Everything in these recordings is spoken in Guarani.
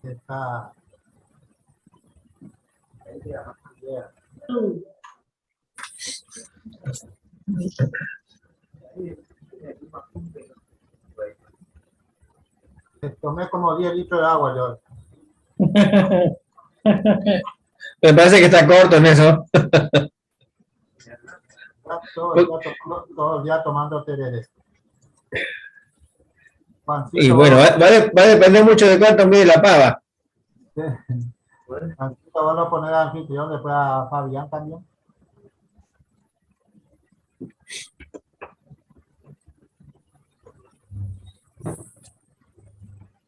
Está. Tomé como 10 litros de agua yo. Me parece que está corto en eso. Todo el día, todo el día tomando tereré. Juancito, Y bueno, va, va a depender mucho de cuánto mide la pava. Juancito, vos lo poner de anfitrión, después a Fabián también.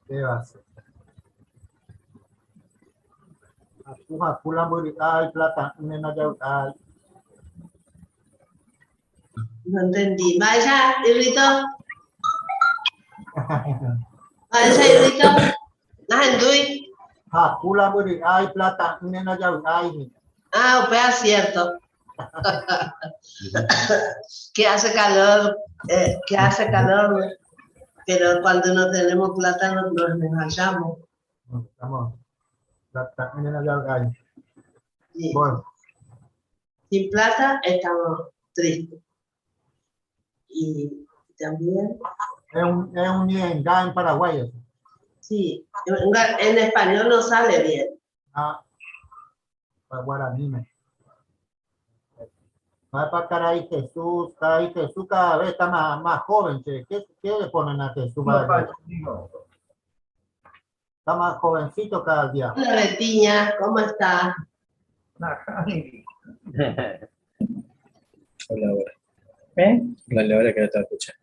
¿Qué va a hacer? Ay, plata, nena, ya, ay. No entendí. Vaya, Irrito. Vaya, Irrito. Nahendui. Jacula, muri, ay, plata, nena, ya, ay. Ah, pues cierto. Que hace calor, que hace calor, pero cuando no tenemos plata no nos desmayamos. Estamos, plata, nena, ya, ay. Sí. Bueno. Sin plata estamos tristes. Y también... Es un ñenga en Paraguay eso. Sí, en español no sale bien. Ah, para guaraní. Va para Caray Jesús, Caray Jesús cada vez está más joven, che. ¿Qué le ponen a Jesús? Está más jovencito cada día. Hola, Betiña, ¿cómo está? Hola, ahora. ¿Eh? Hablale ahora que no te va a escuchar.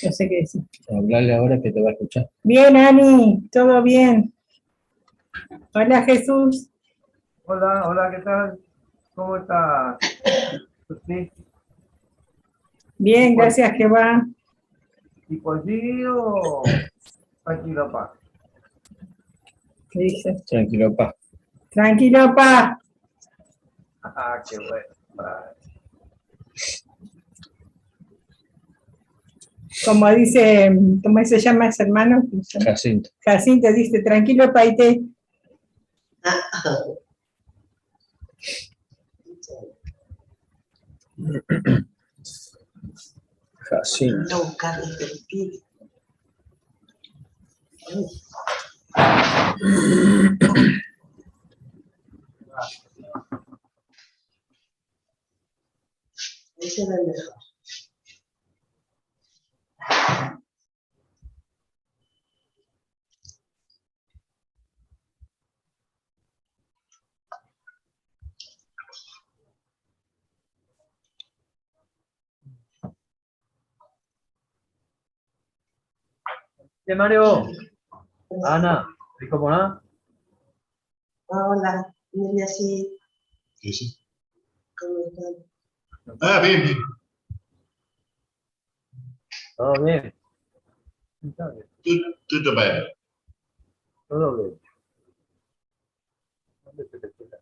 No sé qué decir. Hablale ahora que te va a escuchar. Bien, Ani, todo bien. Hola, Jesús. Hola, hola, ¿qué tal? ¿Cómo estás? Sí. Bien, gracias, Jehová. ¿Y por allí o tranquilo, pa? ¿Qué dice? Tranquilo, pa. Tranquilo, pa. Ah, qué bueno. Como dice, ¿cómo se llama ese hermano? Jacinto. Jacinto dice, tranquilo, paite. Jacinto. Voy a buscar este pibe. Ahí se ve mejor. ¿Qué, Mario? Ana, ¿rico por nada? Hola, Emilia, sí. Sí, sí. ¿Cómo están? Ah, bien, bien. Todo bien. Está bien. Tutto bene. Todo bien. ¿Dónde se te queda?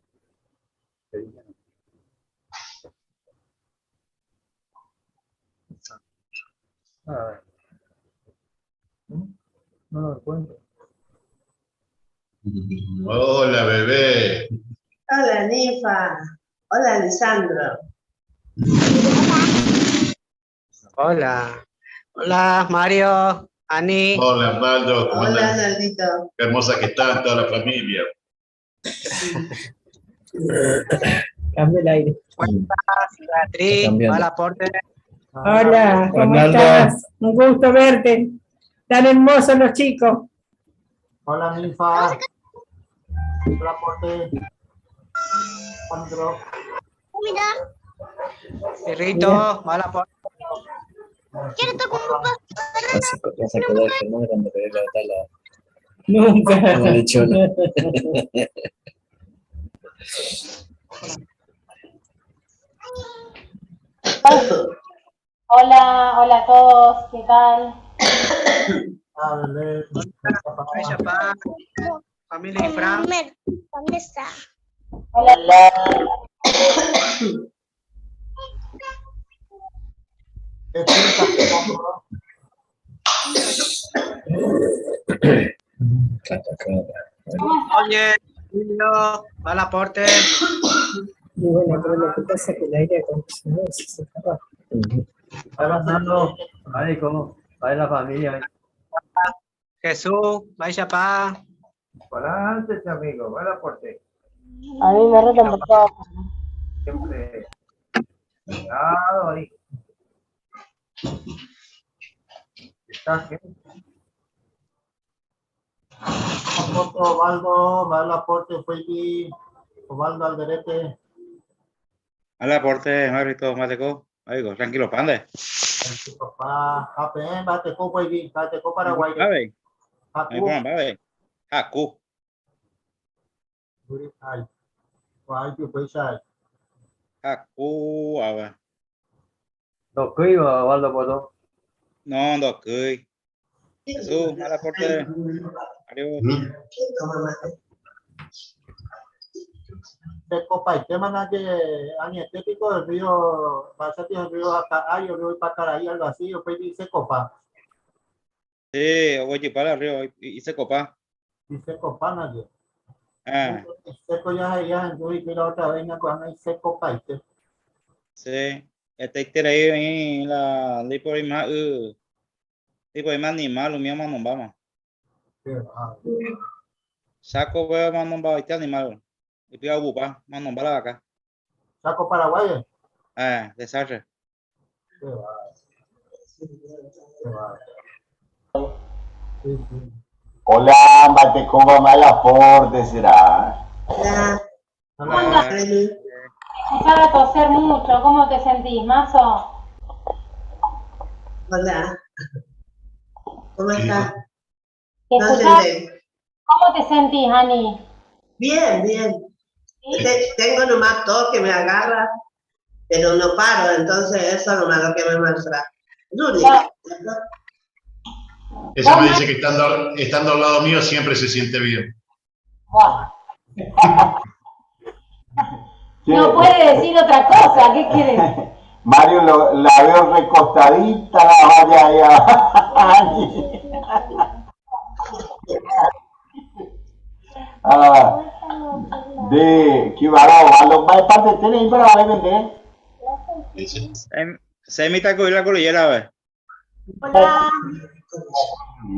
Ah. No lo encuentro. Hola, bebé. Hola, Ninfa. Hola, Lisandro. Hola. Hola, Mario, Ani. Hola, Arnaldo. ¿Cómo Hola, andas? Arnaldito. Qué hermosa que está toda la familia. Cambio el aire. Beatriz, hola, Porte. Hola, ¿cómo Arnaldo. estás? Un gusto verte. Tan hermosos los chicos. Hola, Ninfa. Hola, Porte. Sandro. Mira. Perrito, hola, Porte. Quiero tocar un poco. Vas a acordar de Fernando cuando querés levantar la... Nunca. La lechona. Hola, hola a todos, ¿qué tal? Ah, Belén. Mba'éichapa, familia Ifra. ¿Dónde está? Oye, Emilio, va al aporte. Y bueno, pero lo que pasa es que el aire acondicionado se seca rápido. Va pasando, vale, ¿cómo? Va la familia. Jesús, mba'éichapa. Para antes, amigo, va al aporte. A mí me retan por todo. Siempre. Cuidado ahí. Está bien. Osvaldo, va al aporte, fue Osvaldo Alderete. Al aporte, Marito, Mateco. Oigo, tranquilo, pande. Papá, APM, Bateco, güey, Bateco, Paraguay. Babe, Jacu. ahí pon, babe. Jacu. Ay, ay, pues, ay. Jacu, a ver. Los cuido, Osvaldo Potó. No, no, cuy. Jesús, al aporte. Adiós. Copa y tema que anestético del río, Basati del río Acá, el río Ipacaraí, algo así, yo pedí Secopa. Sí, voy para el río y Secopa. Y Secopa, nadie. Ah. Seco ya ya en y la otra vez cuando hay Secopa y Sí, este ahí en la de por ahí más, de por ahí más animal, lo mío más no vamos. Saco veo más no va este animal. Y pido bupa, más no va la vaca. Saco Paraguay. Ah, desastre. Qué va. Qué va. Sí, sí. Hola, Matecoba, mal aporte será. Hola. Hola. Escuchaba toser mucho, ¿cómo te sentís, Mazo? Hola. ¿Cómo estás? Te No escuchaba- entendí. ¿Cómo te sentís, Ani? Bien, bien. ¿Sí? Tengo nomás tos que me agarra, pero no paro, entonces eso es nomás lo que me maltrata. Lo único. Ella me dice que estando al lado mío siempre se siente bien. Buah. Sí. No puede decir otra cosa, ¿qué quieres? Mario, la veo recostadita, la valla ahí a Ani. Ah, de qué barato, Osvaldo. Va de parte, tiene ahí para vender. Se imita con la colillera, a ver. Hola.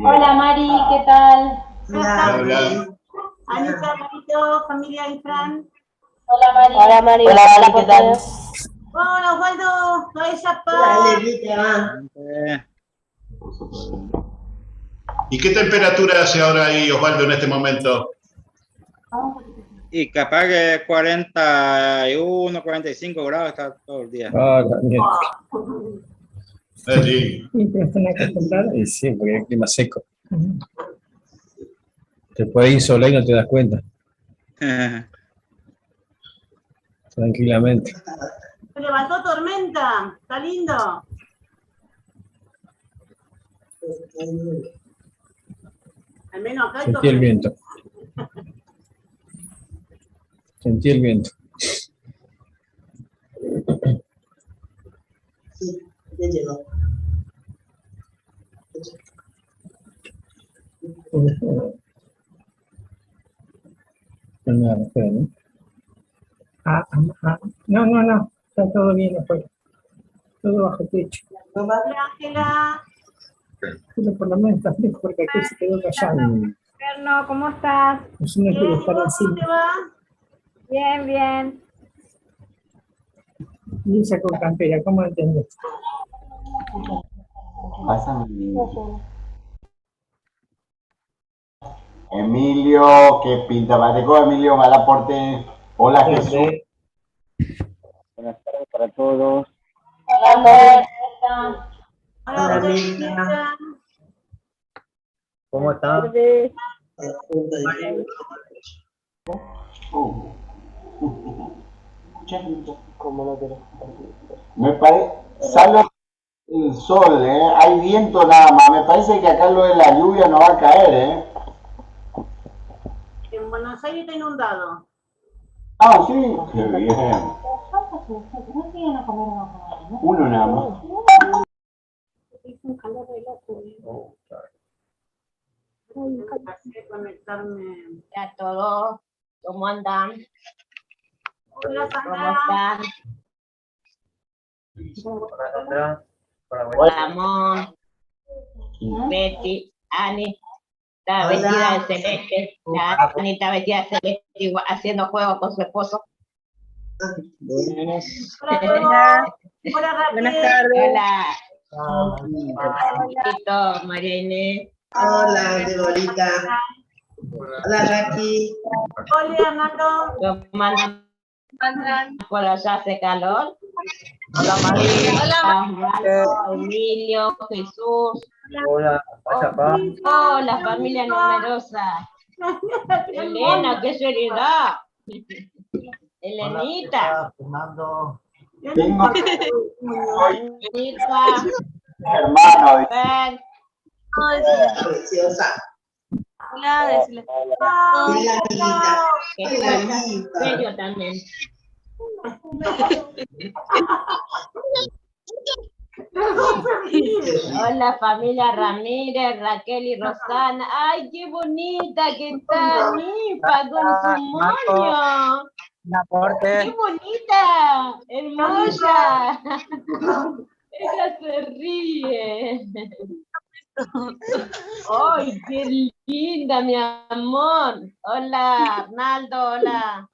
Hola, Mari, ¿qué tal? Hola. Hola. Anita, Marito, familia y Fran. Hola, Mari. Hola, Mari. Hola, Mari, ¿qué tal? Hola, Osvaldo. Hola, Hola, Levita. ¿Y qué temperatura hace ahora ahí, Osvaldo, en este momento? Y capaz que 41, 45 grados está todo el día. Ah, también. Sí. Sí, pero están acostumbrados. Y sí, porque es clima seco. Te puedes ir sola y no te das cuenta. Tranquilamente. Se levantó tormenta. Está lindo. Al menos acá hay Sentí el tormenta. viento. Sentí el viento. Sí, ya llegó. No, espera, ¿no? Ah, ah, ah. No, no, no, está todo bien afuera. Todo bajo techo. Hola, Ángela. Pero por lo menos está fresco porque aquí se quedó callado. Berno, ¿cómo estás? Pues uno quiere estar ¿Cómo encima. te va? Bien, bien. Y ella con campera, ¿cómo entendés? Pásame. Emilio, qué pinta, Mateco, Emilio, mal aporte. Hola, Jesús. Buenas tardes para todos. Hola, Andrés, ¿cómo estás? Hola, Hola, Mirta. ¿Cómo está? Me parece, salvo El sol, ¿eh? Hay viento nada más. Me parece que acá lo de la lluvia no va a caer, ¿eh? En Buenos Aires está inundado. Ah, sí. Qué bien. Uno nada más. Es un calor de loco. ¿eh? Tengo que hacer conectarme. Hola a todos, ¿cómo andan? Hola, ¿Cómo Sandra. están? Hola, Sandra. Hola, buenas. Ramón, Betty, Ani, está Hola. vestida de celeste, la Ani está vestida de celeste, igual, haciendo juego con su esposo. Buenas. Hola, Bebo. Hola, Raquel. Buenas tardes. Hola, Tito, María Inés. Hola, Deborita. Hola, Raki. Hola, Hernando. ¿Cómo andan Andan. por allá? ¿Hace calor? Hola, Mari. Osvaldo, Emilio, Jesús. Hola, Pachapá. Hola, familia numerosa. Elena, qué seriedad. Elenita. Fernando. Tengo Elenita. hermano. Fer, Preciosa. Hola, decirle. Hola, amiguita. que Hola, está amiguita. serio también. Hola familia Ramírez, Raquel y Rosana. Ay, qué bonita que está Ninfa con su moño. Un aporte. ¡Qué bonita! ¡Hermosa! Ella se ríe. ¡Ay, qué linda, mi amor! Hola, Arnaldo, hola.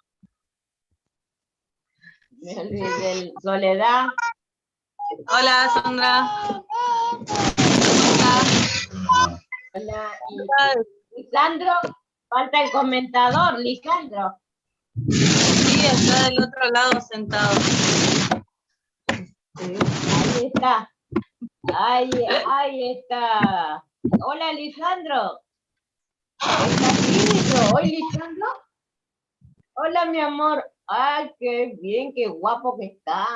Me olvidé del Soledad. Hola, Sandra. Hola, y- Lisandro. Falta el comentador, Lisandro. Sí, está del otro lado sentado. Ahí está. Ahí, ahí está. Hola, Lisandro. ¿Estás tímido hoy, Lisandro? Hola, mi amor. Ay, qué bien, qué guapo que está.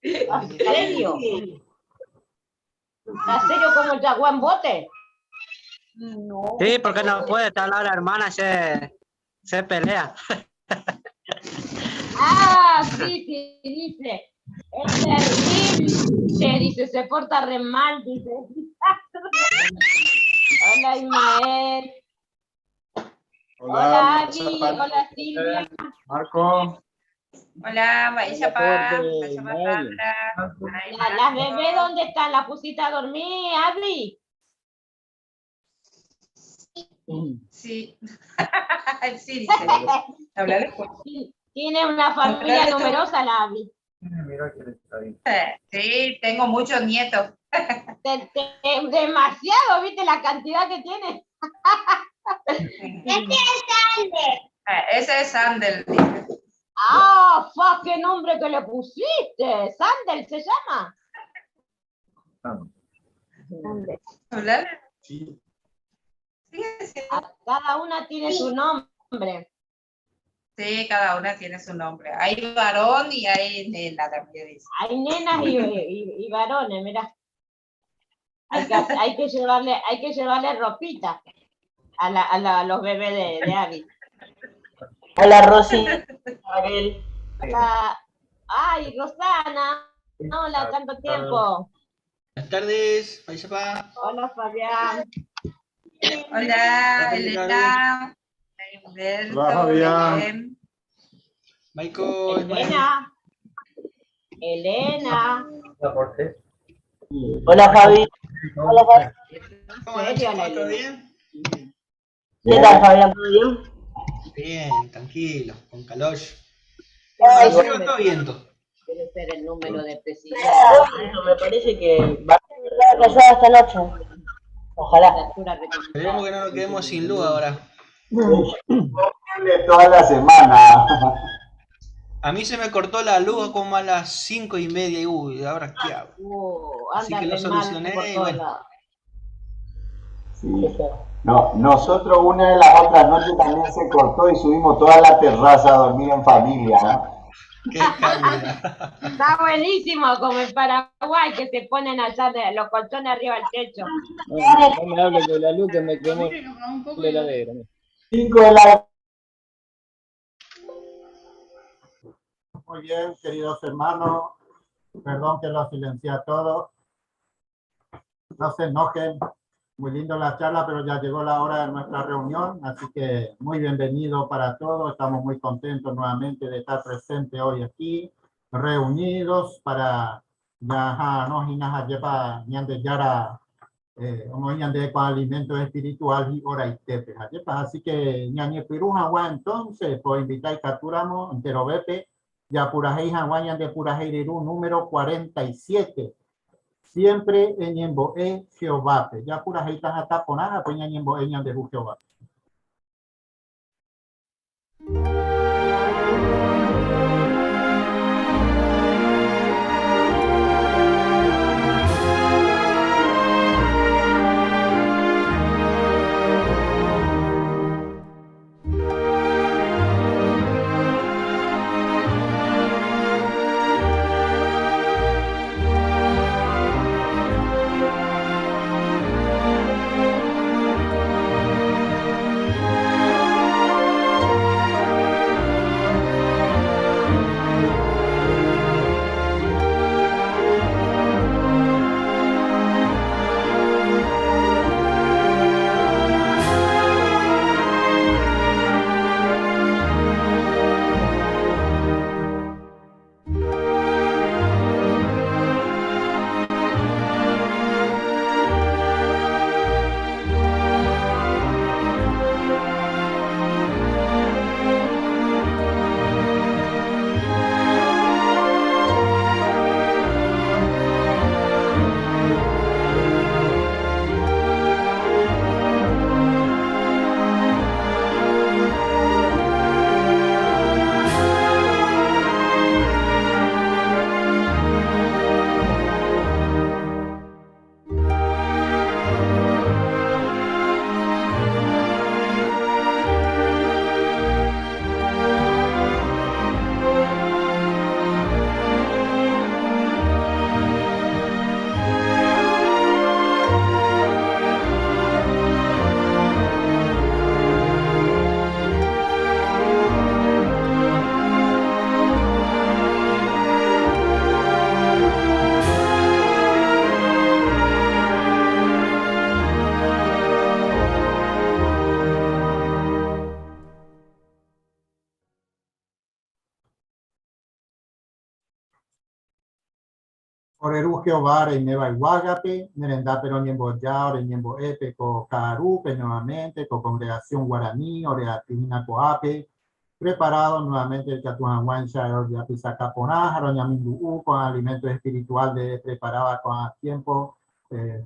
¿Estás serio? ¿Estás serio como el jaguar en bote? No. Sí, porque no puede estar al lado de la hermana, se pelea. Ah, sí, sí, dice. Es terrible, dice, se porta re mal, dice. Hola, Ismael. Hola, Abby. Hola, Silvia. Marco. Hola, Maisha Pa. Aporte, Maisha Pa, Ismael. Sandra. Ay, Las bebés, ¿dónde están? ¿La pusiste a dormir, Abby? Sí. Sí, dice. Habla después. Tiene una familia numerosa la Abby. Mira quién está ahí. Sí, tengo muchos nietos. Demasiado, ¿viste la cantidad que tiene? Ah, Ese es Sandel, dice. Ah, fa, qué nombre que le pusiste. Sandel se llama. Háblale. Sí. Sí, sí. Cada una tiene su nombre. Sí, cada una tiene su nombre. Hay varón y hay nena también, dice. Hay nenas y varones, mirá. Hay que llevarle ropita a los bebés de Abby. Hola, Rosy. Raquel. Hola. Ay, Rosana. Hola, tanto tiempo. Buenas tardes, Paisapá. Hola, Fabián. Hola, Elena. Humberto, Hola, Fabián. Belén. Michael, Ismael. Elena. Elena. Aporte. Hola, Fabi. Hola, Fabi. ¿Cómo andan, ¿Serio, la chicos? ¿Todo Elena? bien? ¿Qué tal, Fabián? ¿Todo bien? Bien, tranquilo, con calor. Ay, ¿Hace frío o está viento? Debe ser el número de presidente. Me parece que va a estar callada esta noche. Ojalá. Esperemos que no nos quedemos sin luz ahora. Toda la semana. A mí se me cortó la luz como a las 5:30 y uy, ¿ahora qué hago? Así Anda que lo re mal solucioné por y todos bueno. lados. Sí. No, nosotros una de las otras noches también se cortó y subimos toda la terraza a dormir en familia, ¿no? Qué calidad. Está buenísimo, como en Paraguay, que se ponen allá de, los colchones arriba del techo. No, no me hables de la luz que me quemó la heladera. 5 de la Muy bien, queridos hermanos. Perdón que los silencié a todos. No se enojen. Muy lindo la charla, pero ya llegó la hora de nuestra reunión, así que muy bienvenido para todos. Estamos muy contentos nuevamente de estar presentes hoy aquí, reunidos para ya no yara con alimento espiritual y hora y tepe. Así que ñañe piruja entonces, por invitar y capturamos entero bepe, ya purajei jaguañan de purajei número 47. Siempre en Ñemboe Jehová. Ya purajei tajataponaja, pues ñemboe ñande Jehová. Oreru Jehová reineba iguagape, nerenda pero ñemboya, ore ñemboepe, co carupe nuevamente, co congregación guaraní, ore coape, preparado nuevamente el catujanguancha, ya pisacaponá, jaroñamindú, con alimento espiritual de preparaba con tiempo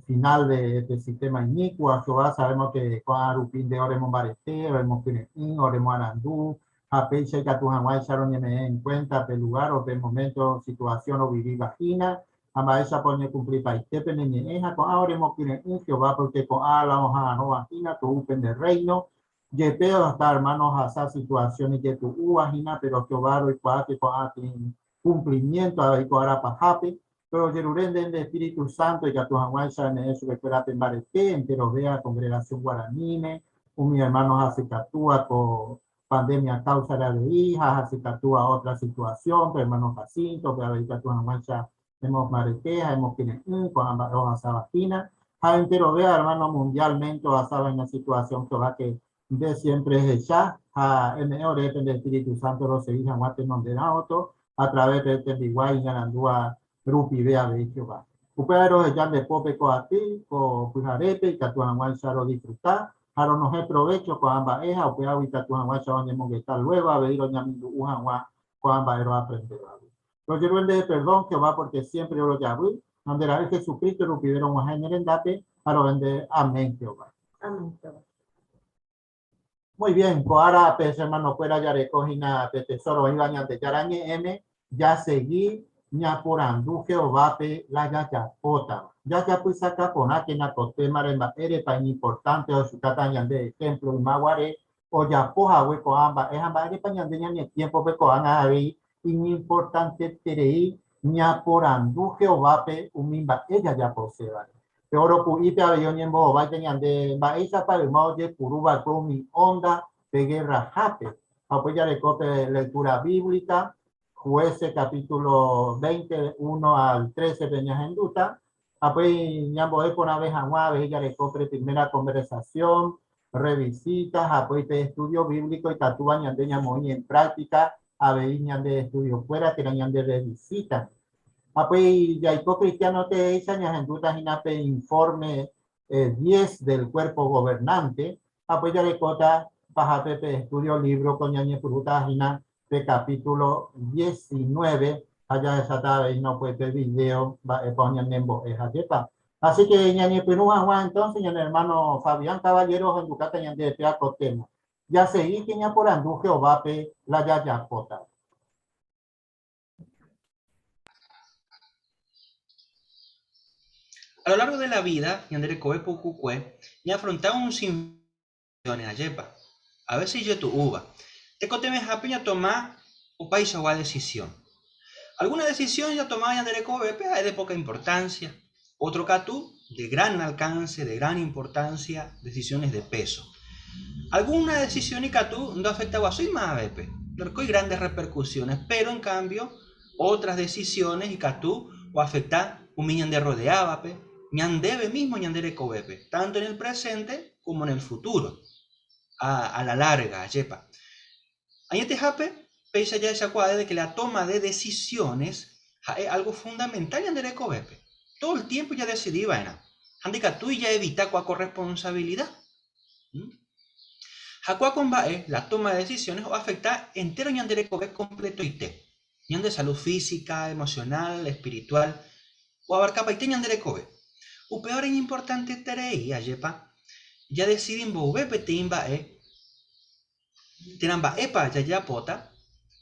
final de este sistema inicuo. A Jehová sabemos que con arupín de oremos barete, oremos pineín, oremos arandú, apecha y catujanguancha, en cuenta, pe lugar o pe momento, situación o vivir vagina. Ama esa pone cumplir paitepe neñeja con ahora un Jehová porque con ala hoja no vagina tu upen del reino. Yepeo hasta hermanos a esa situación y que tu vagina pero Jehová lo y con a cumplimiento a y con pajape pero Jerusalén del Espíritu Santo y que tu en eso que fuera pembarete entero vea congregación guaranime un mi hermanos hace con pandemia causa de hijas hace otra situación pero hermanos Jacinto pero hemos mareteja, hemos con ambas hojas sabajina. Entero vea, hermano, mundialmente basado en la situación que va que de siempre es ya, a del Espíritu Santo lo seguí guate donde auto a través de este y Narandúa Rupi vea de Jehová. Upero ya de pope co a ti, co pujarepe y catuan lo disfrutar. Jaro no es provecho con ambas ejas, upea y catuan donde monguestar luego a ver oñamindu ujanwa con ambas ero aprender. Los de perdón, Jehová, porque siempre yo lo llamo. Donde la Jesucristo lo pidieron a en date, para vender. Amén, Jehová. Amén, Jehová. Muy bien, ahora, pues, hermano, fuera ya recogina pe tesoro, iba de yarañe M, ya seguí, ña por andu Jehová pe la ya ya pota. Ya ya pues saca pona que na tema ere pa importante o su catañan de ejemplo y maguare, o ya poja hueco amba, es amba ere pa ñande ña tiempo pe coan a Iñimportanteterei ñaporandu Jehovápe umi mba'e jajaposévare. Pe óro ku'ípe avei oñembohováita ñande mba'éichapa yma ojepuru va'ekue umi ónda pe gerrahápe. Ha upéi jareko pe lectura bíblica, Jueces capítulo 20, 1 al 13 pe ñahendúta. Ha upéi ñambo'e porãve hag̃ua avei jareko pe primera conversación, revisita ha upéi pe estudio bíblico ikatúva ñande ñamoĩ en práctica avei ñande estudiokuéra térã ñande revisita. Ha upéi jaiko cristiano teéicha ñahendúta hína pe informe diez del Cuerpo Gobernante ha upéi jarekóta pahápe pe estudio libro ko ñañepyrũta hína pe capítulo 19 ha jahecháta avei hína upéi pe video mba'épa oñanembo'e ha jepa. Así que ñañepyrũ hag̃ua entonces ñane hermano Fabián Caballero ohendukáta ñande péa ko tema. Jasegíke ñaporandu Jehovápe la jajapóta. A lo largo de la vida, ñande rekove pukukue, ñaafronta un sinfín ajépa. A veces ijetu'úva. Tekotevẽhápe ñatoma opaichagua decisión. Alguna decisión ñatomáva ñande rekovépe ha'e de poca importancia, otro katu de gran alcance, de gran importancia, decisiones de peso. Alguna decisión ikatu ndoafectaguasúi mavépe, ndorekói grandes repercusiones, pero en cambio otras decisiones ikatu oafecta umi ñande rodeávape, ñandéve mismo ñande rekovépe, tanto en el presente como en el futuro, a, a la larga, ajépa. Añetehápe, péicha jahechakuaa de que la toma de decisiones ha'e algo fundamental ñande rekovépe. Todo el tiempo jadecidi va'erã ha ndikatúi jaevita kua corresponsabilidad. Ha kua ko mba'e, la toma de decisiones oafecta entero ñande rekove completoite. Ñande salud física, emocional, espiritual, oabarkapaite ñande rekove. Upévare iñimportanteterei, ajépa, jadecidi mboyve peteĩ mba'e Térã mba'épa jajapóta?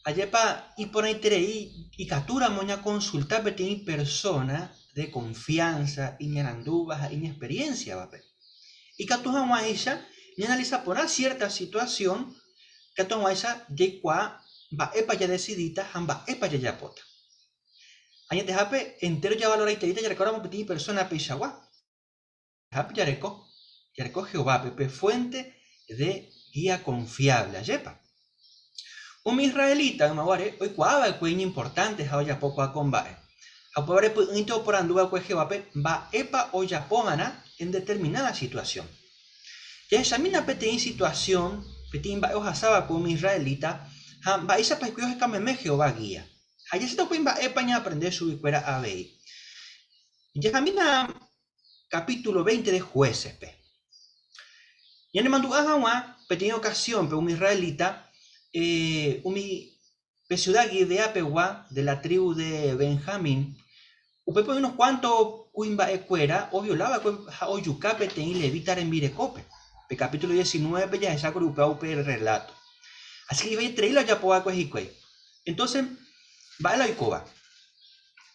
Ajépa iporãiterei ikatúramo ñakonsulta peteĩ persóna de konfiánsa iñarandúva ha iñexperiénsiavape. Ikatu hag̃uáicha ñaanalisa porã siérta situasión, ikatu hag̃uáicha jaikuaa mba'épa jadesidíta ha mba'épa jajapóta. Añetehápe entéro javaloraitereíta jarekóramo peteĩ persóna peichagua. Hápe jareko, jareko Jehovápe, pe fuénte de gía konfiávle. Ajépa? Umi israelita yma guare oikuaa va'ekue iñimportanteha ojapo ko'ã ko mba'e. Ha upévare py'ỹinte oporandu va'ekue Jehovápe mba'épa ojapo va'erã en determináda situasión. Jahechamína peteĩ situasión, peteĩ mba'e ohasa va'ekue umi israelita ha mba'éichapa hikuái oheka meme Jehová gía. Ha jahecháta upéi mba'épa ñaaprende chuguikuéra avei. Jahamína capítulo 20 de Jueces-pe. Ñanemandu'a hag̃ua peteĩ ocasión-pe umi israelita umi pe ciudad Guibeá pegua de la tribu de Benjamín, upépe oĩ unos cuanto kuimba'ekuéra oviola va'ekue ha ojuka peteĩ levita rembirekópe. Pe capítulo 19-pe jahechákuri upéva upe relato. Así que ivaieterei la ojapo va'ekue hikuái. Entonces, mba'e la oikóva?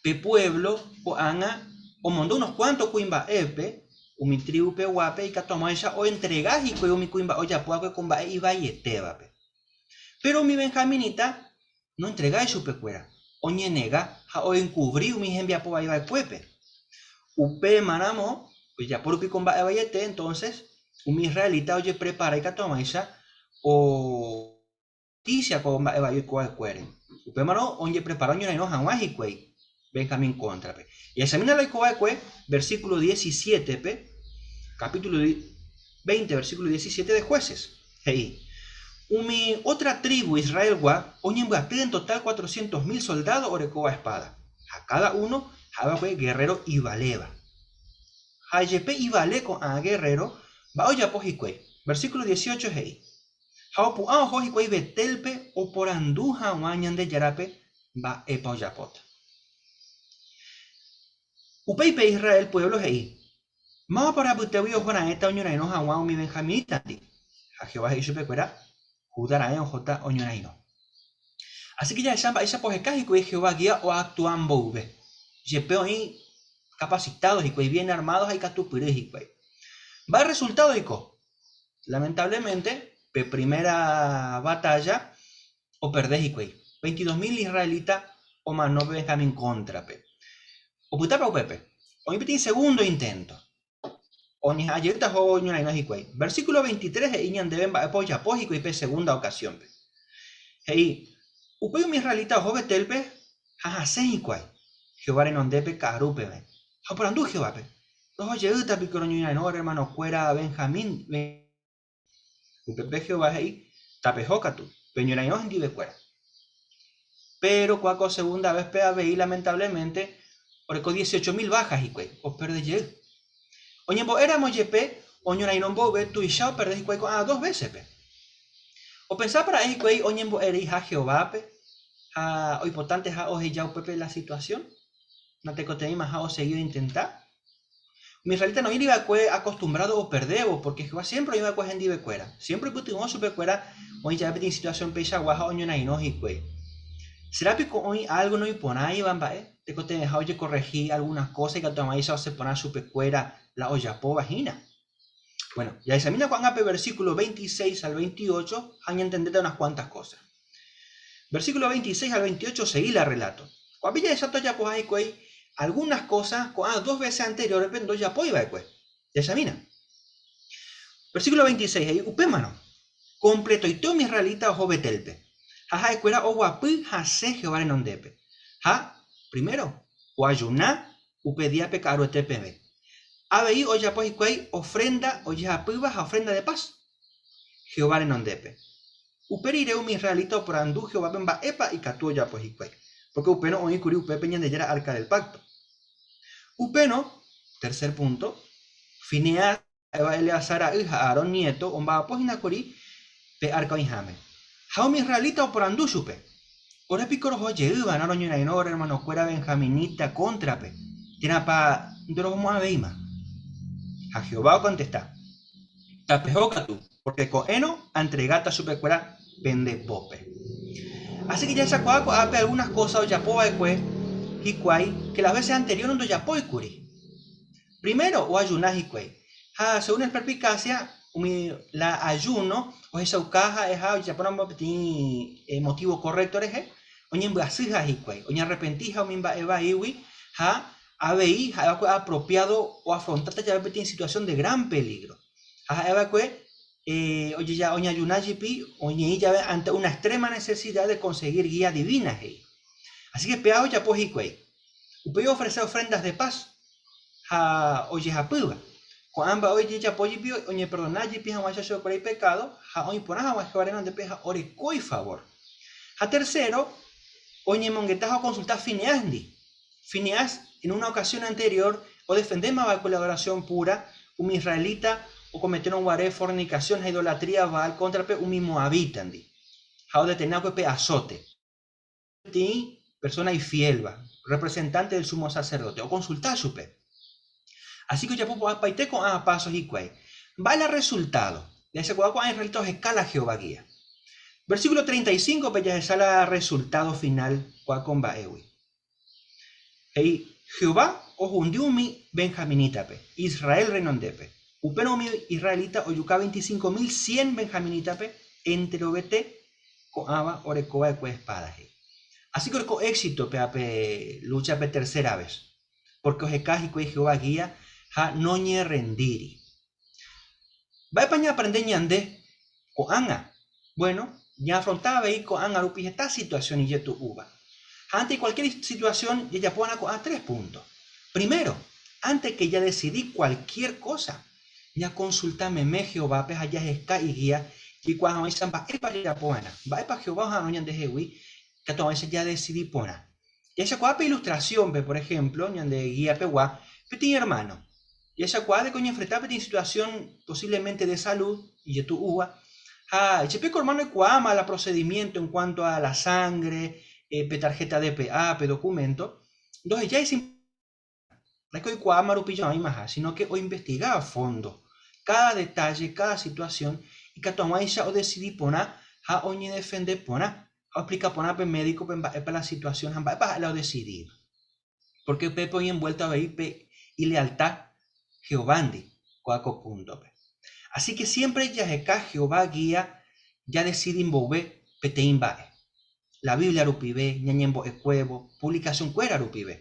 Pe puévlo ko'ág̃a omondo unos kuánto kuimba'épe umi trívu peguápe ikatu hag̃uáicha oentrega hikuái umi kuimba'e ojapo va'ekue ko mba'e ivaietévape. Péro umi benjaminita noentregái chupekuéra, oñenega ha oenkuvri umi hembiapo vai va'ekuépe. Upémaramo ojapo rupi ko mba'e vaiete, entónses umi israelita ojeprepara ikatu hag̃uáicha o. Justicia ko mba'e vai oiko va'ekuére. Upémarõ oñeprepara oñorairõ hag̃ua hikuái Benjamín kóntrape. Jahechamína la oiko va'ekue versículo 17-pe, capítulo 20, versículo 17 de Jueces. He'i, Umi ótra trívu Israelgua oñembyaty en totál cuatrocientos mil soldádo orekóva espáda, ha káda uno ha'e va'ekue gerréro ivaléva. Ha jepe ivale ko'ã gerréro, mba'e ojapo hikuái? Versículo 18 he'i, Ha opu'ã oho hikuái Betélpe oporandu hag̃ua Ñandejárape mba'épa ojapóta. Upéi pe Israel puévlo he'i, Mávapa ore apytégui oho raẽta oñorairõ hag̃ua umi benjaminítandi? Ha Jehová he'i chupekuéra, Judá raẽ ohóta oñorairõ. Así ke jahecha mba'éichapa oheka hikuái Jehová gía oaktua mboyve. Jepe oĩ kapasitádo hikuái, bien armádo ha ikatupyry hikuái. Mba'e rresultádo oiko? Lamentablemente, pe primera batalla operde hikuái. 22.000 israelita omano pe Benjamín kóntrape. Opytápa upépe? Oĩ peteĩ segundo intento. Oñeha'ã jeýta ohóvo oñorairõ hikuái. Versículo 23 he'i ñandéve mba'épa ojapo hikuái pe segunda ocasiónpe. He'i, Upéi umi israelita oho Betélpe ha hasẽ hikuái, Jehová renondépe ka'aru peve. Ha oporandu Jehovápe, Roho jeýta piko roñorairõ ore hermanokuéra Benjamín? Upépe Jehová he'i, Tapeho katu, peñorairõ hendivekuéra. Péro kua ko segunda véspe avei lamentablemente oreko 18.000 bajas hikuái, operde jey. Oñembo'éramo jepe oñorairõ mboyve tuicha operde hikuái ko'ã dos vésepe. Opensápa ra'e hikuái oñembo'e reiha Jehovápe ha oipotanteha oheja upépe la situasión? Natekotevẽimaha osegi ointenta? Umi israelita noĩri va'ekue acostumbrado operdévo, pórke Jehová siémpre oĩ va'ekue hendivekuéra. Siémpre oipytyvõ chupekuéra oĩ jave peteĩ situasión peichagua ha oñorairõ hikuái. Sera piko oĩ álgo noiporãiva mba'e tekotevẽha ojekorrehi algúna kósa ikatu hag̃uáicha osẽ porã chupekuéra la ojapóva hína? Bueno, jahechamína ko'ág̃a pe versíkulo 26 al 28 ha ñantendéta unas kuántas kósa. Versíkulo 26 al 28 osegi la rreláto. Ko'ápe jahecháta ojapoha hikuái algúnas kósa ko'ã dos vése anteriórpe ndojapói va'ekue. Jahechamína. Versíkulo 26 he'i, Upémarõ, kompletoite umi israelita oho Betélpe, ha ha'ekuéra oguapy hasẽ Jehová renondépe. Ha, primero, oajuna upe díape ka'aruete peve. Avei ojapo hikuái ofrénda ojehapýva ha ofrénda de paz Jehová renondépe. Upe rire umi israelita oporandu Jehovápe mba'épa ikatu ojapo hikuái, pórke upérõ oĩ kuri upépe Ñandejára Árka del Pákto. Upérõ, tercer púnto, Finehás ha'éva Eleazar ra'y ha Aarón niéto omba'apo hína kuri pe árka oĩháme. Ha umi israelita oporandu chupe, Ore piko roho jey va'erã roñorairõ ore ermanokuéra benjaminita kóntrape, térãpa ndorohomo'ãvéima? Ha Jehová okontesta, Tapeho katu, pórke ko'ẽrõ antregáta chupekuéra pende pópe. Así ke jahechakuaa ko'ápe algúnas kósa ojapo va'ekue hikuái ke las vése anteriór ndojapói kuri. Primero, oajuna hikuái. Ha según el perspicacia, umi la ayuno ohechauka ha'eha ojejapóramo peteĩ motivo correcto rehe, oñembyasyha hikuái, oñearrepentiha umi mba'e vaígui ha avei ha'e va'ekue apropiado oafrontáta jave peteĩ situación de gran peligro. Ha ha'e va'ekue oñeajuna jepi oñeĩ jave ante una extrema necesidad de conseguir guía divina, he'i. Así que péva ojapo hikuái. Upéi oofrese ofrendas de paz ha ojehapýva. Ko'ã mba'e ojejapo jepi oñeperdona jepi hag̃uáicha chupekuéra ipekádo ha oĩ porã hag̃ua Jehová renondépe ha oreko ifavór. Ha tercero, oñemongeta ha okonsulta Fineásndi. Fineás en una ocasión anterior odefendéma va'ekue la adoración pura umi israelita okometérõ guare fornicación ha idolatría Baal kóntrape umi moabítandi, ha odetene va'ekue pe azote. Peteĩ persóna ifiélva, rrepresentánte del súmo saserdóte, okonsulta chupe. Así ke ojapo po'apaite ko'ã páso hikuái. Mba'e la rresultádo? Jahechakuaa ko'ã israelita oheka la Jehová gía. Versíkulo 35-pe jahecha la rresultádo finál kua ko mba'égui. He'i, Jehová ohundi umi benjaminítape, Israel renondépe. Upérõ umi israelita ojuka 25 100 benjaminítape enterovete ko'ãva oreko va'ekue espáda, he'i. Así ke oreko éxito péva pe lúcha pe tercera ves, pórke oheka hikuái Jehová gía ha noñerrendíri. Mba'épa ñaaprende ñande ko'ág̃a? Buéno, ñaafronta avei ko'ág̃a rupi heta situasión ijetu'úva. Ha ánte kualkiér situasión jajapo va'erã ko'ã tres púnto. Primero, ánte ke jadesidi kualkiér kósa, ñakonsulta meme Jehovápe ha jaheka igía jaikuaa hag̃uáicha mba'épa jajapo va'erã, mba'épa Jehová oha'arõ ñandehegui ikatu hag̃uáicha jadesidi porã. Jahechakuaa pe ilustrasiónpe, por ehémplo, ñande gía pegua, peteĩ ermáno. Jahechakuaa de ke oñenfrenta peteĩ situasión posívlemente de salud ijetu'úva, ha jepe ko ermáno oikuaáma la prosedimiénto en kuánto a la sángre, pe tarhéta DPA, pe dokuménto, ndohejái Ndaha'éi oikuaáma rupi oĩmaha, síno ke oinvestiga a fóndo káda detálle, káda situasión, ikatu hag̃uáicha odesidi porã ha oñedefende porã, ha oexplika porã pe médikope mba'épa la situasión ha mba'épa ha'e la odesidíva. Pórke upépe oĩ envuélto avei pe ilealta Jehovándi ko'ã ko púntope. Así ke siémpre jaheka Jehová gía jadesidi mboyve peteĩ mba'e. La Biblia rupive, ñañembo'ekuévo, publicación-kuéra rupive.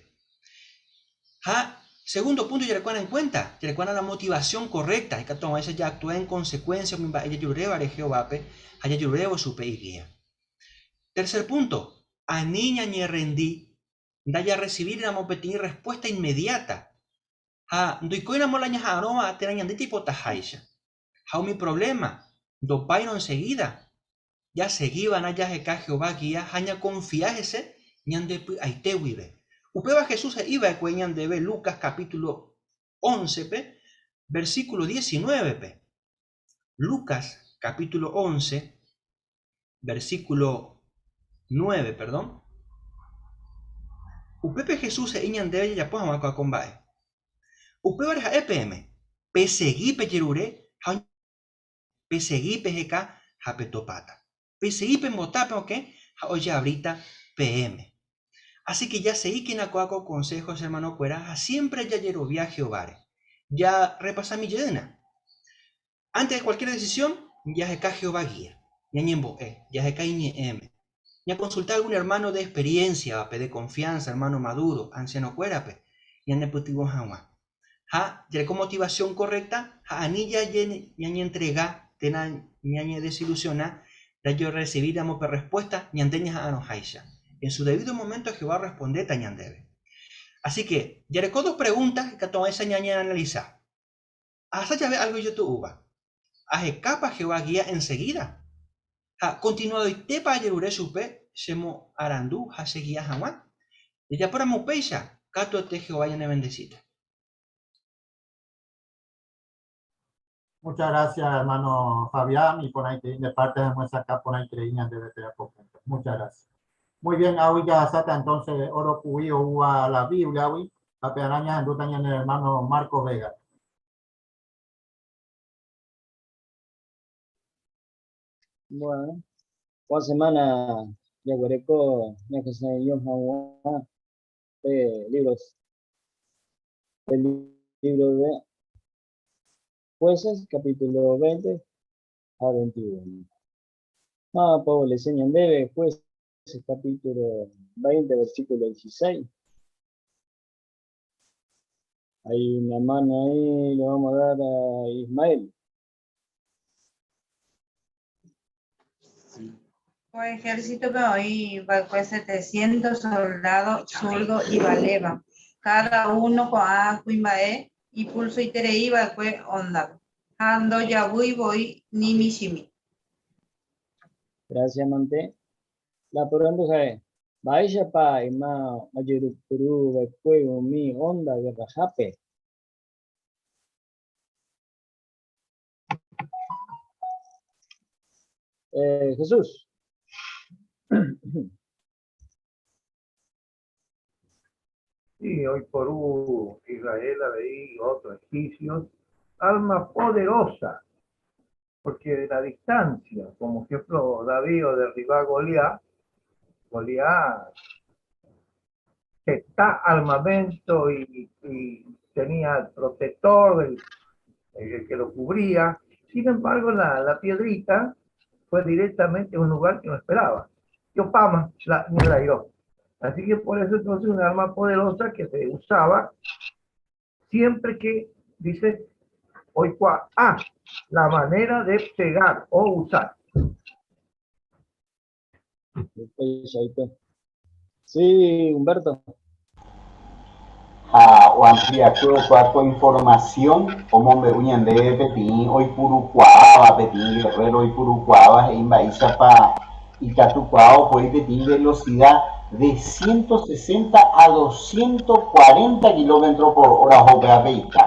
Ha segundo punto jarekuána en cuenta, jarekuána la motivación correcta, ikatu hag̃uáicha ja'actua en consecuencia umi mba'e jajerurévare Jehovápe ha jajerurévo chupe iguía. Tercer punto, ani ñañerrendi ndajarrecibíramo peteĩ respuesta inmediata ha ndoikóiramo la ñaha'arõva térã ñande jaipotaháicha. Ha umi problema ndopáirõ enseguida, jasegiva'erã jaheka Jehová guía ha ñakonfia hese ñande py'aite guive. Upéva Jesús he'i va'ekue ñandéve Lucas capítulo 11-pe, versículo 19-pe. Lucas capítulo 11, versículo 9, perdón. Upépe Jesús he'i ñandéve jajapo hag̃ua ko'ã ko mba'e. Upévare ha'e peẽme, pesegi pejerure ha pesegi peheka ha petopáta. Pesegi pembota pe okẽ ha ojeavríta peẽme. Así que jasegíkena ko'ã ko konsého che hermanokuéra ha siémpre jajerovia Jehováre. Jarrepasami jeýna. Antes de cualquier decisión, jaheka Jehová guía, ñañembo'e, jaheka Iñe'ẽme. Ñakonsulta algún hermano de experiencia-vape, de confianza, hermano maduro, anciano-kuérape, ñanepytyvõ hag̃ua. Ha jareko motivación correcta ha ani ñañentrega térã ñañedesilusiona jajerrecibíramo pe respuesta ñande ñaha'arõháicha. En su debido momento Jehová orrespondéta ñandéve. Así que, jareko dos preguntas ikatu'ãicha ñañeanalisa. Ahasa jave álgo ijetu'úva, ahekápa Jehová gía ensegída? Ha kontinuadoitépa ajerure chupe chemoarandu ha chegia hag̃ua? Jajapóramo upéicha, katuete Jehová ñanevendesíta. Muchas gracias, hermano Fabián, y por ahí de parte de acá por ahí ñandéve punto. Muchas gracias. Muy bien, hoy ya sata entonces oro cuí o a la Biblia, hoy, la pearaña en el hermano Marco Vega. Bueno, kua semana jaguereko ñahesa'ỹijo hag̃ua pe libros, el libro de Jueces, capítulo 20 a 21. Ah, Pablo le enseña debe Jueces, capítulo 20, versículo 16. Hay una mano ahí, le vamos a dar a Ismael. Ko ejército-pe oĩ va'ekue 700 soldádo zurdo ivaléva, káda uno ko'ã kuimba'e ipulsoiterei va'ekue óndape, ha ndojavýi voi ni michĩmi. Gracias mante. La porandu ha'e, Mba'éichapa yma ojerupyru va'ekue umi ónda gerrahápe? Jesús. Sí, oiporu Israel avei otros egipcios, arma poderosa, porque de la distancia, como ejemplo David o derriba a Goliat, Goliat está armamento y, tenía el protector, el, que lo cubría. Sin embargo, la, la piedrita fue directamente a un lugar que no esperaba. Yopama la, la hirió. Así que por eso entonces un arma poderosa que se usaba siempre que, dice, hoy ah, la manera de pegar o usar. Sí, Humberto. Ha oampliakue opa ko información omombe'u ñandéve peteĩ oipurukuaáva, peteĩ guerrero oipurukuaáva he'i mba'éichapa ikatukuaa opoi peteĩ velocidad de 160 a 240 kilómetro por hora oho upéva pe ita.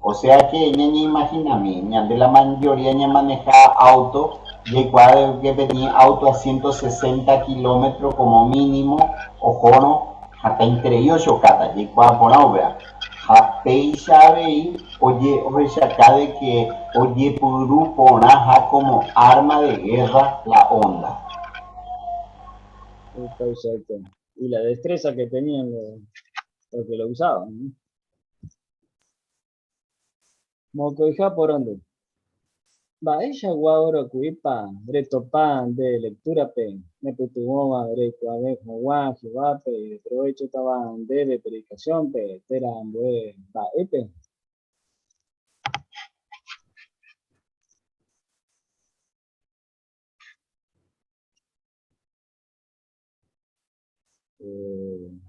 O sea que ñañeimaginami, ñande la mayoría ñamaneha auto, jaikuaa de que peteĩ auto a 160 kilómetro como mínimo ohórõ hatãiterei ochokáta, jaikuaa porã upéva. Ha péicha avei oje ohechaka de que ojepyru porãha como arma de guerra la onda. Exacto. Y la destreza que tenían los, los que lo usaban. ¿no? Mokõiha porandu. Mba'eichagua oroku'ípa retopa nde lektúrape nepytyvõva reikuaave hag̃ua Jehovápe ideprovéchotava ndéve predikasiónpe térã ambue mba'épe?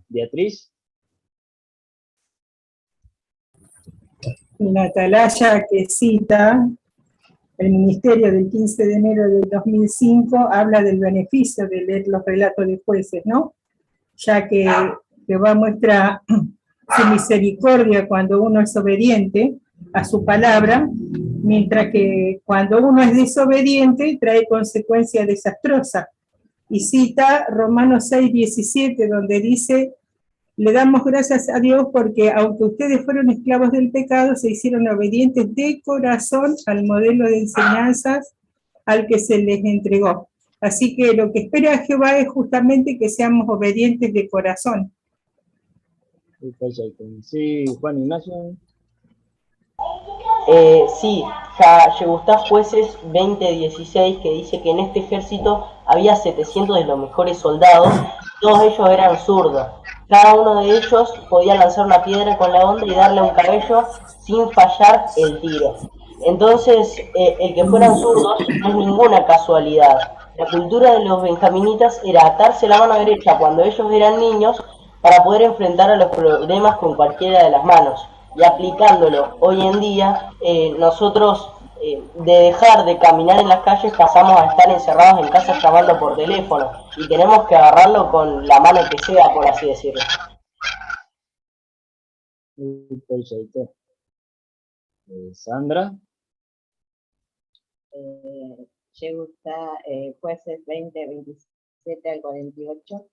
Beatriz. La atalaya que cita el ministerio del 15 de enero del 2005 habla del beneficio de leer los relatos de jueces, ¿no? Ya que Jehová muestra su misericordia cuando uno es obediente a su palabra, mientras que cuando uno es desobediente trae consecuencias desastrosas. Y cita Romanos 6, 17, donde dice, le damos gracias a Dios porque aunque ustedes fueron esclavos del pecado, se hicieron obedientes de corazón al modelo de enseñanzas al que se les entregó. Así que lo que espera Jehová es justamente que seamos obedientes de corazón. Sí, Juan Ignacio. Sí, ja, llegó Jueces 20:16, que dice que en este ejército había 700 de los mejores soldados, todos ellos eran zurdos. Cada uno de ellos podía lanzar una piedra con la honda y darle un cabello sin fallar el tiro. Entonces, el que fueran zurdos no es ninguna casualidad. La cultura de los benjaminitas era atarse la mano derecha cuando ellos eran niños para poder enfrentar a los problemas con cualquiera de las manos. Y aplicándolo hoy en día, nosotros de dejar de caminar en las calles pasamos a estar encerrados en casa llamando por teléfono y tenemos que agarrarlo con la mano que sea, por así decirlo. Perfecto. Sandra. Llega Jueces 20, 27 al 48,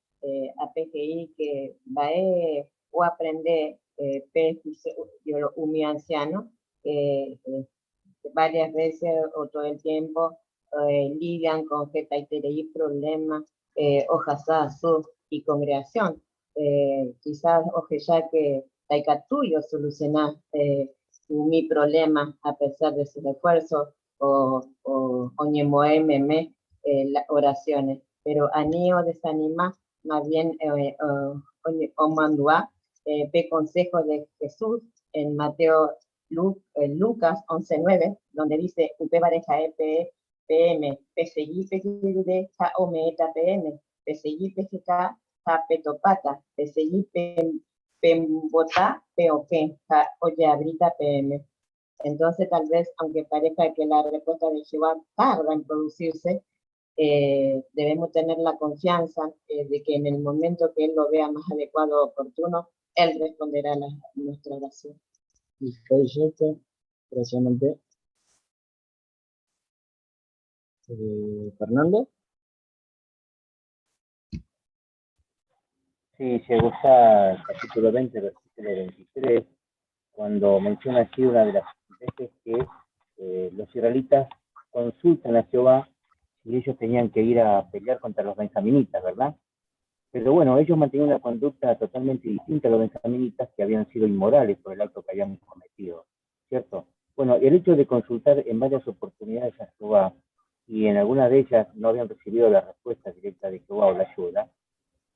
APGI que va o aprender umi anciano, varias veces o todo el tiempo lidian con GTI problemas, hojas y congregación. Quizás oje ya que taikatuyo solucionar mi problema a pesar de sus esfuerzos o oñemoe las oraciones. Pero anio desanima, más bien o mandua, pe consejo de Jesús en Mateo Lucas 11:9, donde dice Upévare ha'e P P M P C I P G D J O M E T P M P C I P G K J P Topata P C I P P Bota P O K J O Y Abrita P M. Entonces tal vez, aunque parezca que la respuesta de Jehová tarda en producirse, debemos tener la confianza de que en el momento que Él lo vea más adecuado o oportuno, Él responderá a nuestra oración. Perfecto. Gracias, Monte. Fernando. Sí, llegó ya al capítulo 20, versículo 23, cuando menciona aquí una de las veces que los israelitas consultan a Jehová si ellos tenían que ir a pelear contra los benjaminitas, ¿verdad? Pero ellos mantenían una conducta totalmente distinta a los benjaminitas, que habían sido inmorales por el acto que habían cometido, ¿cierto? El hecho de consultar en varias oportunidades a Jehová, y en algunas de ellas no habían recibido la respuesta directa de Jehová o la ayuda,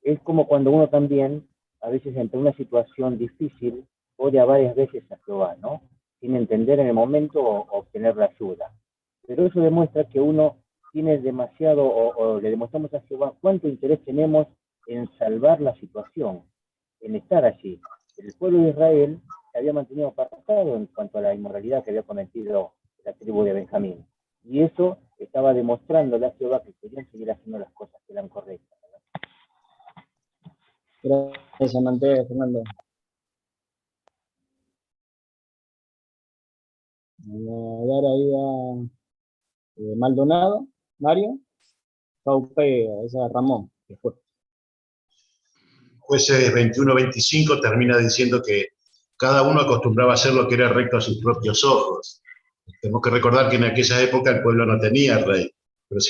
es como cuando uno también, a veces ante una situación difícil, ora varias veces a Jehová, ¿no? Sin entender en el momento o obtener la ayuda. Pero eso demuestra que uno tiene demasiado, o le demostramos a Jehová cuánto interés tenemos en salvar la situación, en estar allí. El pueblo de Israel se había mantenido apartado en cuanto a la inmoralidad que había cometido la tribu de Benjamín. Y eso estaba demostrándole a Jehová que querían seguir haciendo las cosas que eran correctas, ¿verdad? Gracias, Mante, Fernando. Voy a dar ahí a Maldonado, Mario, Caupe, esa Ramón, después. Jueces 21-25 termina diciendo que cada uno acostumbraba a hacer lo que era recto a sus propios ojos. Tenemos que recordar que en aquella época el pueblo no tenía rey, pero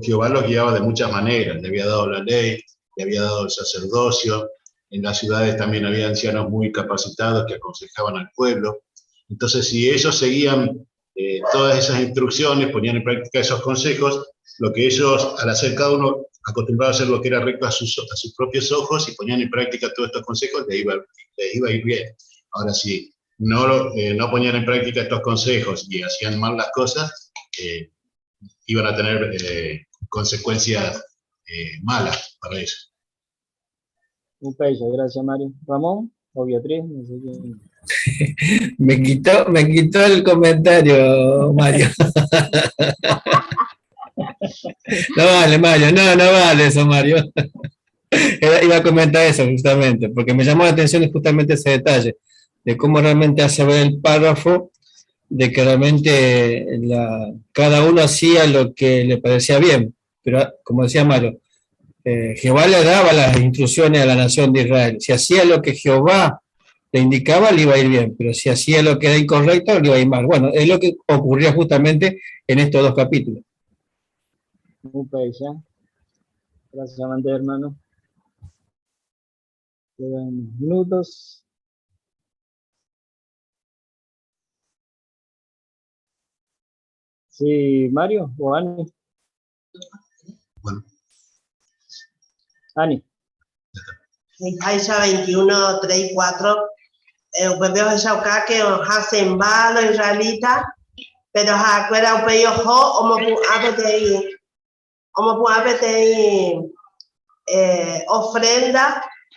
Jehová los guiaba de muchas maneras. Le había dado la ley, le había dado el sacerdocio, en las ciudades también había ancianos muy capacitados que aconsejaban al pueblo. Entonces, si ellos seguían eh, todas esas instrucciones, ponían en práctica esos consejos, lo que ellos, al hacer cada uno acostumbrado a hacer lo que era recto a sus, a sus propios ojos y ponían en práctica todos estos consejos, les iba, les iba a ir bien. Ahora, si no, eh, no ponían en práctica estos consejos y hacían mal las cosas, eh, iban a tener eh, consecuencias malas para eso. Upéicha, gracias Mario. Ramón o Beatriz, no sé quién. Me quitó, me quitó el comentario, Mario. No vale, Mario, no, no vale eso, Mario. Iba a comentar eso justamente, porque me llamó la atención justamente ese detalle, de cómo realmente hace ver el párrafo de que realmente la, cada uno hacía lo que le parecía bien, pero como decía Mario, eh, Jehová le daba las instrucciones a la nación de Israel. Si hacía lo que Jehová le indicaba, le iba a ir bien, pero si hacía lo que era incorrecto, le iba a ir mal. Bueno, es lo que ocurría justamente en estos dos capítulos. Upéicha. Gracias, amante hermano. Quedan minutos. Sí, Mario o Ani. Bueno. Ani. Aicha 21, 3 y 4. Upépe ohechauka que hasẽmba los israelitas, pero ha'ekuéra upéi oho omopu'ã peteĩ omopu'ã peteĩ eh, ofrenda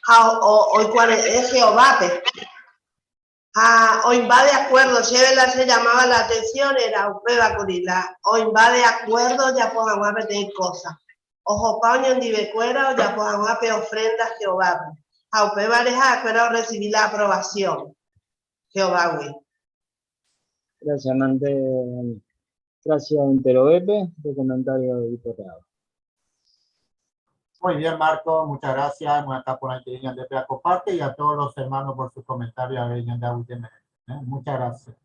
ha oikuave'ẽ Jehovápe. Ha oĩmba de acuerdo, chéve la che llamaba la atención era upéva kuri, la oĩmba de acuerdo ojapo hag̃ua peteĩ cosa. Ohopa oñondivekuéra ojapo hag̃ua pe ofrenda Jehovápe, ha upévare ha'ekuéra orrecibi la aprobación Jehovágui. Gracias, Amante. Gracias, enterovépe, por comentario editorial. Muy bien, Marco, muchas gracias. Comparte y a todos los hermanos por sus comentarios. ¿Eh? Muchas gracias.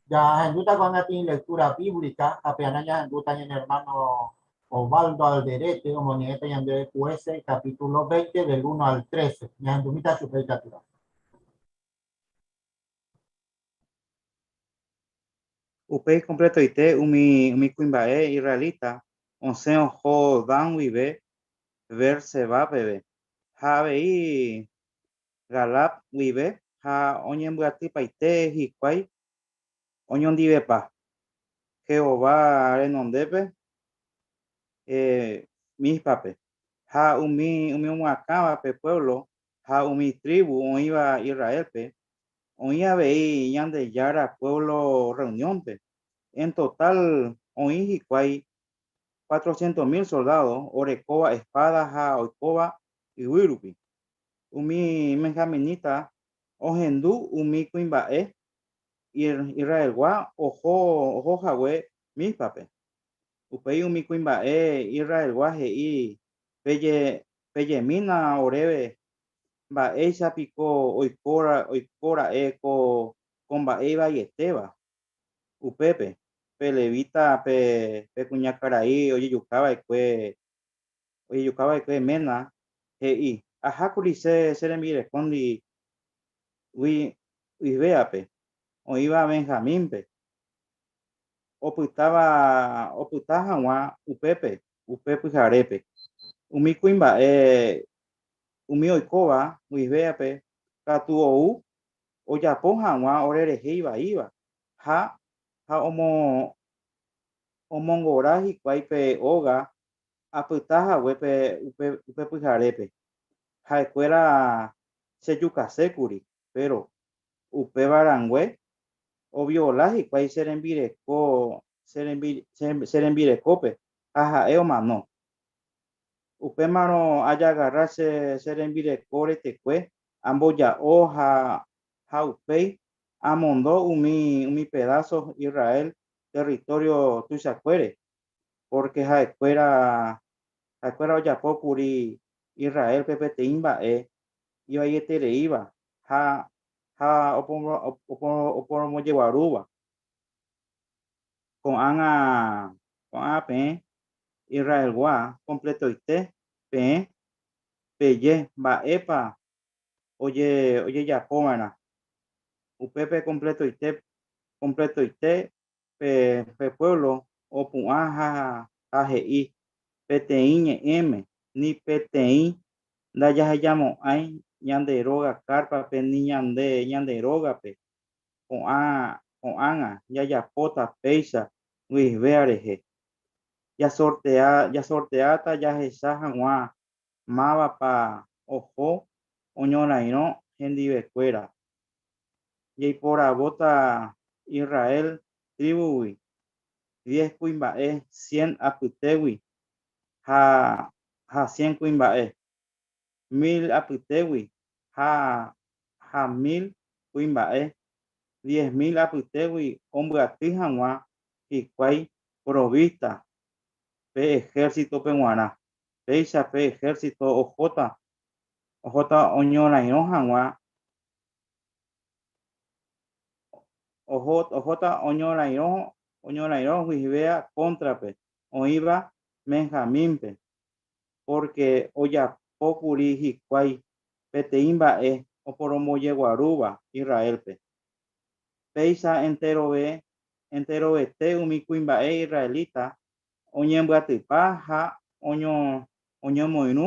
Jahendúta ko'ág̃a peteĩ lectura bíblica, ha pearã ñahendúta ñane hermano Osvaldo Alderete omoñe'ẽta ñandéve Jueces capítulo 20 del 1 al 13. Ñahendumíta chupe ikaturã. Upéi kompletoite umi umi kuimba'e israelita osẽ oho Dan guive Beer-Seba peve, ha avei Galaad guive ha oñembyatypaite hikuái oñondivepa Jehová renondépe Mízpape, ha umi umi omoakãva pe puévlo ha umi trívu oĩva Israélpe Oĩ avei Ñandejára puévlo rreuniónpe. En totál oĩ hikuái cuatrocientos mil soldádo orekóva espáda ha oikóva yvýrupi. Umi benjaminita ohendu umi kuimba'e Israelgua oho oho hague Mízpape. Upéi umi kuimba'e Israelgua he'i, Pejemína oréve Mba'éicha piko oiko ra'e ko mba'e ivaietéva? Upépe, pe levita pe kuñakarai ojejuka va'ekue ojejuka va'ekue ména he'i, Ahákuri che che rembirekóndi Guibeápe, oĩva Benjamínpe, opytáva opyta hag̃ua upépe upe pyharépe. Umi kuimba'e Umi oikóva Guibeápe katu ou ojapo hag̃ua orerehe ivaíva, ha ha omongora hikuái pe óga apyta hague pe upe pyharépe. Ha'ekuéra chejukasékuri, péro upéva rangue oviola hikuái che rembireko che rembirekópe ha ha'e omano. Upémarõ ajagarra che che rembireko retekue, amboja'o ha ha upéi amondo umi umi pedáso Israel território tuichakuére, pórke ha'ekuéra ha'ekuéra ojapo kuri Israélpe peteĩ mba'e ivaietereíva ha ha oporombojeguarúva. Ko'ág̃a ko'ág̃a peẽ Israelgua kompletoite peẽ peje mba'épa ojejapo va'erã. Upépe kompletoite kompletoite pe pe pueblo opu'ã ha he'i peteĩ ñe'ẽme, ni peteĩ ndajahejamo'ãi ñande róga kárpape ni ñande rógape, ko'ág̃a jajapóta péicha Guibea rehe, jasorteáta jahecha hag̃ua mávapa oho oñorairõ hendivekuéra. Jaiporavóta Israel tribu-gui diez kuimba'e cien apytégui ha cien kuimba'e, mil apytégui ha mil kuimba'e, 10,000 apytégui ombyaty hag̃ua hikuái provista pe ejército-pe g̃uarã. Péicha pe ejército ohóta oñorairõ hag̃ua ohóta oñorairõ Guibea cóntrape oĩva Benjamínpe, porque ojapókuri hikuái peteĩ mba'e oporombojeguarúva Israélpe. Péicha enterovete umi kuimba'e israelita oñembyatypa ha oñomoirũ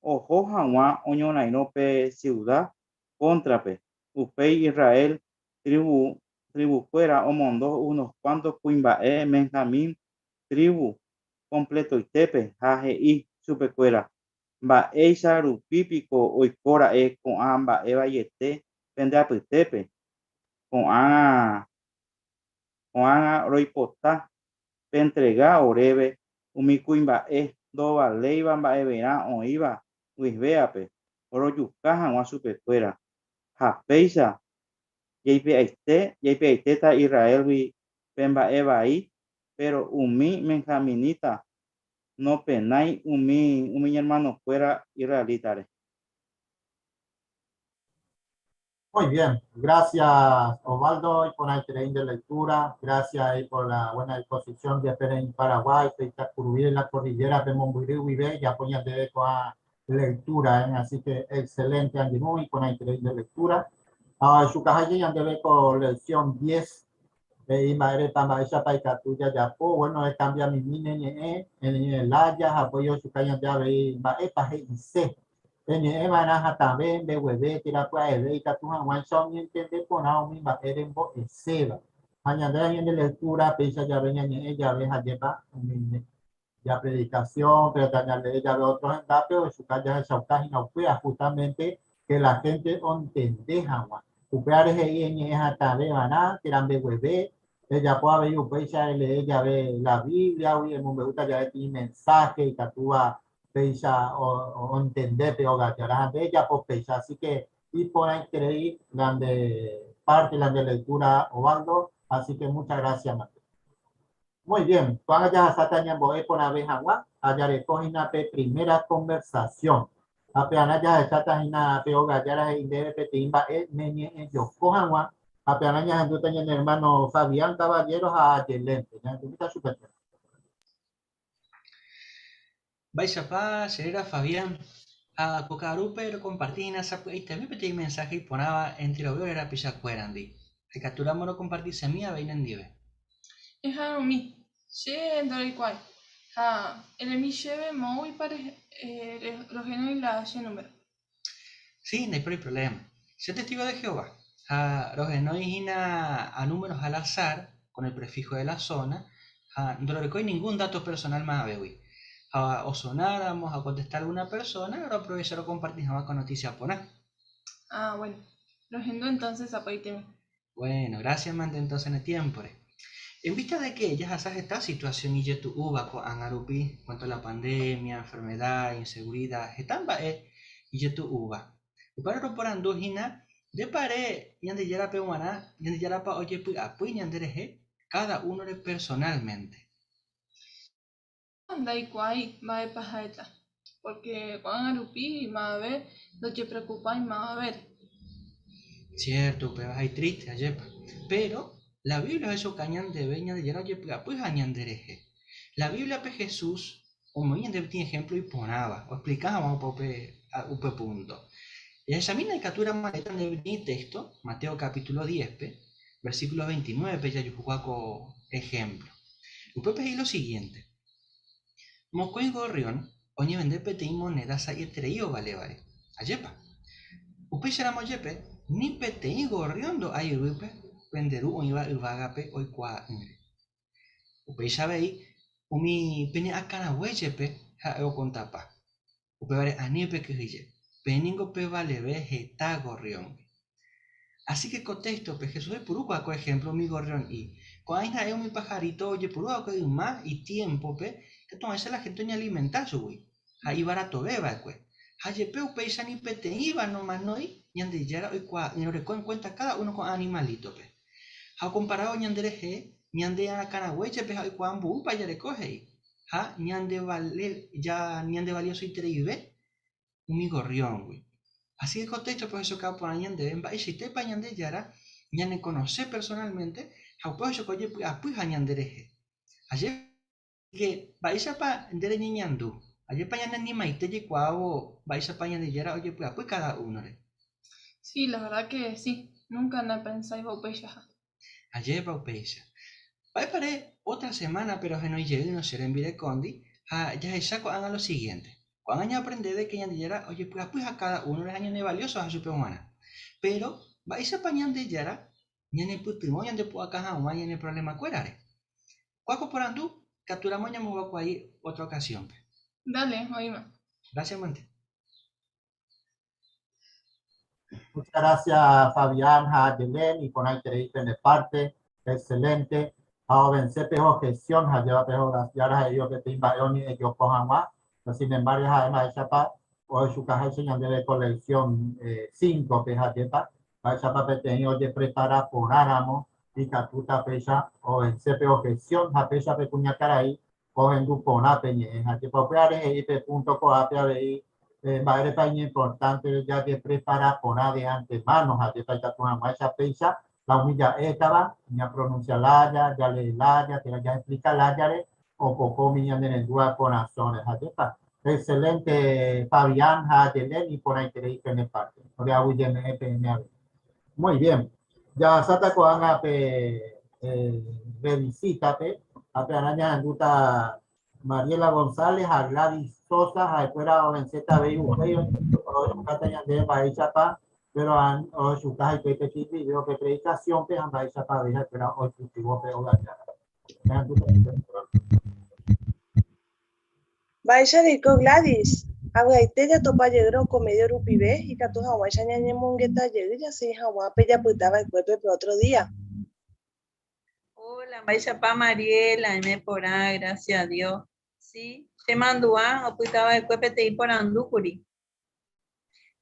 oho hag̃ua oñorairõ pe siuda cóntrape. Upéi Israel tribukuéra omondo unos cuantos kuimba'e Benjamín tribu completoitépe ha he'i chupekuéra: Mba'éicha rupípiko oikóra'e ko'ã mba'e vaiete pende apytépe. Ko'ág̃a roipota pentrega oréve umi kuimba'e ndovaléiva mba'everã oĩva Guibéape rojuka hag̃ua chupekuéra ha péicha jaipe'aitéta Israélgui pe mba'e vai, pero umi benjaminita nopenái umi iñermanokuéra israelítare. Muy bien, gracias Osvaldo y por la excelente lectura, gracias ahí por la buena disposición de en Paraguay, Curubí en la cordillera de Mombyry guive, ya ponía de la lectura, ¿eh? Así que excelente Angie y con la excelente lectura. Ah, su caja ya debe con lección 10, y madre pamba esa paikatu ya po, bueno, cambia mi mine en el haya, apoyo su calle de ave, va e pa y c. Peñe'ẽ va'erã hatãve, mbegueve, térã pya'eve ikatu hag̃uáicha oñentende porã umi mba'e rembo'eséva. Ha ñande ñande lectura péicha jave ñañe'ẽ jave hajépa umi ya predicación, pero ñande jave otro hendápe ohechuka jahechauka hína upéva justamente que la gente ontende hag̃ua. Upévare he'i eñe'ẽ hatãve va'erã térã mbegueve, ejapo avei upéicha elee jave la Biblia-gui, emombe'úta jave peteĩ mensaje ikatúva péicha ontende pe ogajára ha nde ejapo péicha. Así que iporãiterei la nde parte, la nde lectura, Osvaldo. Así que muchas gracias, Mateo. Muy bien, ko'ág̃a jahasáta ñambo'e porãve hag̃ua ha jareko hína pe primera conversación. Ha pearã jahecháta hína pe ogajára he'i ndéve peteĩ mba'e neñe'ẽjoko hag̃ua ha pearã ñahendúta ñane hermano Fabián Caballero ha Ayelente. Ñahendumíta chupekuéra. Mba'éichapa che réra Fabián ha ko ka'arúpe rokomparti hína sapy'aitemi peteĩ mensaje iporãva enterove ore rapichakuérandi. Ha ikatúramo rokompartisemi avei nendive. Eha'arõmi, che ndoroikuaái ha eremi chéve moõguipa rohenói la che número. Sí, ndaipóri problema. Che testigo de Jehová ha rohenói hína a números al azar con el prefijo de la zona ha ndororekói ningún dato personal mavégui. Ha osonáramo ha okontesta alguna persona, roaprovecha rokomparti hag̃ua ko noticia porã. Ah, bueno. Rohendu entonces apoitemi. Bueno, gracias mante entonces ne tiémpore. En vista de que jahasa heta situación ijetu'úva ko'ág̃a rupi, cuanto a la pandemia, enfermedad, inseguridad, heta mba'e ijetu'úva. Upévare roporandu hína ndépa ere Ñandejárape g̃uarã Ñandejárapa ojepy'apy ñanderehe káda únore personalmente. Ndaikuaái mba'épa ha'éta, pórke ko'ág̃a rupi mavave ndojepreokupái mavavére. Cierto, upéva ha itriste, ajépa. Péro la Biblia ohechauka ñandéve Ñandejára ojepy'apyha ñanderehe. La Bíbliape Jesús omoĩ ñandéve peteĩ ehémplo iporãva oexplika hag̃ua opa upe púnto. Jahechamína ikatúramo ja'éta ndéve peteĩ téxto, Mateo capítulo 10-pe, versículo 29-pe jajuhúva ko. ejemplo. Upépe he'i lo siguiente, Mokõi gorrión oñevende peteĩ moneda sa'ieterei ovalévare. Ajépa? Upéicharamo jepe, ni peteĩ gorrión ndo'ái yvýpe pende Ru oĩva yvágape oikuaa'ỹre. Upéicha avei, umi pene akãrague jepe ha'e okontapa. Upévare ani pekyhyje, peẽ ningo pevaleve heta gorrióngui. Así que ko téxtope Jesús oipuru kua ko ehémplo umi gorrion'i. Ko'ã ha'e umi pajarito ojepuru va'ekue yma itiémpope katu oĩcha la hénte oñealimenta chugui ha ivaratove va'ekue. Ha jepe upéicha ni peteĩva nomanói Ñandejára oikuaa'ỹre oreko en cuenta káda uno ko'ã animalítope. Ha okomparávo ñanderehe, ñande akãrague jepe ha oikuaa mboýpa jareko he'i, ha ñandevale ja ñandevaliosoitereive umi gorrióngui. Así que ko téxtope ohechauka porã ñandéve mba'eichaitépa Ñandejára ñanekonose personalmente ha upe ohechauka ojepy'apy ha ñanderehe. Aje que mba'éichapa nde reñeñandu? Ajépa ñaneanimaite jaikuaávo mba'éichapa Ñandejára ojepy'apy káda únore? Sí, la verdad que sí, nunca napensáiva upeichaha. Ajépa upéicha. Mba'épare ótra semána péro ohenói jeýrõ che rembirekóndi ha jahecha ko'ág̃a lo siguiénte. Ko'ág̃a ñaaprendeve ke Ñandejára ojepy'apyha káda únore ha ñanevalioso ha chupe g̃uarã. Péro, mba'éichapa Ñandejára ñanepytyvõ ñandepu'aka hag̃ua ñane provlemakuérare? Kua ko porandu katu ramo ñamovakuaai ótra okasiónpe. Dale, oĩma. Gracias mante. Muchas gracias Fabián ha Yelen iporãiterei pende parte, excelente. Ha ovense pe objeción ha lleva pe Yara he'ívo peteĩ mba'e oñe'ẽjoko hag̃ua, pero sin embargo ha'e mba'éichapa ohechukaháicha ñandéve ko lección 5-pe ha'épa mba'éichapa peteĩ ojeprepara porãramo ikatúta péicha ovense pe objeción ha péicha pe kuñakarai Ohendu porã pe ñe'ẽ ha jepa upévare he'i pe punto ko'ápe avei mba'érepa iñimportánte jajeprepara porã de antemano ha jepa ikatu hag̃uáicha péicha la umi ja'étava, ñapronunsia lája, jalee lája térã jaexplika lájare opoko umi ñanerendúva korasõre ha jepa. Excelente Fabián ha Yelen iporãiterei pene parte. Ore aguyjeme'ẽ peẽme avei. Muy bien. Jahasáta ko'ág̃a pe revisítape ha pearã ñahendúta Mariela González ha Gladys Sosa, ha'ekuéra ovenséta avei upéi ohechukáta ñandéve mba'éichapa, péro ohechuka hikuái peteĩ video pe predikasiónpe ha mba'éichapa avei ha'ekuéra oipytyvõ pe ogajára. Ñahendúta chupe. Mba'éicha reiko Gladys? Avy'aite jatopa jeýrõ ko medio rupive ikatu hag̃uáicha ñañemongeta jey jasẽ hag̃ua pe japyta va'ekuépe pe ótro día. Hola, mba'éichapa Mariela, aime porã, gracias a Dios. Sí, che mandu'a opyta va'ekue peteĩ porandu kuri.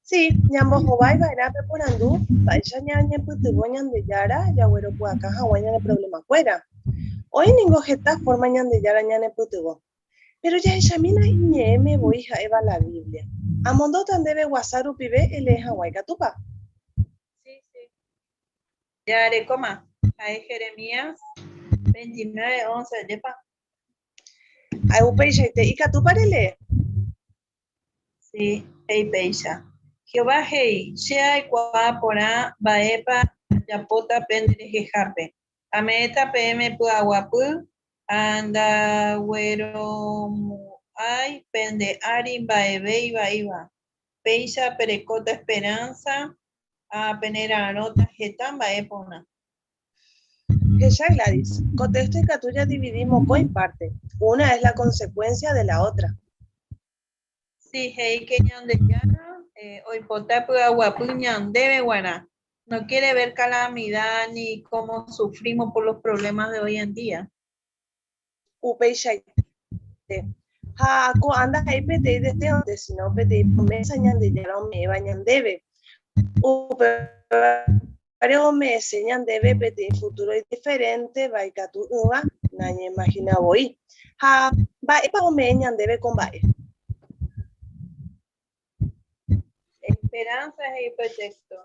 Sí, ñambohovái va'erã pe porandu mba'éicha ñañepytyvõ Ñandejára jagueropu'aka hag̃ua ñane provlemakuéra. Oĩ ningo heta fórma Ñandejára ñanepytyvõ. Péro jahechamína iñe'ẽme voi ha'éva la Biblia. Amondóta ndéve guasa rupive elee hag̃ua ikatúpa? Sí, sí. Jarekóma. Ha'e Jeremías 29, 11, ajépa? Ha'e upeichaite, ikatúpa relee? Sí, he'i péicha. Jehová he'i, Che aikuaa porã mba'épa ajapóta pende rehehápe. Ame'ẽta peẽme py'aguapy ha ndagueromo'ãi pende ári mba'eve ivaíva. Péicha perekóta esperánsa ha penera'arõta heta mba'e porã. Hecha Gladys, ko texto ikatu jadividi mokõi parte, una es la consecuencia de la otra. Si, he'i que Ñandejára oipota py'aguapy ñandéve guarã, no quiere ver calamidad ni cómo sufrimos por los problemas de hoy en día. Upeichaite. Ha ko'ã ndaha'éi peteĩ deséonte, síno peteĩ promésa Ñandejára ome'ẽva ñandéve. Upévare ome'ẽse ñandéve peteĩ futúro idiferénteva ikatu'ỹva nañeimahina voi. Ha mba'épa ome'ẽ ñandéve ko mba'e? Esperanza he'i pe téxto.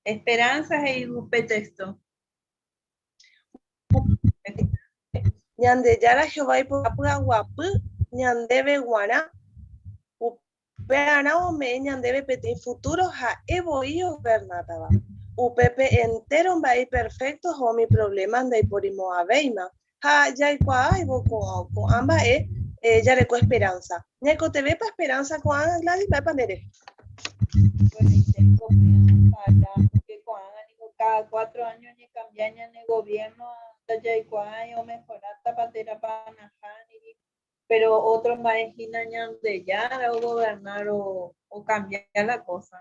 Esperanza he'i upe texto. Ñandejára Jehová ipy'aguapy ñandéve guarã. Upearã ome'ẽ ñandéve peteĩ futuro ha'e voi ogovernátava. Upépe entéro mba'e iperfékto ha umi provléma ndaiporimo'ãvéima. Ha jaikuaáivo ko'ã mba'e jareko esperánsa. Ñaikotevẽpa esperánsa ko'ág̃a, Gladys? Mba'épa nde ere? Iporãite ko péva, pórke ko'ág̃a ningo káda cuatro áño oñekambia ñane goviérno ndajaikuaái omehorátapa térãpa nahániri. Péro ótro mba'e hína Ñandejára ogovernárõ okambia la kósa.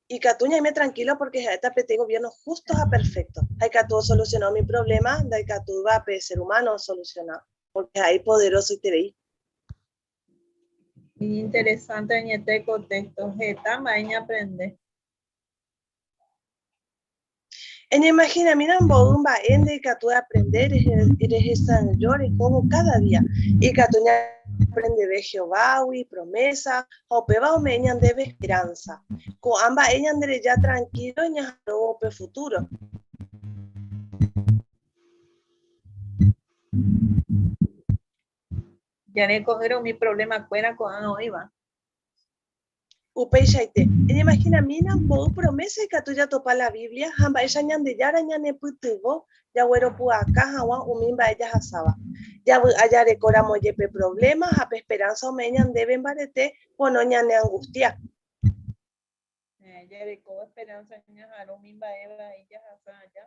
Ikatu ñaime trankílo pórke ha'éta peteĩ goviérno hústo ha perfékto, ha ikatu osolusiona umi provléma ndaikatúiva pe ser umáno osolusiona, pórke ha'e ipoderosoiterei. Iñinteresánte añete ko téxto, heta mba'e ñaaprende. Eñeimahinamína mboy mba'e nde ikatu eaprende rehesa'ỹijo rehóvo káda día. Ikatu ñaaprendeve Jehovágui, ipromésa, ha upéva ome'ẽ ñandéve esperánsa. Ko'ã mba'e ñandereja trankílo ñaha'arõvo upe futúro. Jareko'ỹre umi provlemakuéra ko'ág̃a oĩva. Upeichaite, eñeimahinamína mboy promésa ikatu jatopa la Biblia ha mba'éicha Ñandejára ñanepytyvõ jagueropu'aka hag̃ua umi mba'e jahasáva. Javy'a jarekóramo jepe provléma ha pe esperánsa ome'ẽ ñandéve mbarete pono ñaneangustia. Jareko esperanza ñaha'arõ umi mba'e vai jahasa aja.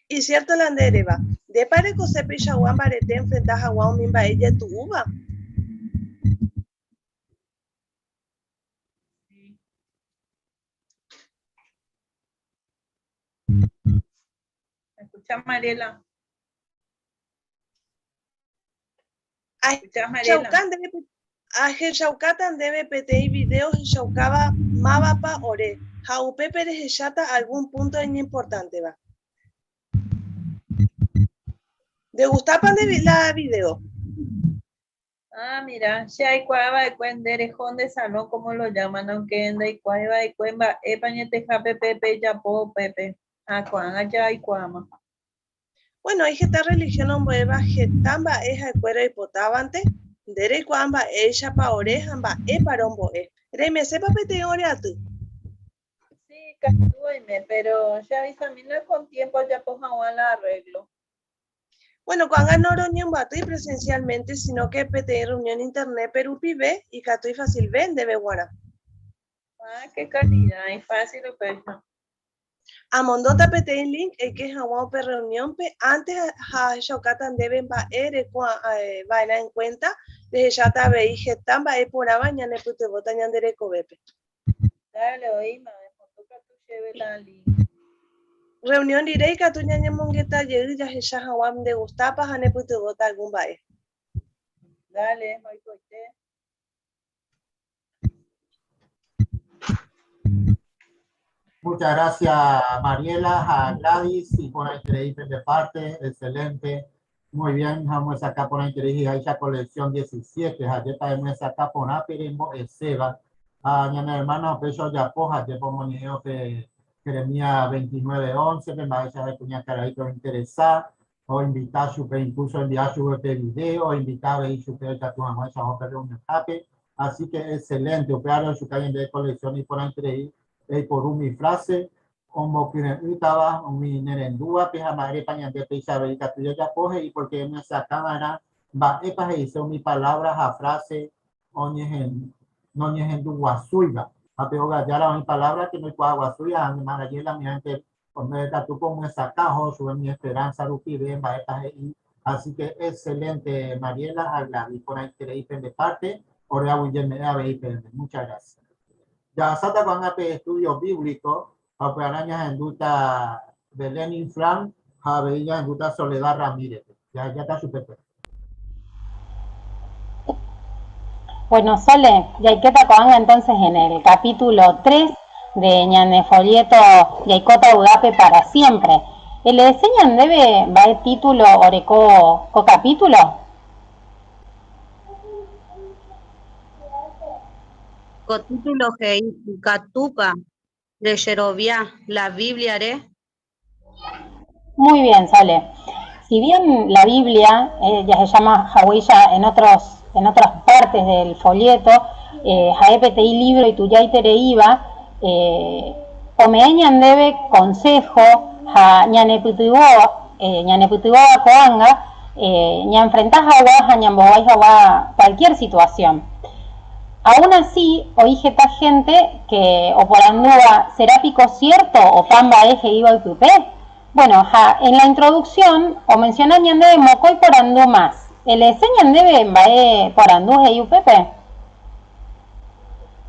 Icierto la nde eréva. Ndépa erekose peichagua mbarete enfrenta hag̃ua umi mba'e ijetu'úva? Sí. ¿Me escuchas, Mariela? ¿Escuchas, Mariela? Ahechaukáta ndéve peteĩ vidéo ohechaukáva mávapa ore, ha upépe rehecháta algún púnto iñimportánteva. Ndegustápa nde la vidéo? Ah, mira, che aikuaa va'ekue nde reho nde salón como lo llaman, aunque ndaikuaái va'ekue mba'épa añetehápe pe pejapo upépe. Ha ko'ág̃a ja aikuaáma. Bueno, oĩ heta religión ombo'éva heta mba'e ha'ekuéra oipotávante, nde reikuaa mba'éichapa ore ha mba'épa rombo'e. Reimesépa peteĩ ore aty? Sí, ikatu oime, pero che avisamína con tiempo ajapo hag̃ua la arreglo. Bueno, ko'ág̃a noroñembyatýi presencialmente, sino que peteĩ reunión internet-pe rupive ikatu ifasilve ndéve g̃uarã. Ah, qué calidad, ifácil upéicha. Amondóta peteĩ link eike hag̃ua upe reunión-pe antes ha ahechaukáta ndéve mba'e reko va'erã en cuenta, rehecháta avei heta mba'e porãva ñanepytyvõta ñande rekovépe. Dale, oĩma, emondo katu chéve la link. Reunión rire ikatu ñañemongeta jey jahecha hag̃ua ndegustápa ha nepytyvõta algún mba'e. Dale, oikoite. Muchas gracias, Mariela, a Gladys y por ahí de parte, excelente. Muy bien, vamos a sacar por ahí esa colección 17, ayer para sacar por Aperembo, Seba, a mi hermano Pecho Yapoja, ayer por Moneo que Jeremías 29, 11, me va a de caraito interesar, o invitar su incluso enviar su video, o invitar a su Así que excelente, operar su calle de colección y por entre ahí por mi frase, como que estaba mi nerendúa, pija madre pañante pisa verica tuya ya coge y porque me cámara va epa hizo mi palabra a frase oñejen no ñejendu guasuiva. A peo gallara mi palabra que no es guasuiva, mi marayela mi gente tú como esa cajo, sube mi esperanza, rupi, ven, va, y Así que excelente, Mariela, a Gladys, por ahí de parte, Orea William Muchas gracias. Ya sata con ape estudio bíblico, arañas en duta Belén Infran, Javeilla en duta Soledad Ramírez. Ya, ya está super. Bueno, Sole, Yaiketa Coanga entonces en el capítulo 3 de ñane folleto Yaikota Udape para siempre. ¿El enseñan debe va el título oreco co capítulo? Ko título he'i Ikatúpa rejerovia la Biblia-re. Muy bien, Sole. Si bien la Biblia, ya se llama Haweya en otros en otras partes del folleto, eh, ha'e peteĩ libro itujaitereíva, eh, ome'ẽ ñandéve consejo ha ñanepytyvõ, eh, ñanepytyvõva ko'ág̃a eh, ñaenfrenta hag̃ua ha ñambohovái hag̃ua cualquier situación. Aún así, oĩ heta gente que oporandúva, Será piko cierto opa mba'e he'íva oipype? Bueno, ha en la introducción omenciona ñandéve mokõi porandu más. Eleese ñandéve mba'e porandu he'i upépe?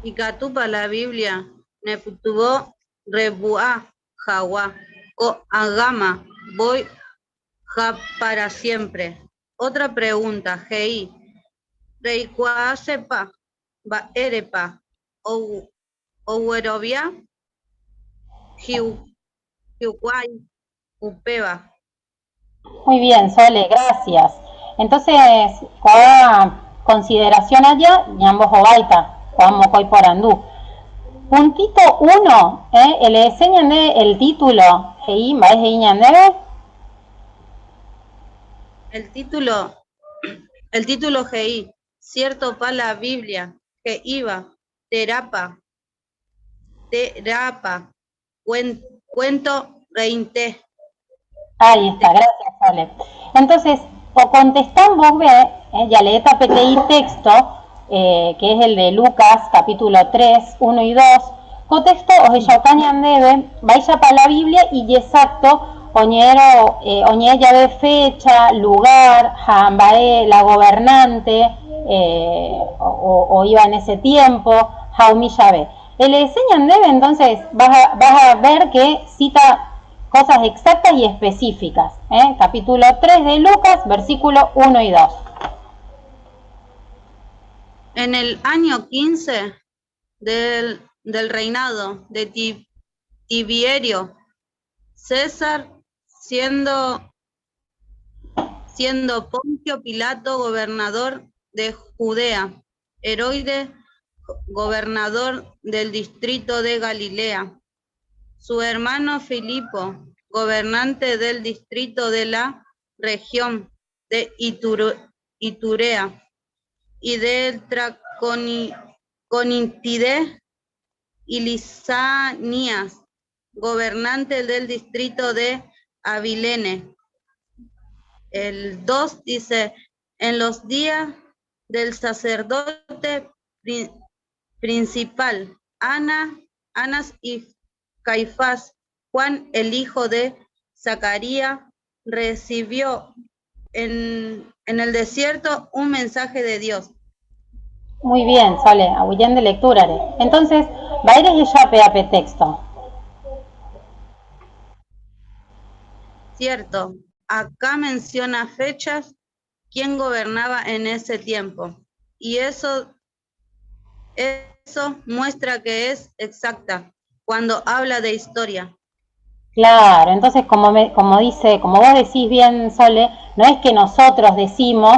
Ikatúpa la Biblia nepytyvõ revy'a hag̃ua ko'ág̃ama voi ha pára siémpre? Ótra pregúnta he'i, Reikuaasépa mba'érepa oguerovia hikuái upéva? Muy bien, Sole, gracias. Entonces, ko'ã consideración aja ñambohováita ko'ã mokõi porandu. Puntito uno, eh, eleese ñande el título, he'i, mba'e he'i ñandéve? El título, el título he'i, Cierto pa la Biblia, he'íva, térãpa, térãpa, cuento reinte. Ahí está, gracias Sole. Entonces, okontesta mboyve, eh, jaleéta peteĩ texto, eh, que es el de Lucas capítulo 3, 1 y 2, ko texto ohechauka ñandéve mba'éichapa la Biblia ijexacto oñe'ẽrõ, eh, oñe'ẽ jave fecha, lugar ha mba'e la gobernante eh, oĩva en ese tiempo ha umi jave. Eleese ñandéve entonces vas a, vas a ver que cita cosas exactas y específicas. ¿eh? Capítulo 3 de Lucas, versículo 1 y 2. En el año 15 del, del reinado de Tiberio César, siendo, siendo Poncio Pilato gobernador de Judea, Heroide gobernador del distrito de Galilea, su hermano Filipo, gobernante del distrito de la región de Iturea y del Traconitide y Lisanías, gobernante del distrito de Abilene. El 2 dice, en los días del sacerdote principal, Ana, Anas y Caifás, Juan, el hijo de Zacarías, recibió en, en el desierto un mensaje de Dios. Muy bien, Sole, aguyen de lectura. Entonces, mba'ére hecha pe ape texto? Cierto, acá menciona fechas, quién gobernaba en ese tiempo. Y eso, eso muestra que es exacta cuando habla de historia. Claro, entonces como, me, como dice, como vos decís bien, Sole, no es que nosotros decimos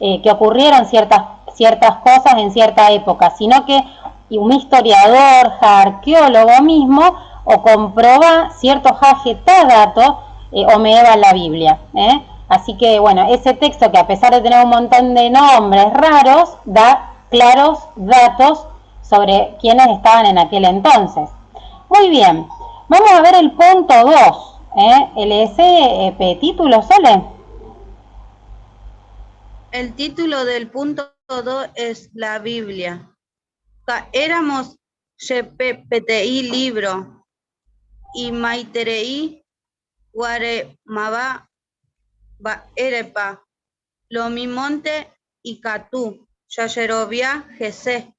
eh, que ocurrieron ciertas, ciertas cosas en cierta época, sino que un historiador, arqueólogo mismo, o comproba cierto dato eh, o me eva la Biblia. ¿eh? Así que bueno, ese texto que a pesar de tener un montón de nombres raros, da claros datos sobre quiénes estaban en aquel entonces. Muy bien, vamos a ver el punto 2. ¿eh? LSP, título, Sole. El título del punto 2 es la Biblia. Éramos GPPTI libro y Maiterei Guaremaba Erepa, Lomimonte y Catú, Yayerovia GC.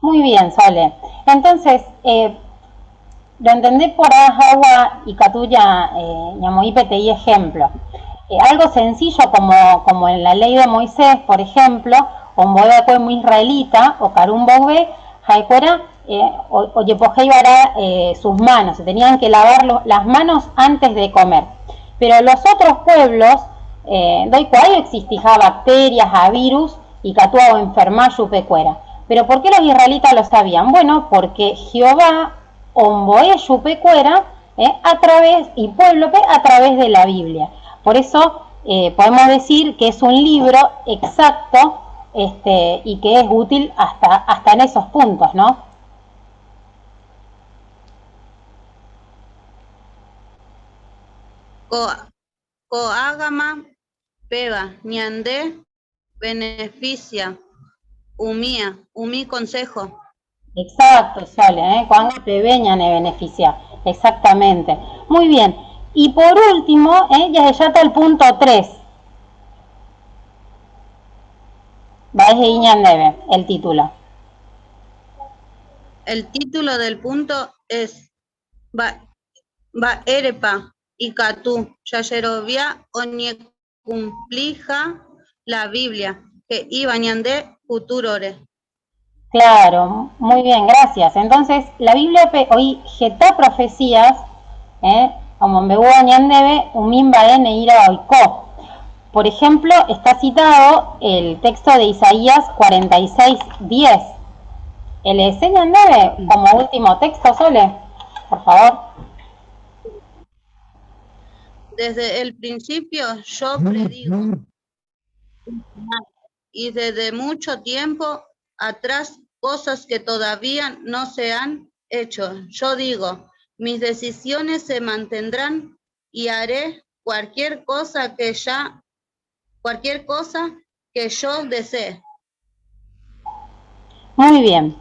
Muy bien, Sole. Entonces, eh, lo entendé por agua y Catuya, eh, ejemplo. Eh, algo sencillo como, como en la ley de Moisés, por ejemplo, muy israelita, o carumbobe, jaecuera, eh, eh, sus manos, se tenían que lavar las manos antes de comer. Pero los otros pueblos, eh, doy existía bacterias, a virus, y catua o enferma yupecuera. Pero ¿por qué los israelitas lo sabían? Bueno, porque Jehová omboe yupecuera eh, a través, y pueblo a través de la Biblia. Por eso eh, podemos decir que es un libro exacto este, y que es útil hasta, hasta en esos puntos, ¿no? Ko'ág̃ama péva ñande beneficia umía umi consejo. Exacto, Sole, ¿eh? Ko'ág̃a peve ñane beneficia. Exactamente. Muy bien. Y por último, ¿eh? ya está el punto 3. Mba'e he'i ñandéve, el título. El título del punto es Mba'érepa ikatu jajerovia oñekumpliha la Biblia he'íva ñande futúrore. Claro, muy bien, gracias. Entonces, la Biblia oĩ heta profecías, eh, omombe'úva ñandéve umi mba'e ne'ĩra oiko. Por ejemplo, está citado el texto de Isaías 46, 10. ¿Eleese ñandéve como último texto, Sole? Por favor. Desde el principio yo predigo y desde mucho tiempo atrás cosas que todavía no se han hecho. Yo digo, mis decisiones se mantendrán y haré cualquier cosa que ya, cualquier cosa que yo desee. Muy bien.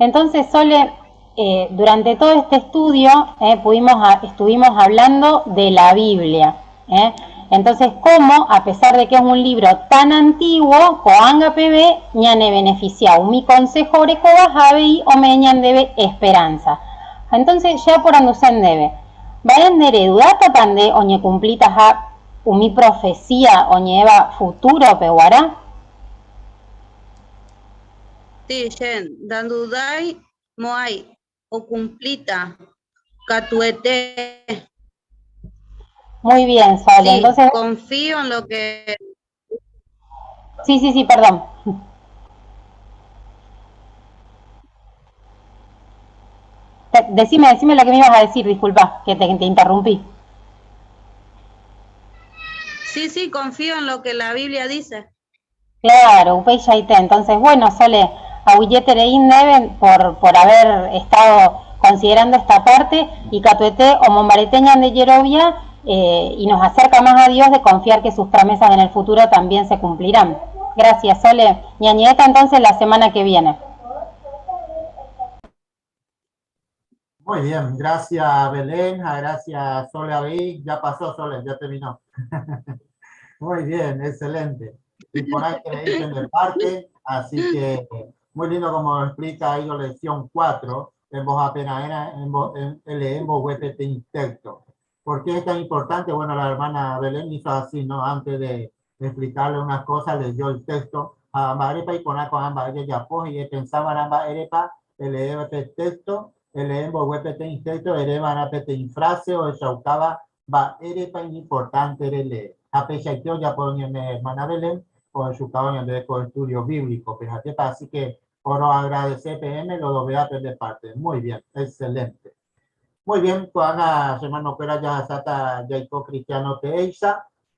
Entonces, Sole, eh, durante todo este estudio eh, pudimos, estuvimos hablando de la Biblia. ¿eh? Entonces, ¿cómo, a pesar de que es un libro tan antiguo, ko'ág̃a peve ñane beneficia umi consejo orekóva ha avei ome'ẽ ñandéve esperanza? Entonces, che aporanduse ndéve, mba'e nde redudátapa nde oñekumplitaha umi profecía oñe'ẽva futuro-pe guarã? Sí, che ndadudái mo'ãi okumplíta katuete. Muy bien, Sole. Sí, Entonces, confío en lo que... Sí, sí, sí, perdón. Decime, decime lo que me ibas a decir, disculpa, que te, te interrumpí. Sí, sí, confío en lo que la Biblia dice. Claro, upeichaite. Entonces, bueno, Sole, aguyjeterei ndéve por, por haber estado considerando esta parte y katuete omombarete ñande jerovia eh, y nos acerca más a Dios de confiar que sus promesas en el futuro también se cumplirán. Gracias, Sole. Ñañe'ẽta entonces la semana que viene. Muy bien, gracias Belén, gracias Sole Abí. Ya pasó Sole, ya terminó. Muy bien, excelente. Y por ahí que le dicen de parte, así que muy lindo como lo explica ahí la lección 4, en voz apenas era en el texto. ¿Por qué es tan importante? Bueno, la hermana Belén hizo así, ¿no? Antes de explicarle unas cosas, leyó el texto. Ha mba'érepa iporã ko'ã mba'e jajapo, he'i epensava'erã mba'érepa eleéva pe texto, elee mboyve peteĩ texto ereva'erã peteĩ frase ohechaukáva mba'érepa iñimportánte relee. Ha peichaite ojapo ñane hermana Belén ohechukávo ñandéve ko estudio bíblico-pe. Ha'épa así que oroagradece peẽme lo dovea pende parte. Muy bien, excelente. Muy bien, ko'ág̃a che hermanokuéra jahasáta jaiko cristiano teéicha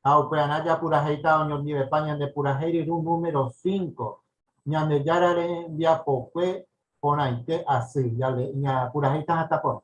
ha upearã japurahéita oñondivepa ñande purahéi ryru número cinco, Ñandejára rembiapokue porãite asy. Ñapurahéita hatã porã.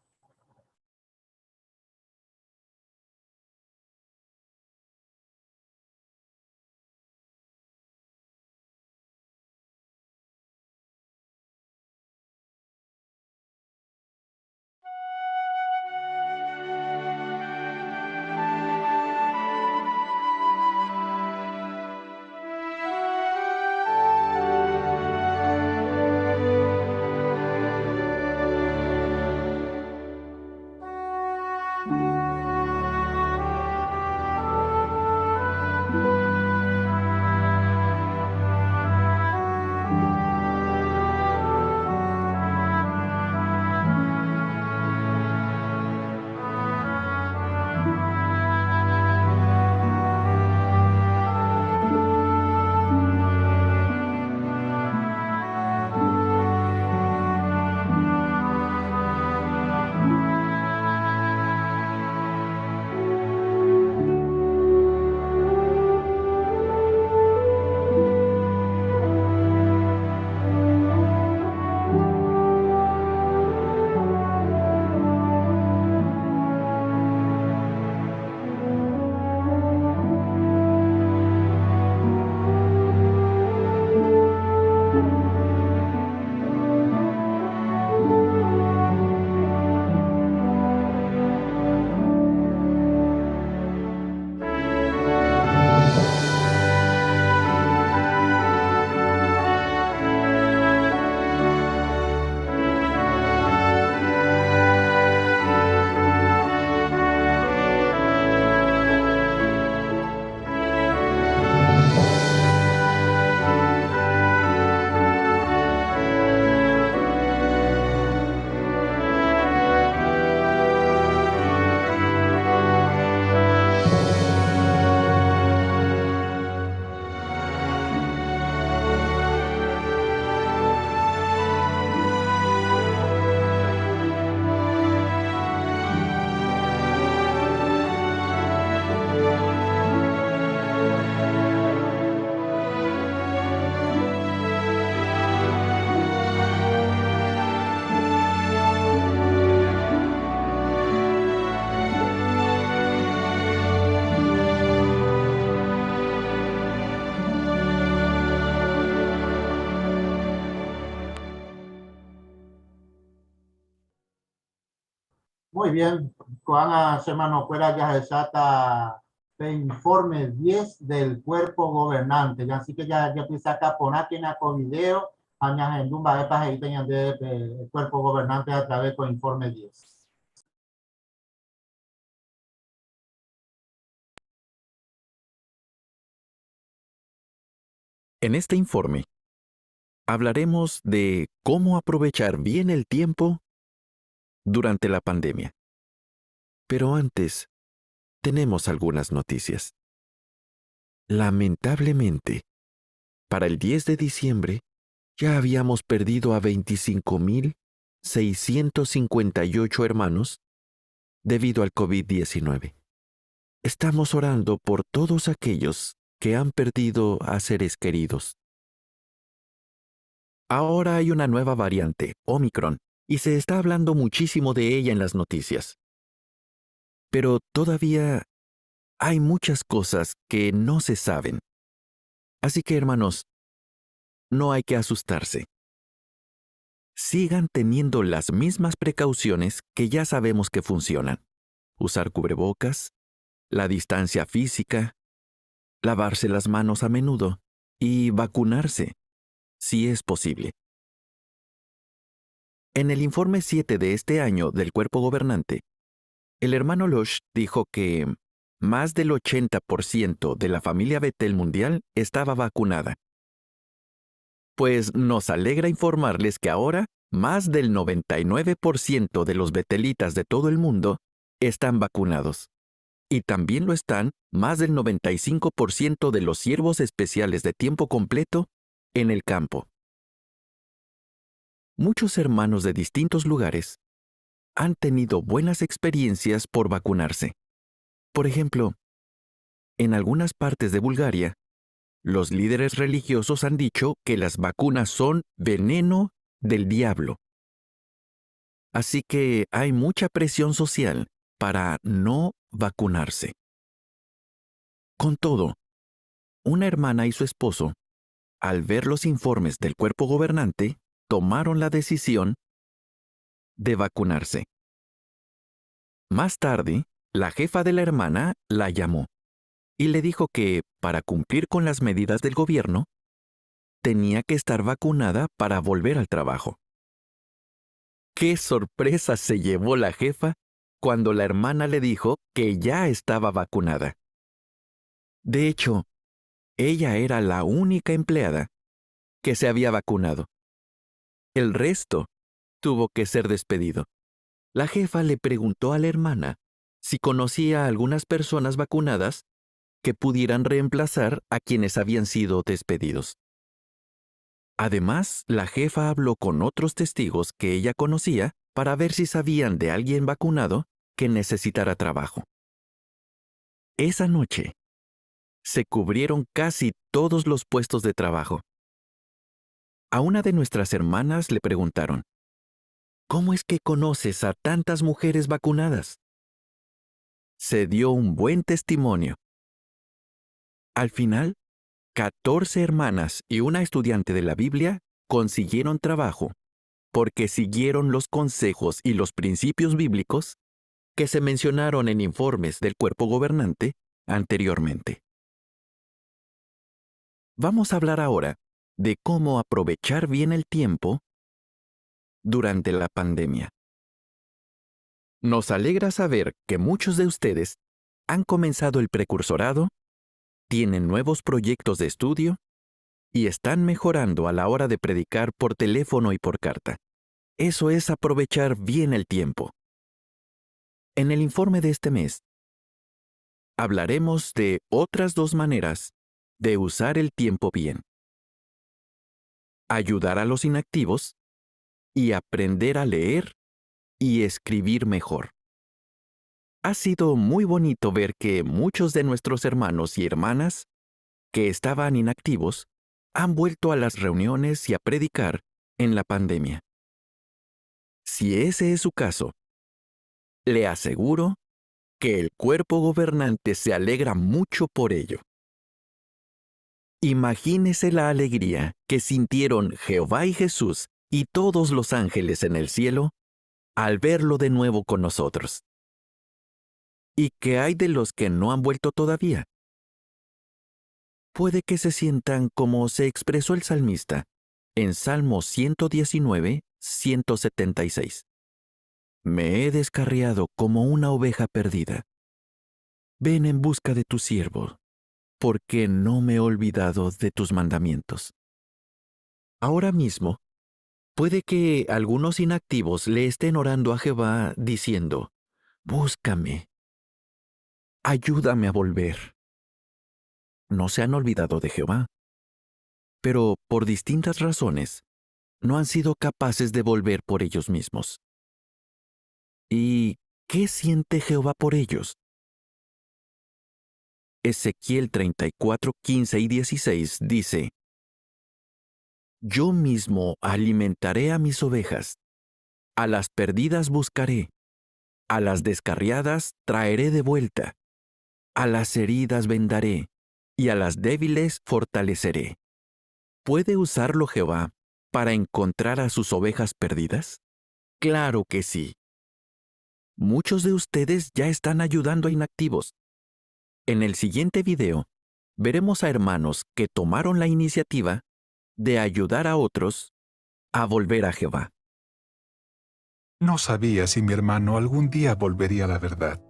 Muy bien, ko'ág̃a che hermanokuéra jahecháta pe informe 10 del cuerpo gobernante. Así que jajapysaka porãkena ko video ha ñahendu mba'épa he'íta ñandéve pe cuerpo gobernante a través ko informe 10. En este informe, hablaremos de cómo aprovechar bien el tiempo durante la pandemia. Pero antes, tenemos algunas noticias. Lamentablemente, para el 10 de diciembre, ya habíamos perdido a 25.658 hermanos debido al COVID-19. Estamos orando por todos aquellos que han perdido a seres queridos. Ahora hay una nueva variante, Omicron, y se está hablando muchísimo de ella en las noticias. Pero todavía hay muchas cosas que no se saben. Así que, hermanos, no hay que asustarse. Sigan teniendo las mismas precauciones que ya sabemos que funcionan. Usar cubrebocas, la distancia física, lavarse las manos a menudo y vacunarse, si es posible. En el informe 7 de este año del cuerpo gobernante, el hermano Losch dijo que más del 80% de la familia Betel mundial estaba vacunada. Pues nos alegra informarles que ahora más del 99% de los betelitas de todo el mundo están vacunados. Y también lo están más del 95% de los siervos especiales de tiempo completo en el campo. Muchos hermanos de distintos lugares han tenido buenas experiencias por vacunarse. Por ejemplo, en algunas partes de Bulgaria, los líderes religiosos han dicho que las vacunas son veneno del diablo. Así que hay mucha presión social para no vacunarse. Con todo, una hermana y su esposo, al ver los informes del cuerpo gobernante, tomaron la decisión de vacunarse. Más tarde, la jefa de la hermana la llamó y le dijo que, para cumplir con las medidas del gobierno, tenía que estar vacunada para volver al trabajo. ¡Qué sorpresa se llevó la jefa cuando la hermana le dijo que ya estaba vacunada! De hecho, ella era la única empleada que se había vacunado. El resto tuvo que ser despedido. La jefa le preguntó a la hermana si conocía a algunas personas vacunadas que pudieran reemplazar a quienes habían sido despedidos. Además, la jefa habló con otros testigos que ella conocía para ver si sabían de alguien vacunado que necesitara trabajo. Esa noche, se cubrieron casi todos los puestos de trabajo. A una de nuestras hermanas le preguntaron, ¿Cómo es que conoces a tantas mujeres vacunadas? Se dio un buen testimonio. Al final, 14 hermanas y una estudiante de la Biblia consiguieron trabajo porque siguieron los consejos y los principios bíblicos que se mencionaron en informes del cuerpo gobernante anteriormente. Vamos a hablar ahora de cómo aprovechar bien el tiempo durante la pandemia. Nos alegra saber que muchos de ustedes han comenzado el precursorado, tienen nuevos proyectos de estudio y están mejorando a la hora de predicar por teléfono y por carta. Eso es aprovechar bien el tiempo. En el informe de este mes, hablaremos de otras dos maneras de usar el tiempo bien. Ayudar a los inactivos y aprender a leer y escribir mejor. Ha sido muy bonito ver que muchos de nuestros hermanos y hermanas que estaban inactivos han vuelto a las reuniones y a predicar en la pandemia. Si ese es su caso, le aseguro que el cuerpo gobernante se alegra mucho por ello. Imagínese la alegría que sintieron Jehová y Jesús y todos los ángeles en el cielo al verlo de nuevo con nosotros. ¿Y qué hay de los que no han vuelto todavía? Puede que se sientan como se expresó el salmista en Salmo 119, 176. Me he descarriado como una oveja perdida. Ven en busca de tu siervo, porque no me he olvidado de tus mandamientos. Ahora mismo, puede que algunos inactivos le estén orando a Jehová diciendo, Búscame, ayúdame a volver. No se han olvidado de Jehová, pero por distintas razones no han sido capaces de volver por ellos mismos. ¿Y qué siente Jehová por ellos? Ezequiel 34, 15 y 16 dice, Yo mismo alimentaré a mis ovejas, a las perdidas buscaré, a las descarriadas traeré de vuelta, a las heridas vendaré, y a las débiles fortaleceré. ¿Puede usarlo Jehová para encontrar a sus ovejas perdidas? Claro que sí. Muchos de ustedes ya están ayudando a inactivos. En el siguiente video, veremos a hermanos que tomaron la iniciativa de ayudar a otros a volver a Jehová. No sabía si mi hermano algún día volvería a la verdad.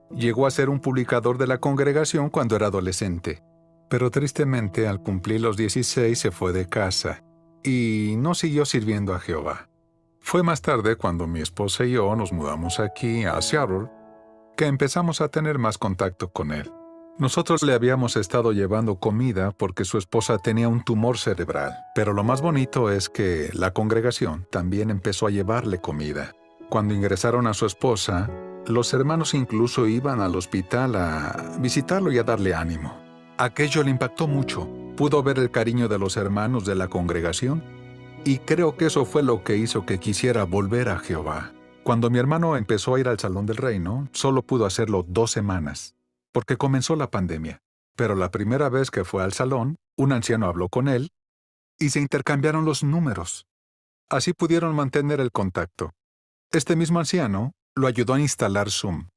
Llegó a ser un publicador de la congregación cuando era adolescente, pero tristemente al cumplir los 16 se fue de casa y no siguió sirviendo a Jehová. Fue más tarde cuando mi esposa y yo nos mudamos aquí a Seattle que empezamos a tener más contacto con él. Nosotros le habíamos estado llevando comida porque su esposa tenía un tumor cerebral, pero lo más bonito es que la congregación también empezó a llevarle comida. Cuando ingresaron a su esposa, los hermanos incluso iban al hospital a visitarlo y a darle ánimo. Aquello le impactó mucho. Pudo ver el cariño de los hermanos de la congregación y creo que eso fue lo que hizo que quisiera volver a Jehová. Cuando mi hermano empezó a ir al Salón del Reino, solo pudo hacerlo 2 semanas, porque comenzó la pandemia. Pero la primera vez que fue al salón, un anciano habló con él y se intercambiaron los números. Así pudieron mantener el contacto. Este mismo anciano lo ayudó a instalar Zoom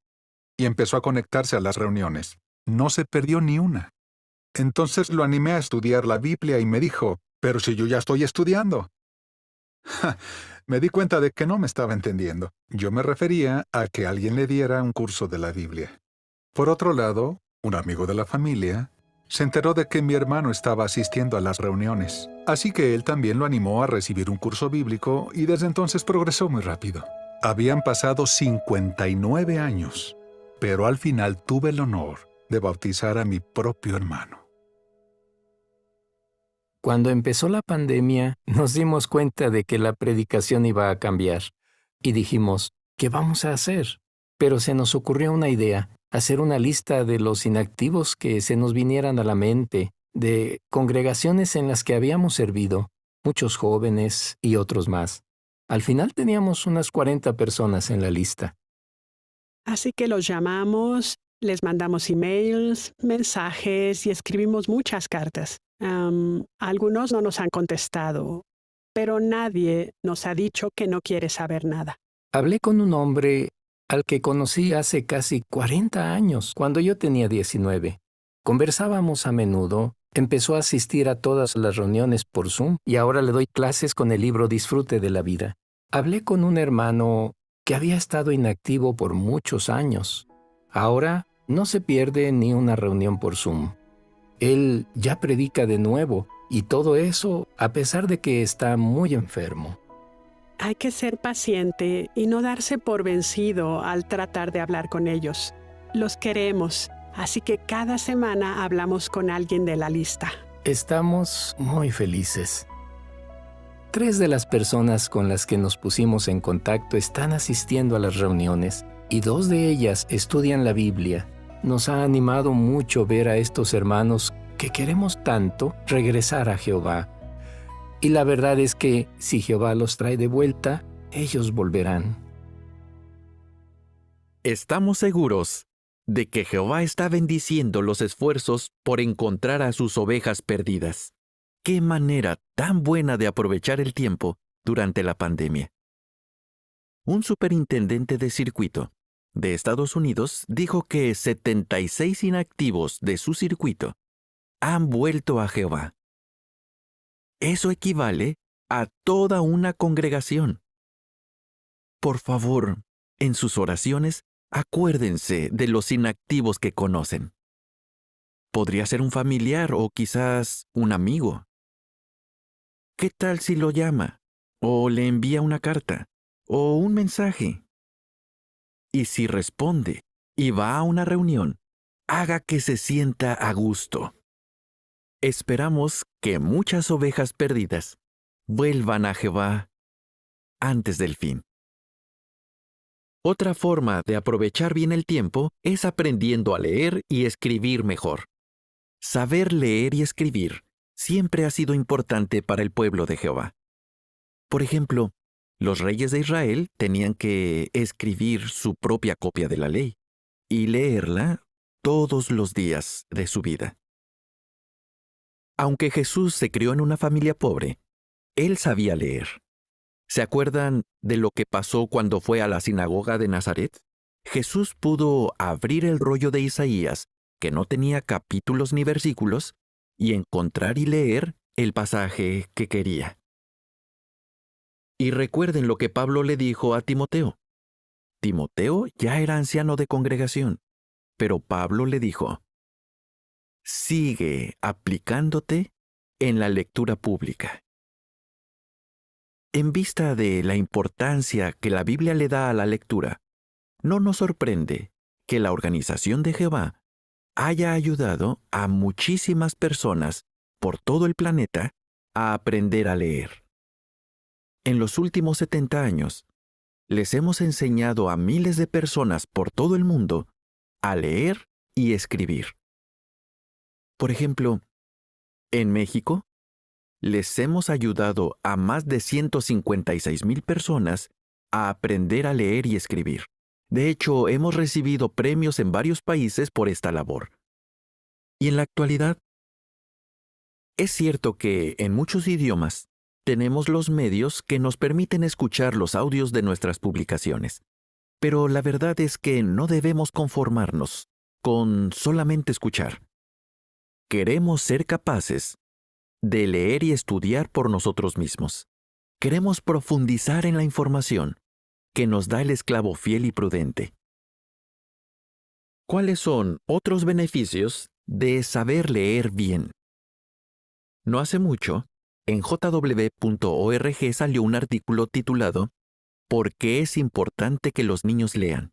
y empezó a conectarse a las reuniones. No se perdió ni una. Entonces lo animé a estudiar la Biblia y me dijo, Pero si yo ya estoy estudiando. Me di cuenta de que no me estaba entendiendo. Yo me refería a que alguien le diera un curso de la Biblia. Por otro lado, un amigo de la familia se enteró de que mi hermano estaba asistiendo a las reuniones. Así que él también lo animó a recibir un curso bíblico y desde entonces progresó muy rápido. Habían pasado 59 años, pero al final tuve el honor de bautizar a mi propio hermano. Cuando empezó la pandemia, nos dimos cuenta de que la predicación iba a cambiar y dijimos, ¿qué vamos a hacer? Pero se nos ocurrió una idea, hacer una lista de los inactivos que se nos vinieran a la mente, de congregaciones en las que habíamos servido, muchos jóvenes y otros más. Al final teníamos unas 40 personas en la lista. Así que los llamamos, les mandamos emails, mensajes y escribimos muchas cartas. Algunos no nos han contestado, pero nadie nos ha dicho que no quiere saber nada. Hablé con un hombre al que conocí hace casi 40 años, cuando yo tenía 19. Conversábamos a menudo, empezó a asistir a todas las reuniones por Zoom y ahora le doy clases con el libro Disfrute de la Vida. Hablé con un hermano que había estado inactivo por muchos años. Ahora no se pierde ni una reunión por Zoom. Él ya predica de nuevo y todo eso a pesar de que está muy enfermo. Hay que ser paciente y no darse por vencido al tratar de hablar con ellos. Los queremos, así que cada semana hablamos con alguien de la lista. Estamos muy felices. 3 de las personas con las que nos pusimos en contacto están asistiendo a las reuniones y 2 de ellas estudian la Biblia. Nos ha animado mucho ver a estos hermanos que queremos tanto regresar a Jehová. Y la verdad es que si Jehová los trae de vuelta, ellos volverán. Estamos seguros de que Jehová está bendiciendo los esfuerzos por encontrar a sus ovejas perdidas. ¡Qué manera tan buena de aprovechar el tiempo durante la pandemia! Un superintendente de circuito de Estados Unidos dijo que 76 inactivos de su circuito han vuelto a Jehová. Eso equivale a toda una congregación. Por favor, en sus oraciones, acuérdense de los inactivos que conocen. Podría ser un familiar o quizás un amigo. ¿Qué tal si lo llama? O le envía una carta? ¿O un mensaje? Y si responde y va a una reunión, haga que se sienta a gusto. Esperamos que muchas ovejas perdidas vuelvan a Jehová antes del fin. Otra forma de aprovechar bien el tiempo es aprendiendo a leer y escribir mejor. Saber leer y escribir siempre ha sido importante para el pueblo de Jehová. Por ejemplo, los reyes de Israel tenían que escribir su propia copia de la ley y leerla todos los días de su vida. Aunque Jesús se crió en una familia pobre, él sabía leer. ¿Se acuerdan de lo que pasó cuando fue a la sinagoga de Nazaret? Jesús pudo abrir el rollo de Isaías, que no tenía capítulos ni versículos, y encontrar y leer el pasaje que quería. Y recuerden lo que Pablo le dijo a Timoteo. Timoteo ya era anciano de congregación, pero Pablo le dijo, Sigue aplicándote en la lectura pública. En vista de la importancia que la Biblia le da a la lectura, no nos sorprende que la organización de Jehová haya ayudado a muchísimas personas por todo el planeta a aprender a leer. En los últimos 70 años, les hemos enseñado a miles de personas por todo el mundo a leer y escribir. Por ejemplo, en México, les hemos ayudado a más de 156 mil personas a aprender a leer y escribir. De hecho, hemos recibido premios en varios países por esta labor. Y en la actualidad, es cierto que en muchos idiomas tenemos los medios que nos permiten escuchar los audios de nuestras publicaciones. Pero la verdad es que no debemos conformarnos con solamente escuchar. Queremos ser capaces de leer y estudiar por nosotros mismos. Queremos profundizar en la información que nos da el esclavo fiel y prudente. ¿Cuáles son otros beneficios de saber leer bien? No hace mucho, en jw.org salió un artículo titulado ¿Por qué es importante que los niños lean?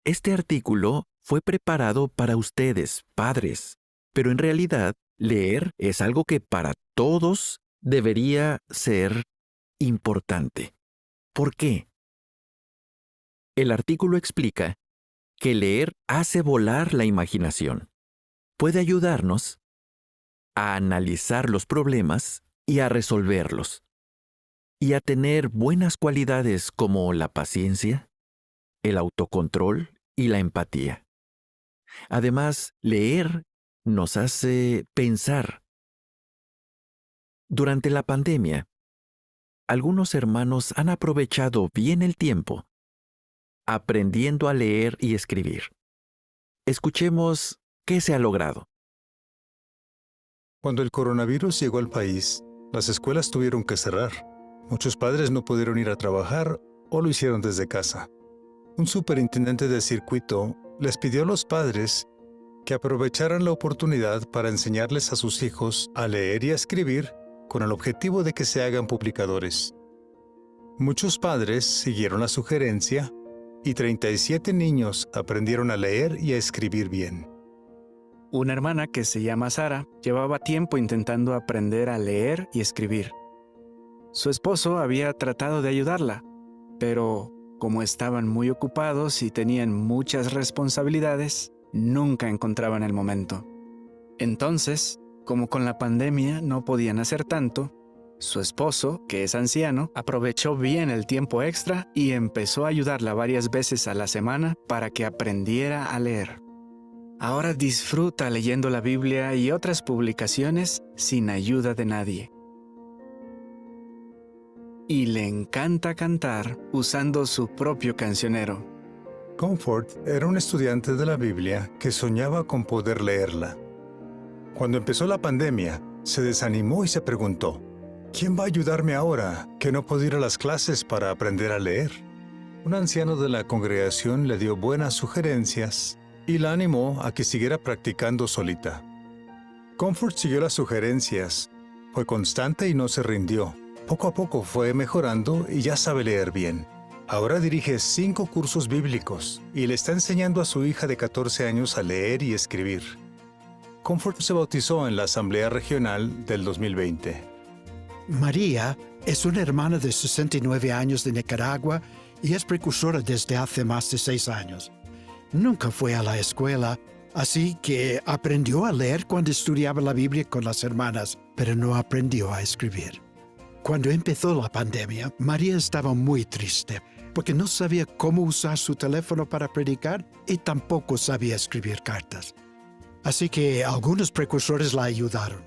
Este artículo fue preparado para ustedes, padres, pero en realidad leer es algo que para todos debería ser importante. ¿Por qué? El artículo explica que leer hace volar la imaginación. Puede ayudarnos a analizar los problemas y a resolverlos, y a tener buenas cualidades como la paciencia, el autocontrol y la empatía. Además, leer nos hace pensar. Durante la pandemia, algunos hermanos han aprovechado bien el tiempo aprendiendo a leer y escribir. Escuchemos qué se ha logrado. Cuando el coronavirus llegó al país, las escuelas tuvieron que cerrar. Muchos padres no pudieron ir a trabajar o lo hicieron desde casa. Un superintendente de circuito les pidió a los padres que aprovecharan la oportunidad para enseñarles a sus hijos a leer y a escribir con el objetivo de que se hagan publicadores. Muchos padres siguieron la sugerencia y 37 niños aprendieron a leer y a escribir bien. Una hermana que se llama Sara llevaba tiempo intentando aprender a leer y escribir. Su esposo había tratado de ayudarla, pero como estaban muy ocupados y tenían muchas responsabilidades, nunca encontraban el momento. Entonces, como con la pandemia no podían hacer tanto, su esposo, que es anciano, aprovechó bien el tiempo extra y empezó a ayudarla varias veces a la semana para que aprendiera a leer. Ahora disfruta leyendo la Biblia y otras publicaciones sin ayuda de nadie. Y le encanta cantar usando su propio cancionero. Comfort era un estudiante de la Biblia que soñaba con poder leerla. Cuando empezó la pandemia, se desanimó y se preguntó, ¿quién va a ayudarme ahora que no puedo ir a las clases para aprender a leer? Un anciano de la congregación le dio buenas sugerencias y la animó a que siguiera practicando solita. Comfort siguió las sugerencias, fue constante y no se rindió. Poco a poco fue mejorando y ya sabe leer bien. Ahora dirige cinco cursos bíblicos y le está enseñando a su hija de 14 años a leer y escribir. Comfort se bautizó en la Asamblea Regional del 2020. María es una hermana de 69 años de Nicaragua y es precursora desde hace más de seis años. Nunca fue a la escuela, así que aprendió a leer cuando estudiaba la Biblia con las hermanas, pero no aprendió a escribir. Cuando empezó la pandemia, María estaba muy triste porque no sabía cómo usar su teléfono para predicar y tampoco sabía escribir cartas. Así que algunos precursores la ayudaron.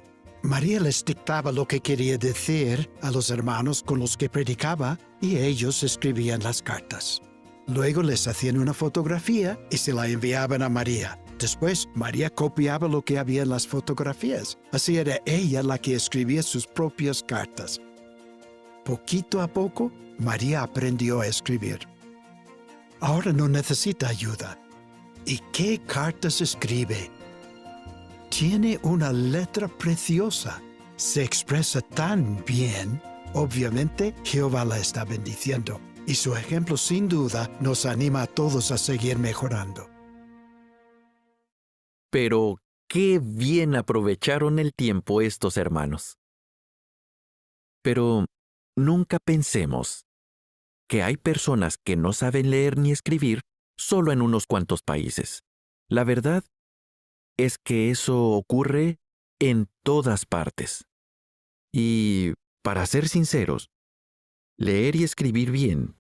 María les dictaba lo que quería decir a los hermanos con los que predicaba y ellos escribían las cartas. Luego les hacían una fotografía y se la enviaban a María. Después, María copiaba lo que había en las fotografías. Así era ella la que escribía sus propias cartas. Poquito a poco, María aprendió a escribir. Ahora no necesita ayuda. ¿Y qué cartas escribe? Tiene una letra preciosa. Se expresa tan bien. Obviamente, Jehová la está bendiciendo. Y su ejemplo sin duda nos anima a todos a seguir mejorando. Pero qué bien aprovecharon el tiempo estos hermanos. Pero nunca pensemos que hay personas que no saben leer ni escribir solo en unos cuantos países. La verdad es que eso ocurre en todas partes. Y, para ser sinceros, leer y escribir bien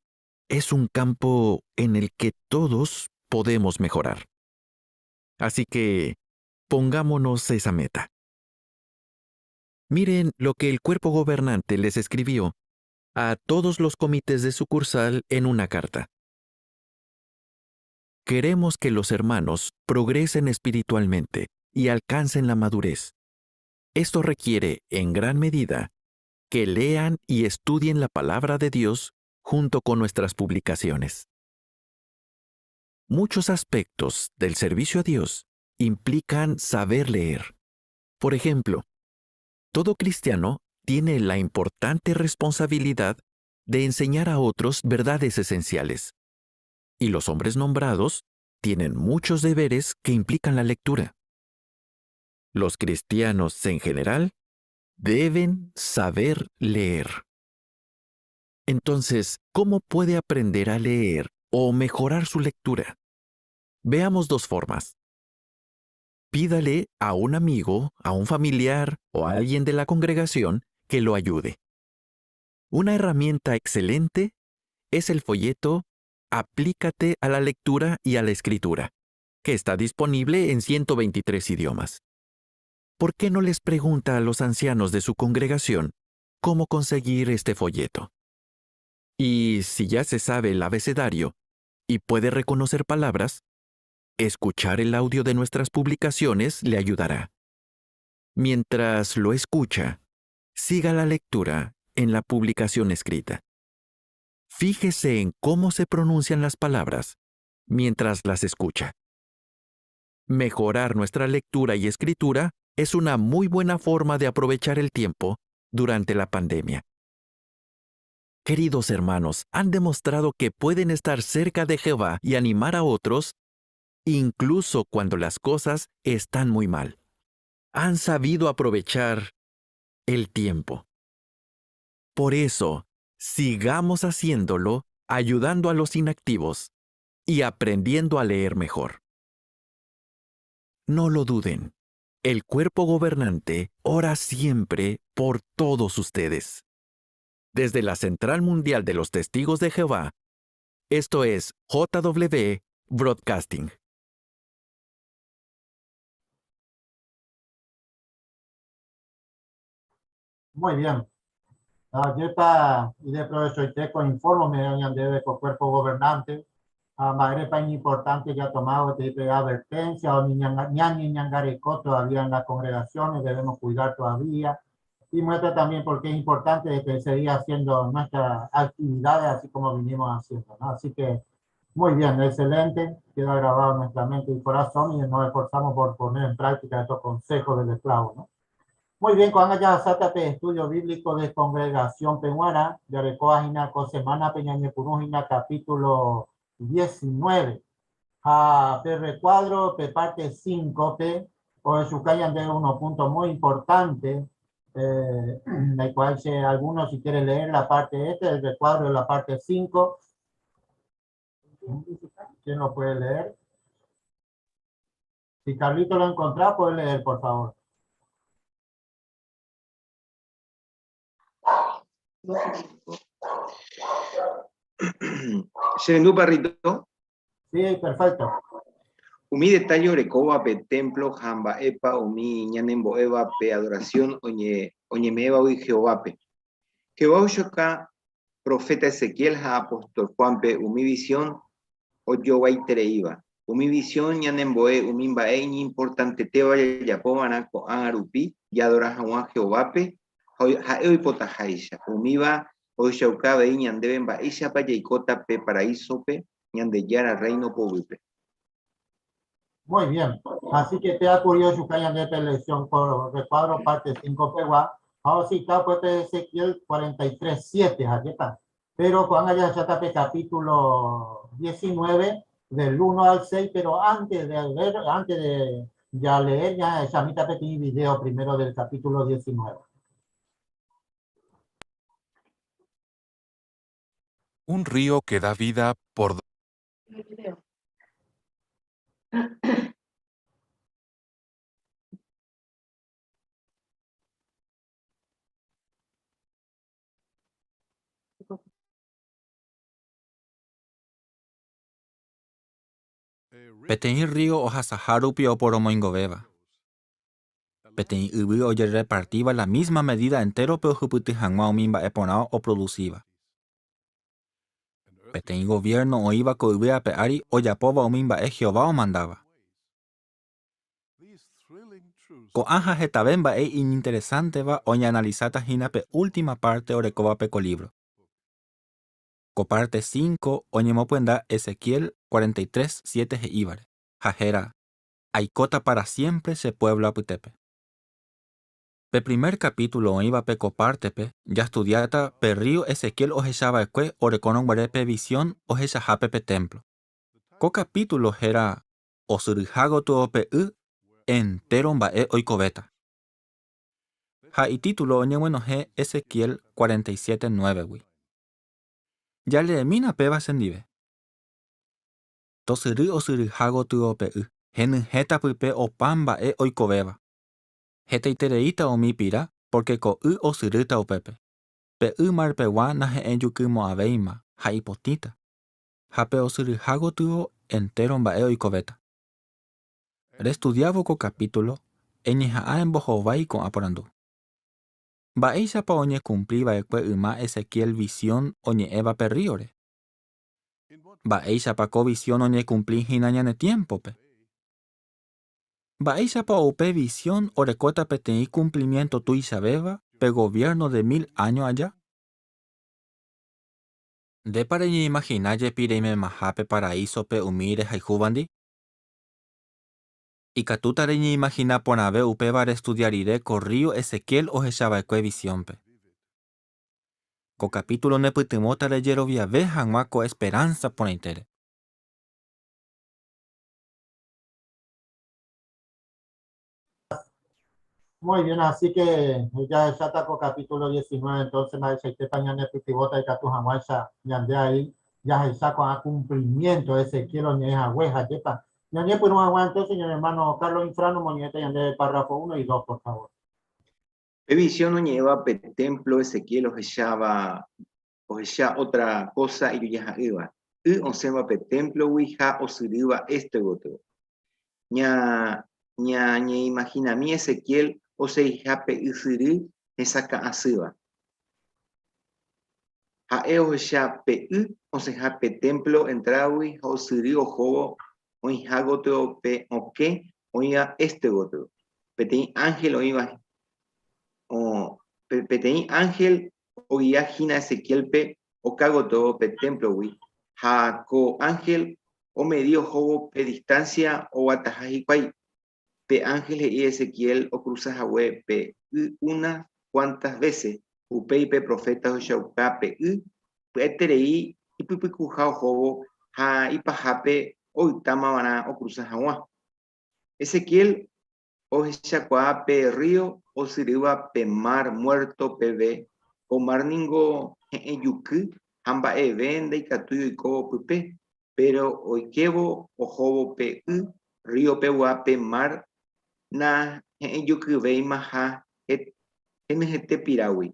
es un campo en el que todos podemos mejorar. Así que, pongámonos esa meta. Miren lo que el cuerpo gobernante les escribió a todos los comités de sucursal en una carta. Queremos que los hermanos progresen espiritualmente y alcancen la madurez. Esto requiere, en gran medida, que lean y estudien la palabra de Dios junto con nuestras publicaciones. Muchos aspectos del servicio a Dios implican saber leer. Por ejemplo, todo cristiano tiene la importante responsabilidad de enseñar a otros verdades esenciales. Y los hombres nombrados tienen muchos deberes que implican la lectura. Los cristianos en general deben saber leer. Entonces, ¿cómo puede aprender a leer o mejorar su lectura? Veamos dos formas. Pídale a un amigo, a un familiar o a alguien de la congregación que lo ayude. Una herramienta excelente es el folleto Aplícate a la lectura y a la escritura, que está disponible en 123 idiomas. ¿Por qué no les pregunta a los ancianos de su congregación cómo conseguir este folleto? Y si ya se sabe el abecedario y puede reconocer palabras, escuchar el audio de nuestras publicaciones le ayudará. Mientras lo escucha, siga la lectura en la publicación escrita. Fíjese en cómo se pronuncian las palabras mientras las escucha. Mejorar nuestra lectura y escritura es una muy buena forma de aprovechar el tiempo durante la pandemia. Queridos hermanos, han demostrado que pueden estar cerca de Jehová y animar a otros, incluso cuando las cosas están muy mal. Han sabido aprovechar el tiempo. Por eso, sigamos haciéndolo, ayudando a los inactivos y aprendiendo a leer mejor. No lo duden, el cuerpo gobernante ora siempre por todos ustedes. Desde la Central Mundial de los Testigos de Jehová, esto es JW Broadcasting. Muy bien. Ajépa ideprovechoite ko informe ome'ẽ ñandéve ko Cuerpo Gobernante ha mba'érepa iñimportante jatoma gueteri pe advertencia o ñañeñangareko todavía en las congregaciones, debemos cuidar todavía. Y muestra también por qué es importante que seguir haciendo nuestras actividades así como vinimos haciendo, ¿no? Así que muy bien, excelente, queda grabado en nuestra mente y corazón y nos esforzamos por poner en práctica estos consejos del esclavo, ¿no? Muy bien, ko'ág̃a jahasáta pe estudio bíblico de congregación peg̃uarã, jarekóva hína ko semana pe ñañepyrũ hína capítulo 19. Ha pe recuadro pe parte 5 pe ohechuka ñandéve unos puntos muy importante, eh, ndaikuaái che alguno si quiere leer la parte este, el recuadro de la parte 5. ¿Quién lo puede leer? Si Carlito lo encontrá, puede leer, por favor. Che parrito? Sí, perfecto. Umi detalle orekóva pe templo ha mba'épa umi ñanembo'éva pe adoración oñe, oñeme'ẽvagui Jehovápe. Jehová ohechuka profeta Ezequiel ha apóstol Juan-pe umi visión ojoguaitereíva. Umi visión ñanembo'e umi mba'e iñimportantetéva jajapova'erã ko'ág̃a rupi jaadora hag̃ua Jehovápe ha ha'e oipotaháicha. Umíva ohechauka avei ñandéve mba'éichapa jaikóta pe paraísope Ñandejára Rréino poguýpe. Muy bien. Así que te ha curioso que ñande pe lección por recuadro parte 5 pegua. Ha ocitado pues pe Ezequiel 43, 7, ajépa. Pero ko'ág̃a jahecháta pe capítulo 19 del 1 al 6, pero antes de ver, antes de ya leer, jahechamíta peteĩ video primero del capítulo 19. Un río que da vida por Peteĩ rrío ohasaha rupi oporomoingovéva. Peteĩ yvy ojerrepartíva la mísma medída entérope ohupyty hag̃ua umi mba'e porã oprodusíva. Peteĩ goviérno oĩva ko yvy ape ári ojapóva umi mba'e Jehová omandáva. Ko'ã ha hetave mba'e iñinteresánteva oñeanalisáta hína pe última párte orekóvape ko lívro. Ko párte cinco oñemopyenda Ezequiel 43, siete he'ívare, ha héra, Aikóta pára siémpre che puévlo apytépe. Pe primer kapítulo oĩvape ko pártepe jastudiáta pe rrío Ezequiel ohecha va'ekue orekórõ guare pe visión ohechahápe pe témplo. Ko kapítulo héra Osyryha gotyo pe y entéro mba'e oikovéta. Ha itítulo oñeguenohẽ Ezequiel 47, nuévegui. Jaleemína péva chendive. Tosyry osyryha gotyo pe y, henyhẽta pype opa mba'e oikovéva. Hetaitereíta umi pira pórke ko y osyrýta upépe. Pe y marpegua nahe'ẽjukymo'ãvéima ha ipotĩta. Ha pe osyryha gotyo entéro mba'e oikovéta. Restudiávo ko kapítulo, eñeha'ã embohovái ko'ã porandu. Mba'éichapa oñekumpli va'ekue yma Ezequiel visión oñe'ẽva pe rríore? Mba'éichapa ko visión oñekumpli hína ñane tiémpope? Mba'éichapa upe visión orekóta peteĩ kumplimiénto tuichavéva pe goviérno de mil áño aja? Ndépa reñeimahina jepi reimemaha pe paraísope umi rehayhúvandi? Ikatúta reñeimahina porãve upéva restudia rire ko rrío Ezequiel ohechava'ekue visiónpe. Ko kapítulo nepytyvõta rejeroviave hag̃ua ko esperánsa porãitére. Muy bien, así que jahecháta ko capítulo 19, entonces mba'eichaitépa ñanepytyvõta ikatu hag̃uáicha ñande avei jahecha ko'ã cumplimiento Ezequiel oñe'ẽ hague ha ajépa. Ñañepyrũ hag̃ua entonces ñane hermano Carlos Infrano omoñe'ẽta ñandéve párrafo 1 y 2, por favor. Pe visión oñe'ẽva pe témplo Ezequiel ohecháva ohecha ótra kósa ijojaha'ỹva, y osẽva pe témplogui ha osyrýva éste gotyo. Ña, ñañeimahinami Ezequiel oseiha pe ysyry hesakã asýva. Ha'e ohecha pe y osẽha pe témplo entrádagui ha osyry ohóvo oĩha gotyo pe okẽ oĩva éste gotyo. Peteĩ ánhel oĩva peteĩ ánhel ogia hína Ezequiélpe oka gotyo pe témplogui ha ko ánhel omedi ohóvo pe distánsia oguataha hikuái. Pe ánhel he'i Ezequiel okrusa hague pe y una kuántas vése, upéi pe proféta ohechauka pe y pya'eterei ipypykuha ohóvo ha ipahápe oytáma va'erã okrusa hag̃ua. Ezequiel ohechakuaa pe rrío osyrýva pe mar Muerto peve, ko mar ningo he'ẽ juky ha mba'eve ndaikatúi oiko pype, Péro oikévo ohóvo pe y rrío pegua pe mar nahe'ẽjukyvéima ha henyhẽte pirágui.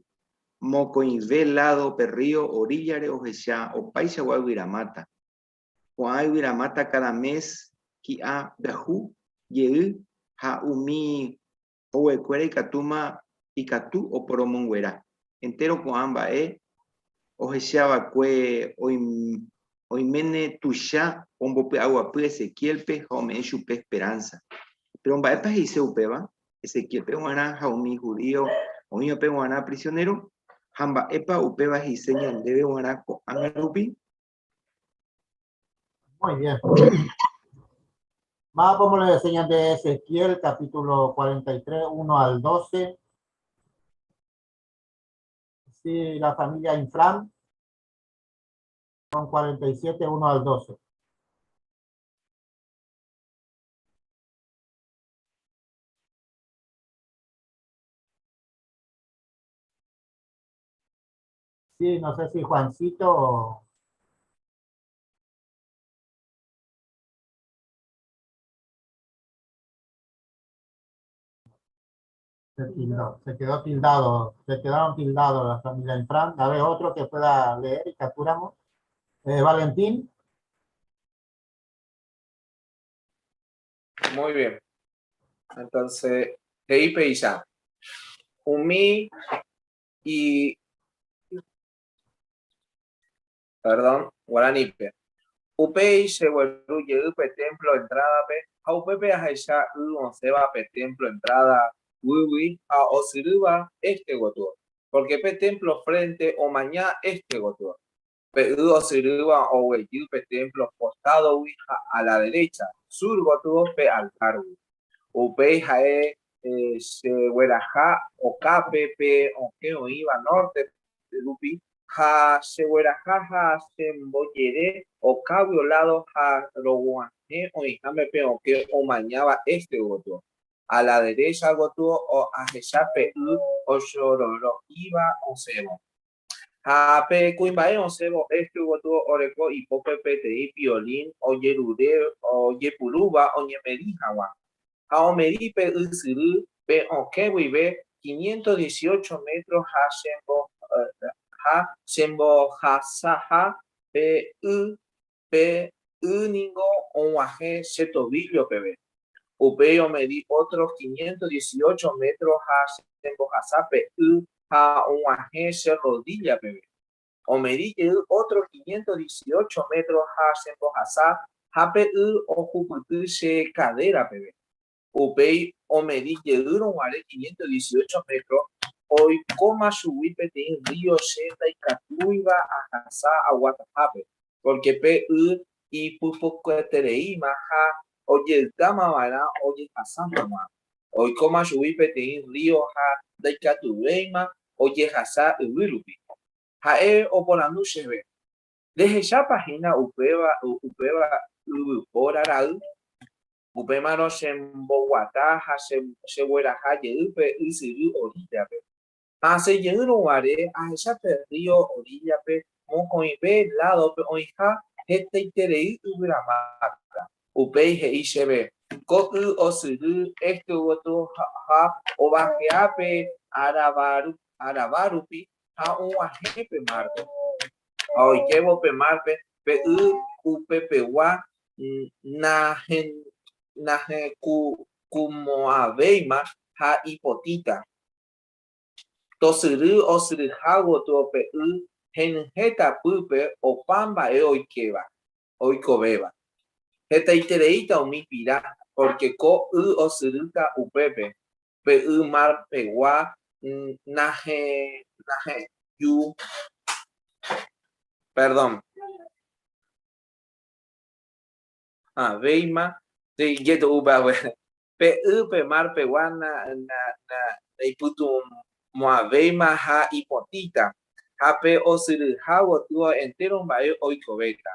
Mokõive ládo pe rrío oríllare ohecha opaichagua yvyramáta. Ko'ã yvyramáta káda mes hi'a pyahu jey ha umi hoguekuéra ikatúma ikatu oporomonguera. Entéro ko'ã mba'e ohechava'ekue oiméne tuicha ombopy'aguapy Ezequiélpe ha ome'ẽ chupe esperánsa. Péro mba'épa he'ise upéva Ezequiélpe g̃uarã ha umi hudío oĩvape g̃uarã prisionéro? Ha mba'épa upéva he'ise ñandéve g̃uarã ko'ág̃a rupi? Muy bien. Más como le enseñan de Ezequiel, capítulo 43, 1 al 12. Sí, la familia Infran, con 47, 1 al 12. Sí, no sé si Juancito Se tildó, se quedó tildado, se quedaron tildados la familia Infran. A ver, otro que pueda leer y capturamos. Eh, Valentín. Muy bien. Entonces, he'i péicha, Umi y perdón, guaranípe. Upéi chegueru jey pe témplo entrádape ha upépe ahecha y osẽva pe témplo entráda guýgui ha osyrýva éste gotyo, pórke pe témplo frénte omaña éste gotyo. Pe y osyrýva oguejy pe témplo kostádogui ha a la derécha, sur gotyo pe altárgui. Upéi ha'e chegueraha okápe pe okẽ oĩva nórte rupi, ha chegueraha ha chembojere okáguio ládo ha roguahẽ oĩháme pe okẽ omañáva éste gotyo. A la derécha gotyo ahecha pe y ochororo'íva osẽvo. Ha pe kuimba'e osẽvo éste gotyo oreko ipópe peteĩ piolín ojerure ojepurúva oñemedi hag̃ua. Ha omedi pe ysyry pe okẽ guive quinientos dieciocho metro ha ha chembohasaha pe y Pe y ningo og̃uahẽ che tobillo peve. Upéi omedi ótro quinientos dieciocho metro ha chembohasa pe y ha og̃uahẽ che rodilla peve. Omedi jey ótro quinientos dieciocho metro ha chembohasa ha pe y ohupyty che cadera peve. Upéi omedi jeýrõ guare quinientos dieciocho metro, oikóma chugui peteĩ rrío che ndaikatúiva ahasa aguatahápe, pórke pe y ipypokuetereíma ha ojeytáma va'erã ojehasa hag̃ua. Oikóma chugui peteĩ rrío ha ndaikatuvéima ojehasa yvy rupi. Ha'e oporandu chéve, Rehechápa hína upéva upéva yvypóra ra'y? Upémarõ chemboguata ha chegueraha jey pe ysyry oríllape. Ha asẽ jeýrõ guare ahecha pe rrío oríllape mokõive ládope oĩha hetaiterei yvyramáta. Upéi he'i chéve, Ko y osyry éste gotyo ha ovahea pe Arabá rupi ha og̃uahẽ pe márpe. Ha oikévo pe márpe, pe y upepegua nahekumo'ãvéima ha ipotĩta. Tosyry osyryha gotyo pe y. henyhẽta pýpe opa mba'e oikéva, oikovéva. Hetaitereíta umi pira, pórke ko y osyrýta upépe, pe y mar pegua naheju, perdón. Ha véima ijetu'úpe pe y pe mar pegua naipytu'ũmo'ãvéima ha ipotĩta, ha pe osyryha gotyo entéro mba'e oikovéta.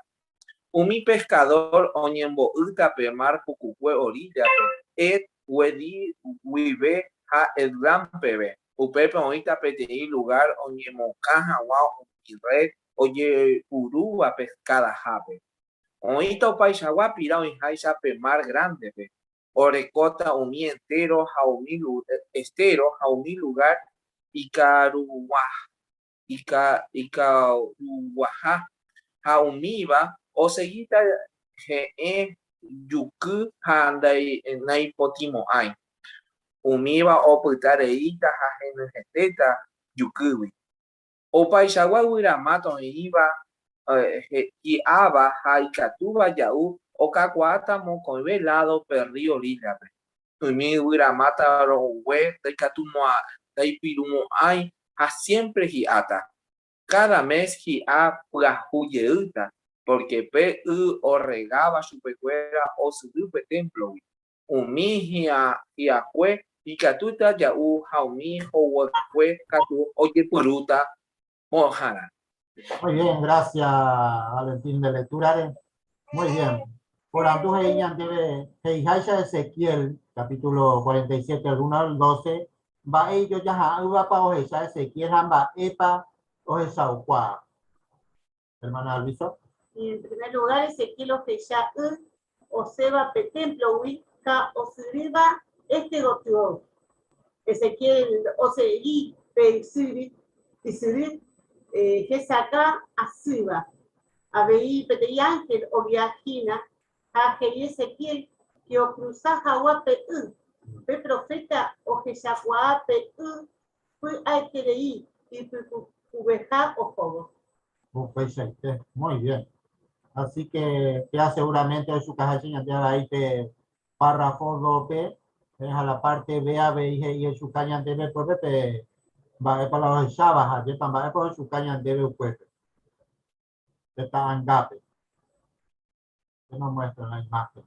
Umi peskadór oñembo'ýta pe mar pukukue oríllape, Ed Guedi guive ha Edlam peve. Upépe oĩta peteĩ lugár oñemokã hag̃ua umi rred ojepurúva peskadahápe. Oĩta opaichagua pira oĩháicha pe mar Grande-pe, orekóta umi entéro ha umi estéro ha umi lugár ikaruguaha, ha umíva osegíta he'ẽ juky ha naipotĩmo'ãi. Umíva opyta reíta ha henyhẽtéta jukýgui. Opaichagua yvyramáta oĩva hi'áva ha ikatúva ja'u okakuaáta mokõive ládo pe rrío oríllape. Umi yvyramáta ro'ogue ndaipirumo'ãi ha siémpre hi'áta. Káda mes hi'a pyahu jeýta, pórke pe y orregáva chupekuéra osyry pe témplogui. Umi hi'akue ikatúta ja'u ha umi hoguekue katu ojepyrúta pohãrã. Muy bien, gracias Valentín de lecturare. Muy bien. Porandu he'i ñandéve he'iháicha Ezequiel, capítulo 47, al 1 al 12, mba'e ijojaha'ỹvapa ohecha Ezequiel ha mba'épa ohechaukuaa. Hermana Alviso. En primer lugar, Ezequiel ohecha y osẽva pe témplogui ha osyrýva este gotyo. Ezequiel osegi pe ysyry, ysyry hesakã asýva. Avei peteĩ ánhel ogia hína ha he'i Ezequiel ke okrusa hag̃ua pe y. Pe proféta ohechakuaa pe y py'aiterei ipypukuveha ohóvo. Upeichaite, muy bien. Así que ya seguramente ohechukaháicha ñande avei pe párrafo 2-pe, ha la parte B avei he'i ohechuka ñandéve upépe pe mba'épa la ohecháva ha ajépa mba'épa ohechuka ñandéve upépe, pe ta'angápe. Que nos muestra la imagen.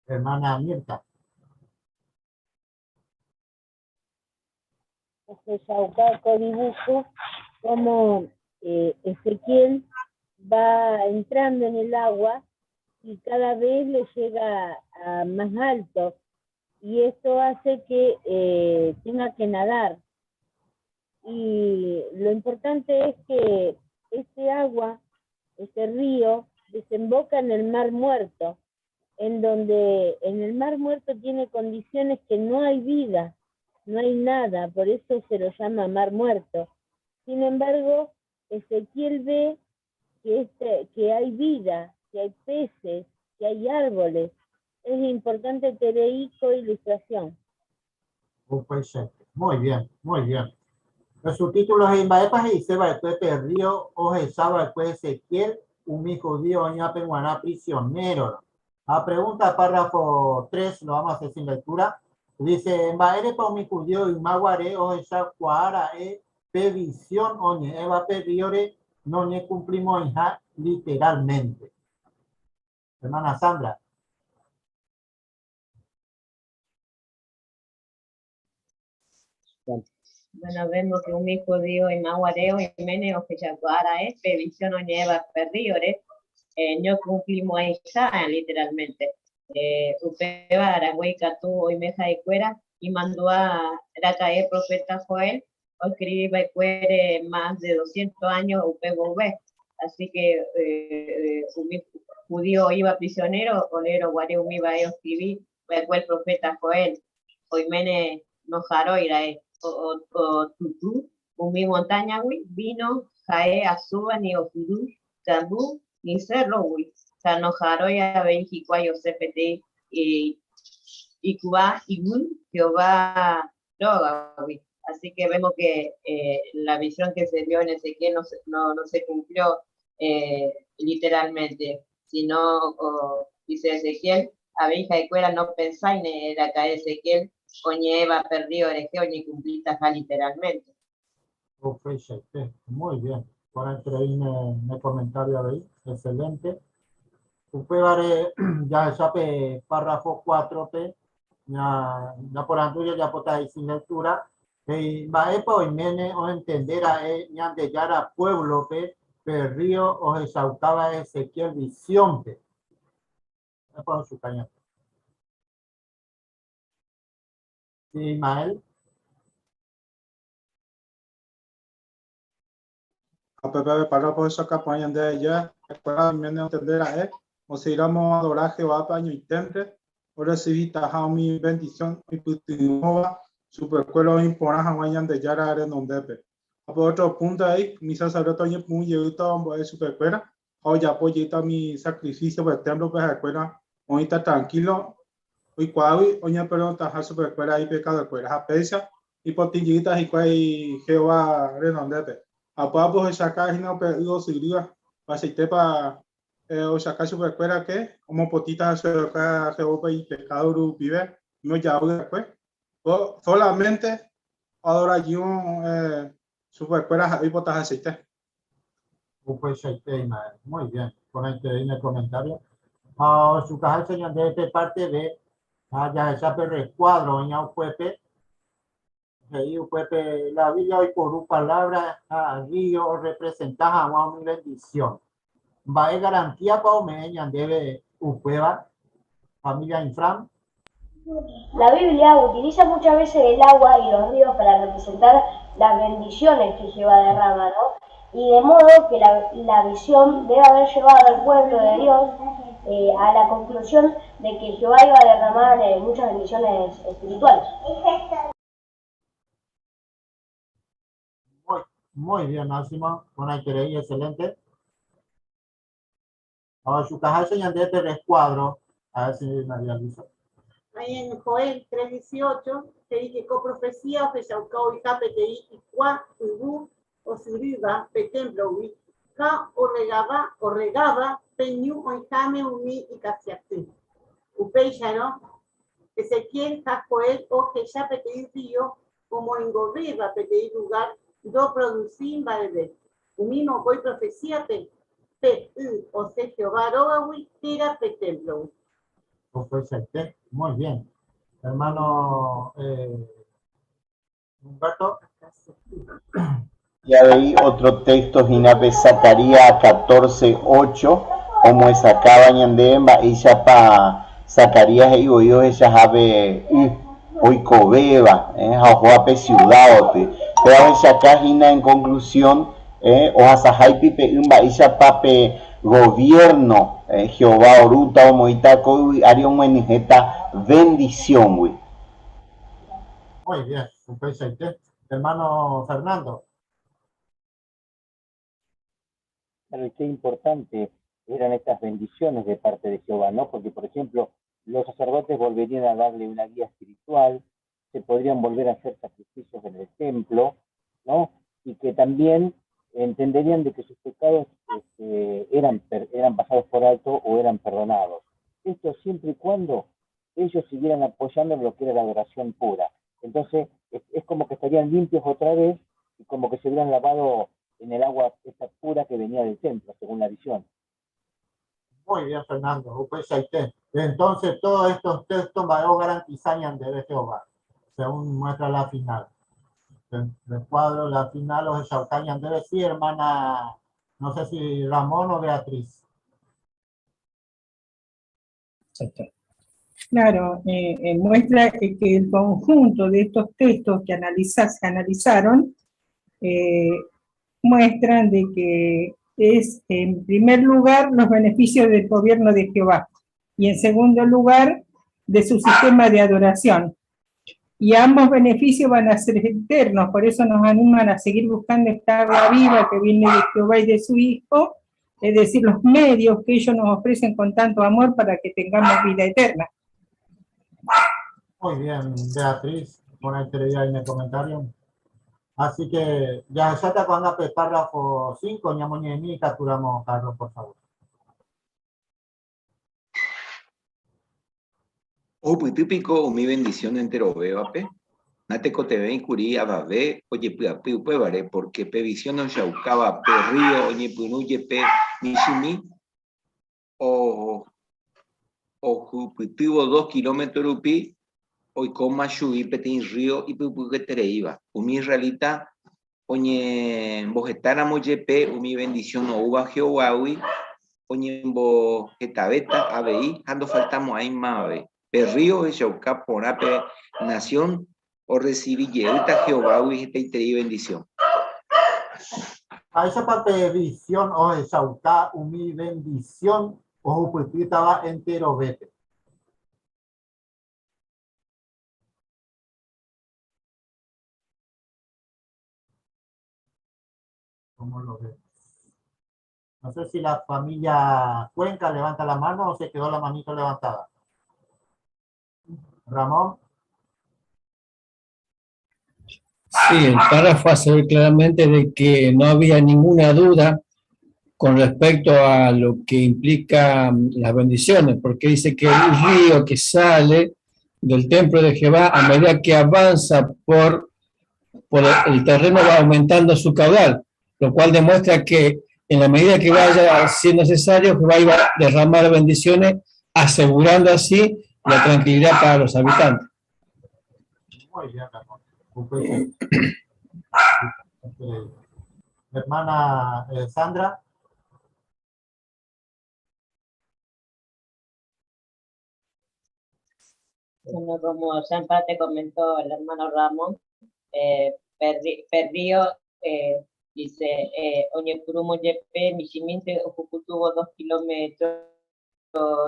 Hermana Mirta. Ohechauka ko dibujo como eh, Ezequiel va entrando en el agua y cada vez le llega a más alto y esto hace que eh, tenga que nadar. Y lo importante es que este agua, este río, desemboca en el mar muerto, en donde en el mar muerto tiene condiciones que no hay vida, no hay nada, por eso se lo llama mar muerto. Sin embargo, Ezequiel ve que, este, que hay vida, que hay peces, que hay árboles. Es importante tereico ilustración. Muy bien, muy bien. Los subtítulos he'i mba'épa he'ise va'ekue pe rrío ohecha va'ekue Ezequiel umi judío oĩvape g̃uarã prisionérorõ. Ha pregunta párrafo 3, lo vamos a hacer sin lectura. Dice, mba'érepa umi judío yma guare ohechakuaa ra'e pe visión oñe'ẽva pe rríore noñekumplimo'ãiha literalmente? Hermana Sandra. Bueno, vemos que umi judío ymaguare oiméne ohechakuaa ra'e pe visión oñe'ẽva pe rríore, eh, ñokumplimo'ãiha literalmente. Eh, upéva rangue ikatu oime ha'ekuéra imandu'a raka'e profeta Joel oescribi va'ekuére más de doscientos años upe mboyve. Así que eh, umi judío oĩva prisionero oléro guare umi mba'e oescribi va'ekue el profeta Joel, oiméne noharói ra'e otutu umi montáñagui, víno ha'e asúva ni osyry kamby ni sérrogui, ha noharói avei hikuái osẽ peteĩ iku'a yvy Jehová rógagui. Así que vemos que eh, la visión que se vio en Ezequiel no, no, no se cumplió eh, literalmente, sino, dice Ezequiel, abeja y cuera no pensáis era acá Ezequiel, oñe Eva perdió oreje, ni cumplita ja literalmente. Muy bien. Por ahí me, me comentario ahí. Excelente. Upévare jahecha pe párrafo 4-pe, ñaporandu jajapóta ahí sin lectura, he'i mba'épa oiméne oentende ra'e Ñandejára puévlope pe rrío ohechaukáva Ezequiel visiónpe. Mba'épa ohechuka ñande? Sí, Ismael. Ha pépe pe párrafo ohechauka porã ñande aja, ha'ekuéra oiméne ontende ra'e osegíramo oadora Jehovápe añoiténte, oresivitaha umi vendisión oipytyvõva chupekuéra oĩ porã hag̃ua Ñandejára renondépe. Ha pe ótro púnto he'i, umi saserdóte oñepyrũ jeýta ombo'e chupekuéra ha ojapo jeýta umi sakrifísio pe témplope ha'ekuéra oĩta trankílo oikuaágui oñeperdonaha chupekuéra ipekadokuéra. Ha péicha ipotĩ jeýta hikuái Jehová renondépe. Ha upéva ohechauka hína upe y osyrýva, mba'eichaitépa ohechauka chupekuéra ke omopotĩta chupekuéra Jehovápe ipekádo rupive, umi ojavy va'ekue. Sólamente oadora jey chupekuéra ha'e oipotahachaite. Upeichaite Ismael. Muy bien. Porãiterei ne comentario. Ha ochukaháicha ñande pe parte B, ha jahecha pe recuadro oĩva upépe, he'i upépe la Biblia oiporu palabra ha río orrepresenta hag̃ua umi bendición. Mba'e garantíapa ome'ẽ ñandéve upéva, familia Infran? La Biblia utiliza muchas veces el agua y los ríos para representar las bendiciones que Jehová derrama, ¿no? Y de modo que la, la visión debe haber llevado al pueblo de Dios eh, a la conclusión de que Jehová iba a derramar eh, muchas bendiciones espirituales. Muy, muy bien, Máximo. Porãiterei, excelente. Ohechukaháicha ñande pe recuadro, a ver si María Luisa. Ahí en Joel 3.18, he'i que ko profecía ohechauka oĩha peteĩ ykua yvu osyrýva pe témplogui ha orregava orregáva pe ñu oĩháme umi ikasiaty. Upéicharõ, Ezequiel ha Joel ohecha peteĩ rrío omoingovéva peteĩ lugár ndoprodusíi mba'eve. Umi mokõi profesíape, pe y osẽ Jehová rógagui térã pe témplogui. Upeichaite. Muy bien. Hermano eh, Humberto. Y avei otro texto hína pe Zacarías 14, 8, omoesakãva ñandéve mba'éichapa Zacarías he'i voi ohechaha pe y oikovéva ha ohóva pe ciudad oty. Péva ohechaka hína en conclusión ohasaháipi pe y mba'éichapa pe gobierno Jehová orúta omoĩta ko yvy ári omyenyhẽta bendición-gui. Muy bien, upeichaite. Hermano Fernando. Claro, y qué importante eran estas bendiciones de parte de Jehová, ¿no? Porque, por ejemplo, los sacerdotes volverían a darle una guía espiritual, se podrían volver a hacer sacrificios en el templo, ¿no? Y que también entenderían de que sus pecados este, eran, eran pasados por alto o eran perdonados. Esto siempre y cuando ellos siguieran apoyando lo que era la adoración pura. Entonces, es, es como que estarían limpios otra vez y como que se hubieran lavado en el agua esta pura que venía del templo, según la visión. Muy bien, Fernando. Upeichaite. Entonces, todos estos textos van a garantizar ñandéve Jehová, según muestra la final. El cuadro, la final, ohechauka ñandéve. Sí, hermana, no sé si Ramón o Beatriz. Claro, eh, eh, muestra que el conjunto de estos textos que analiza, se analizaron eh, muestran de que es, en primer lugar, los beneficios del gobierno de Jehová y, en segundo lugar, de su sistema de adoración. Y ambos beneficios van a ser eternos, por eso nos animan a seguir buscando esta agua viva que viene de Jehová y de su Hijo, es decir, los medios que ellos nos ofrecen con tanto amor para que tengamos vida eterna. Muy bien, Beatriz, buena idea en el comentario. Así que jahecháta ko'ág̃a pe párrafo 5 ñamoñe'ẽmi ikatúramo, Carlos, por favor. Ohupyty piko umi bendición enterovévape? Natekotevẽi kuri avave ojepy'apy upévare, pórke pe visión ohechaukáva pe rrío oñepyrũ jepe michĩmi ohupytývo dos kilómetro rupi oikóma chugui peteĩ rrío ipypykuetereíva. Umi israelita oñembohetáramo jepe umi vendisión oúva Jehovágui, oñembohetavéta avei ha ndofaltamo'ãi mavave. Pe rrío ohechauka porã pe nasión orresivi jeýta Jehovágui hetaiterei vendisión. Mba'éichapa pe visión ohechauka umi vendisión ohupytýtava enterovépe? ¿Cómo lo ves? No sé si la familia Cuenca levanta la mano o se quedó la manito levantada. Ramón. Sí, el párrafo hace ver claramente de que no había ninguna duda con respecto a lo que implica las bendiciones, porque dice que el río que sale del templo de Jehová, a medida que avanza por, por el terreno, va aumentando su caudal, lo cual demuestra que en la medida que vaya siendo necesario, Jehová iba a derramar bendiciones, asegurando así la tranquilidad para los habitantes. Muy bien, Ramón. Hermana eh, Sandra. Bueno, como ya en parte comentó el hermano Ramón, eh, perdió, eh, dice, eh, oñepyrũmo jepe michĩmínte ohukutuvo dos kilómetros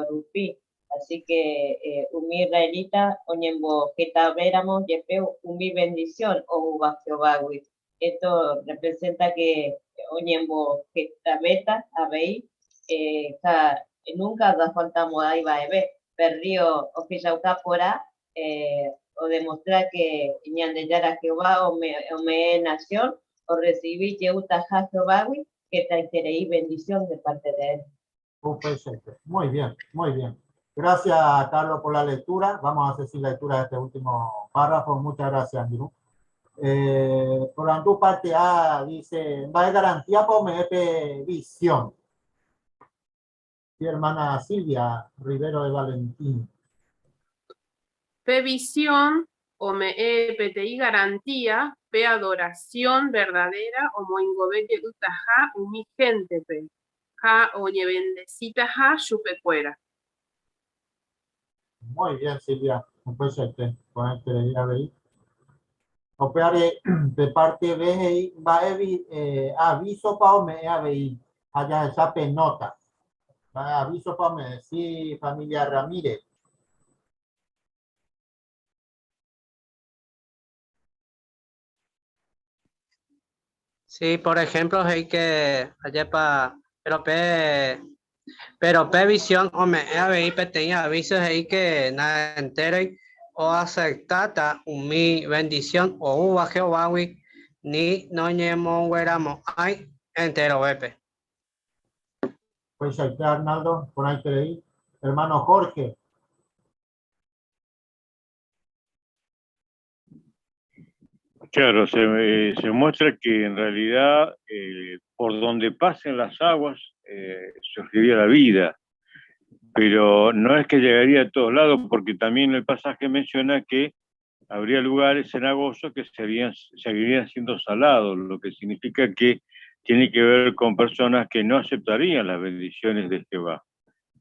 rupi. Así que eh, umi israelita oñembohetavéramo jepe umi bendición oúva Jehovágui. Esto representa que oñembohetavéta avei eh, ha nunca ndofaltamo'ãi va'eve. Pe rrío ohechauka porã eh, odemostra que Ñandejára Jehová ome'ẽ nación orresivi jeytaha Jehovágui hetaiterei bendición de parte de él. Perfecto. Muy bien, muy bien. Gracias, Carlos, por la lectura. Vamos a hacer sin lectura de este último párrafo. Muchas gracias, Andrew. Eh, por tu parte A dice, va de garantía por MP visión. Mi hermana Silvia Rivero de Valentín. Pe visión ome'ẽ peteĩ garantía pe adoración verdadera omoingove jeytaha umi héntepe ha oñevendesitaha chupekuéra. Muy bien, Silvia. Upeichaite, porãiterei avei. Upévare pe parte B he'i mba'e eh, avísopa ome'ẽ avei ha jahecha pe nota. Mba'e avísopa ome'ẽ. Sí, familia Ramírez. Sí, por ejemplo, he'i que ajépa, pero pe, pero pe visión ome'ẽ avei peteĩ aviso he'i que naentéroi oaceptáta umi bendición oúva Jehovágui ni noñemongueramo'ãi enterovépe. Upeichaite, Arnaldo, porãiterei. Hermano Jorge. Claro, se, eh, se muestra que en realidad eh, por donde pasen las aguas eh, surgiría la vida, pero no es que llegaría a todos lados, porque también el pasaje menciona que habría lugares cenagosos que serían, seguirían siendo salados, lo que significa que tiene que ver con personas que no aceptarían las bendiciones de Jehová.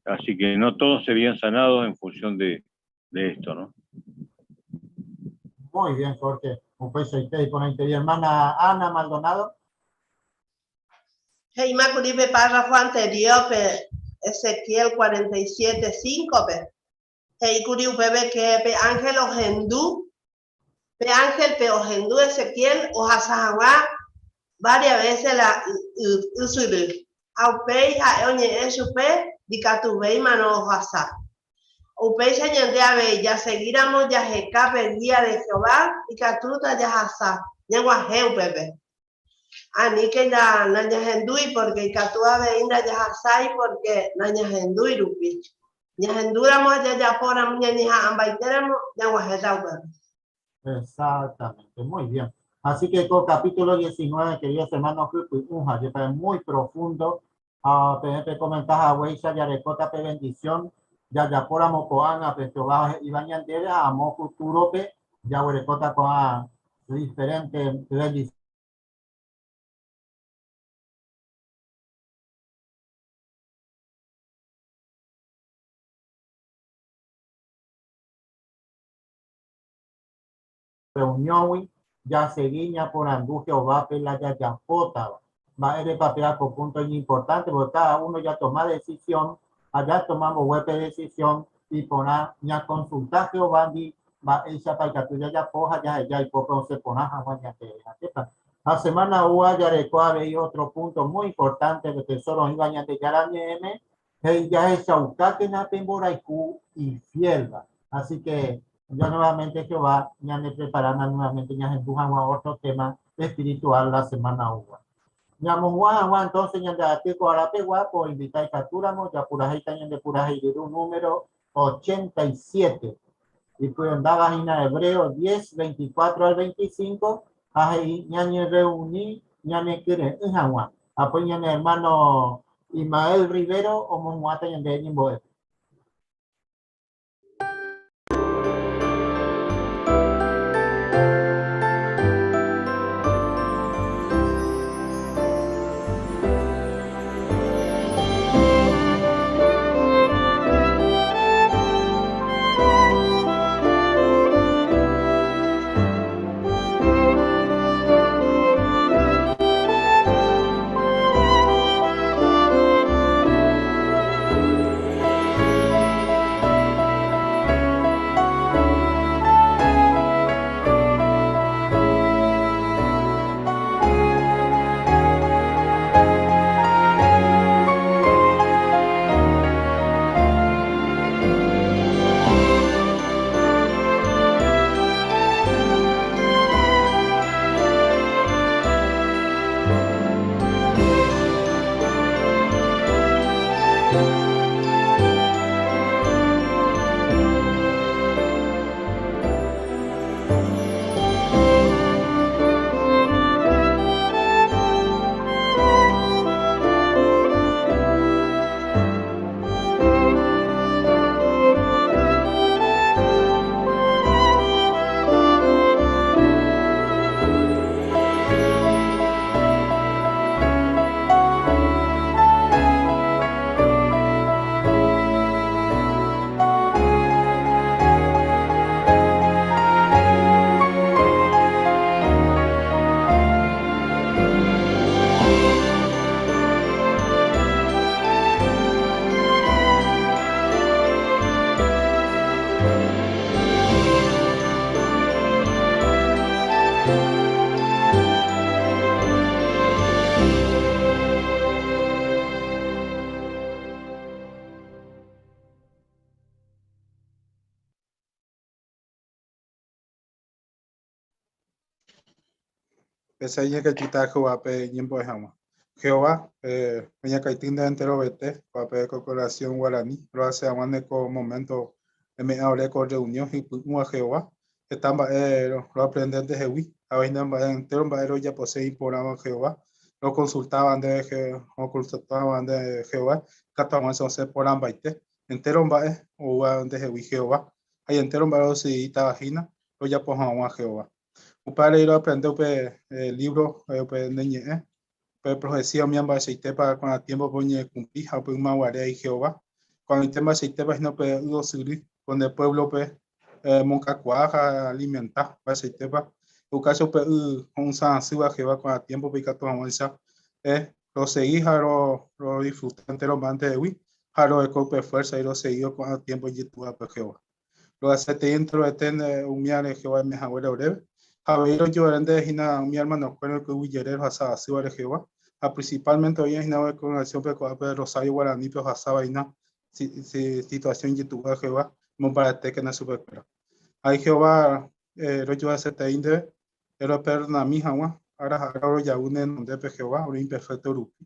Así que no todos serían sanados en función de, de esto, ¿no? Muy bien, Jorge. Upeichaite, iporãiterei. Hermana Ana Maldonado. He'ímakuri pe párrafo anterior-pe, Ezequiel 47, 5-pe. He'íkuri upépe ke pe ánhel ohendu, pe ánhelpe ohendu Ezequiel ohasa hag̃ua varias vése la ysyry. Ha upéi ha'e oñe'ẽ chupe ndikatuvéimarõ ohasa. Upéicha ñande avei jasegíramo jaheka pe gía de Jehová ikatúta jahasa ñag̃uahẽ upépe. Aníke nañahendúi pórke ikatu avei ndajahasái pórke nañahendúi rupi. Ñahendúramo ha jajapóramo ñañeha'ãmbaitéramo ñag̃uahẽta upépe. Exactamente, muy bien. Así que con capítulo 19, queridos hermanos, es muy profundo. Ha peẽ pekomenta haguéicha jarekóta pe bendición jajapóramo ko'ág̃a pe Jehová he'íva ñandéve ha amo futuro-pe jaguerekóta ko'ã diferente bendición. Reunióngui jasegi ñaporandu Jehovápe la jajapótava. Mba'érepa péva ko púnto iñimportánte? Pórke káda uno jatoma desisión, ha jatoma mbogue pe desisión iporã ñakonsulta Jehovándi mba'éichapa ikatu jajapo ha jaheja ipópe osẽ porã hag̃ua ñandéve. Ajépa? Ha semána oúva jareko avei ótro púnto muy importante pe tesóro oĩva Ñandejára Ñe'ẽme, he'i jahechaukákena pe mborayhu ifiélva. Así que ya nuevamente Jehová ñanepreparáma nuevamente ñahendu hag̃ua otro tema espiritual la semana oúva. Ñamohu'ã hag̃ua entonces ñande aty ko arapegua, poinvita ikatúramo japurahéita ñande purahéi ryru número 87. Ipyendáva hína Hebreo 10, 24 al 25 ha he'i ñañerreuni ñanekyre'ỹ hag̃ua. Apói ñane hermano Ismael Rivero omohu'ãta ñande ñembo'épe. Pese ñekaityta Jehovápe ñembo'e hag̃ua. Jehová, eh, oñakaity nde enterovete, ko'ápe ko congregación guarani, rohase hag̃ua ne ko momento eme'ẽ ore ko reunión hypy'ũva Jehová, heta mba'e roaprende ndehegui, avei nde mba'e entero mba'e rojapose iporãva Jehová, rokonsultáva nde rokonsultáva nde Jehová, ikatu hag̃uáicha osẽ porãmbaite, entero mba'e oúva ndehegui Jehová, ha entero mba'e rodesidítava hína rojapo hag̃ua Jehová. Upévare roaprende upe lívro, upe ne ñe'ẽ, upe profesía umi mba'eichaitépa ko'ã tiémpope oñekumpli ha upe yma guare ai Jehová. Ko'ag̃aite mba'eichaitépa hína upe y osyry ko nde puévlope mongakuaa ha alimenta mba'eichaitépa. Ukáicha upe y ho'ysã asýva Jehová ko'ã tiémpope ikatu hag̃uáicha rosegi ha rodisfruta entéro mba'e ndehegui ha roheko upe fuérsa y rosegívo ko'ã tiémpo ijetu'úvape Jehová. Rohaseteĩ enterovete umi ára Jehová oime haguére oréve, ha avei rojoere hína umi ermanokuéra oikoygui jere rohasa asývare Jehová, ha principalmente oĩva hína ore kongregasiónpe ko'ápe Rosario Guaranípe ohasáva hína situasión ijetu'úva Jehová. Mombaretékena chupekuéra. Ha Jehová rojuasete'i ndéve, eroperdonami hag̃ua, ára ha ára rojavy ne renondépe Jehová, ore imperfékto rupi.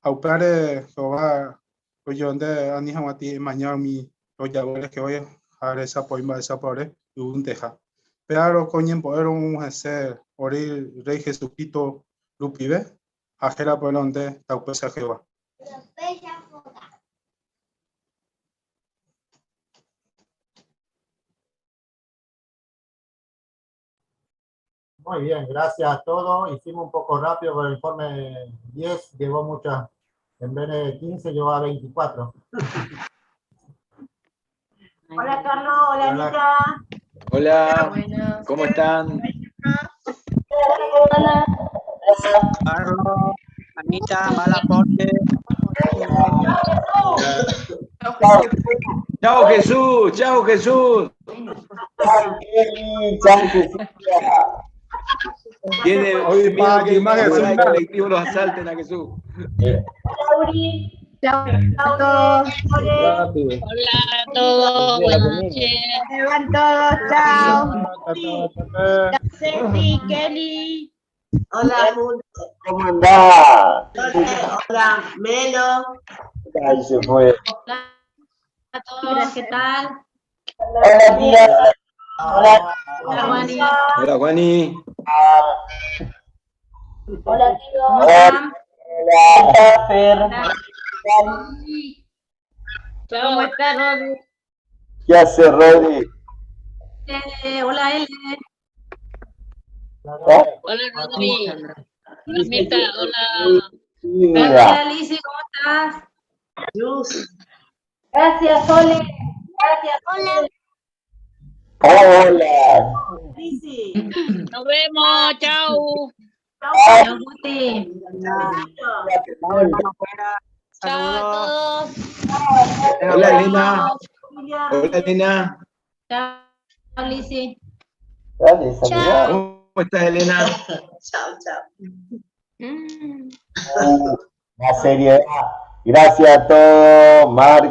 Ha upévare Jehová rojerure nde ani hag̃uáti emaña umi rojavýre Jehová ha rehechapo'i mba'éichapa ore yvynteha. Péva ko ñembo'e romog̃uahẽse ore Rréi Jesucristo rupive ha hérape ore nde taupéicha Jehová. Muy bien, gracias a todos. Hicimos un poco rápido, pero el informe 10 llevó muchas, en vez de 15 llevó a 24. Hola Carlos, hola Anita. Hola, ¿cómo están? Hola. Carlos, Anita, mal aporte. Chao Jesús, chao Jesús. Chao Jesús. Tiene Oye, miedo pa, que que más por Jesús. ahí colectivo los asalten a Jesús. Chao a todos. Hola a todos, buenas noches. Se van todos, chao. Ceci, Kelly. Hola, Julio. ¿Cómo andás? Hola, Melo. Ahí se fue. Hola a todos, ¿qué tal? Hola, tía. Hola. Hola, Juani. Hola Juani. Hola, tío. ¿Cómo están? Hola, Fer. ¿Cómo estás, Rodri? ¿Qué hace, Rodri? Hola, Ele. Hola, Rodri. Hola, Mirta. Hola. Mira. Hola, Lizzy, ¿cómo estás? Luz. Gracias, Sole. Gracias, Hola. Hola. Lizzy. Nos vemos, chao. Chao, Guti. Chao a todos. Hola Elena. Hola Elena. Chao, Lizzy. Dale, saludá. ¿Cómo estás Elena? Chao, chao. La seriedad. Gracias a todos, Marco.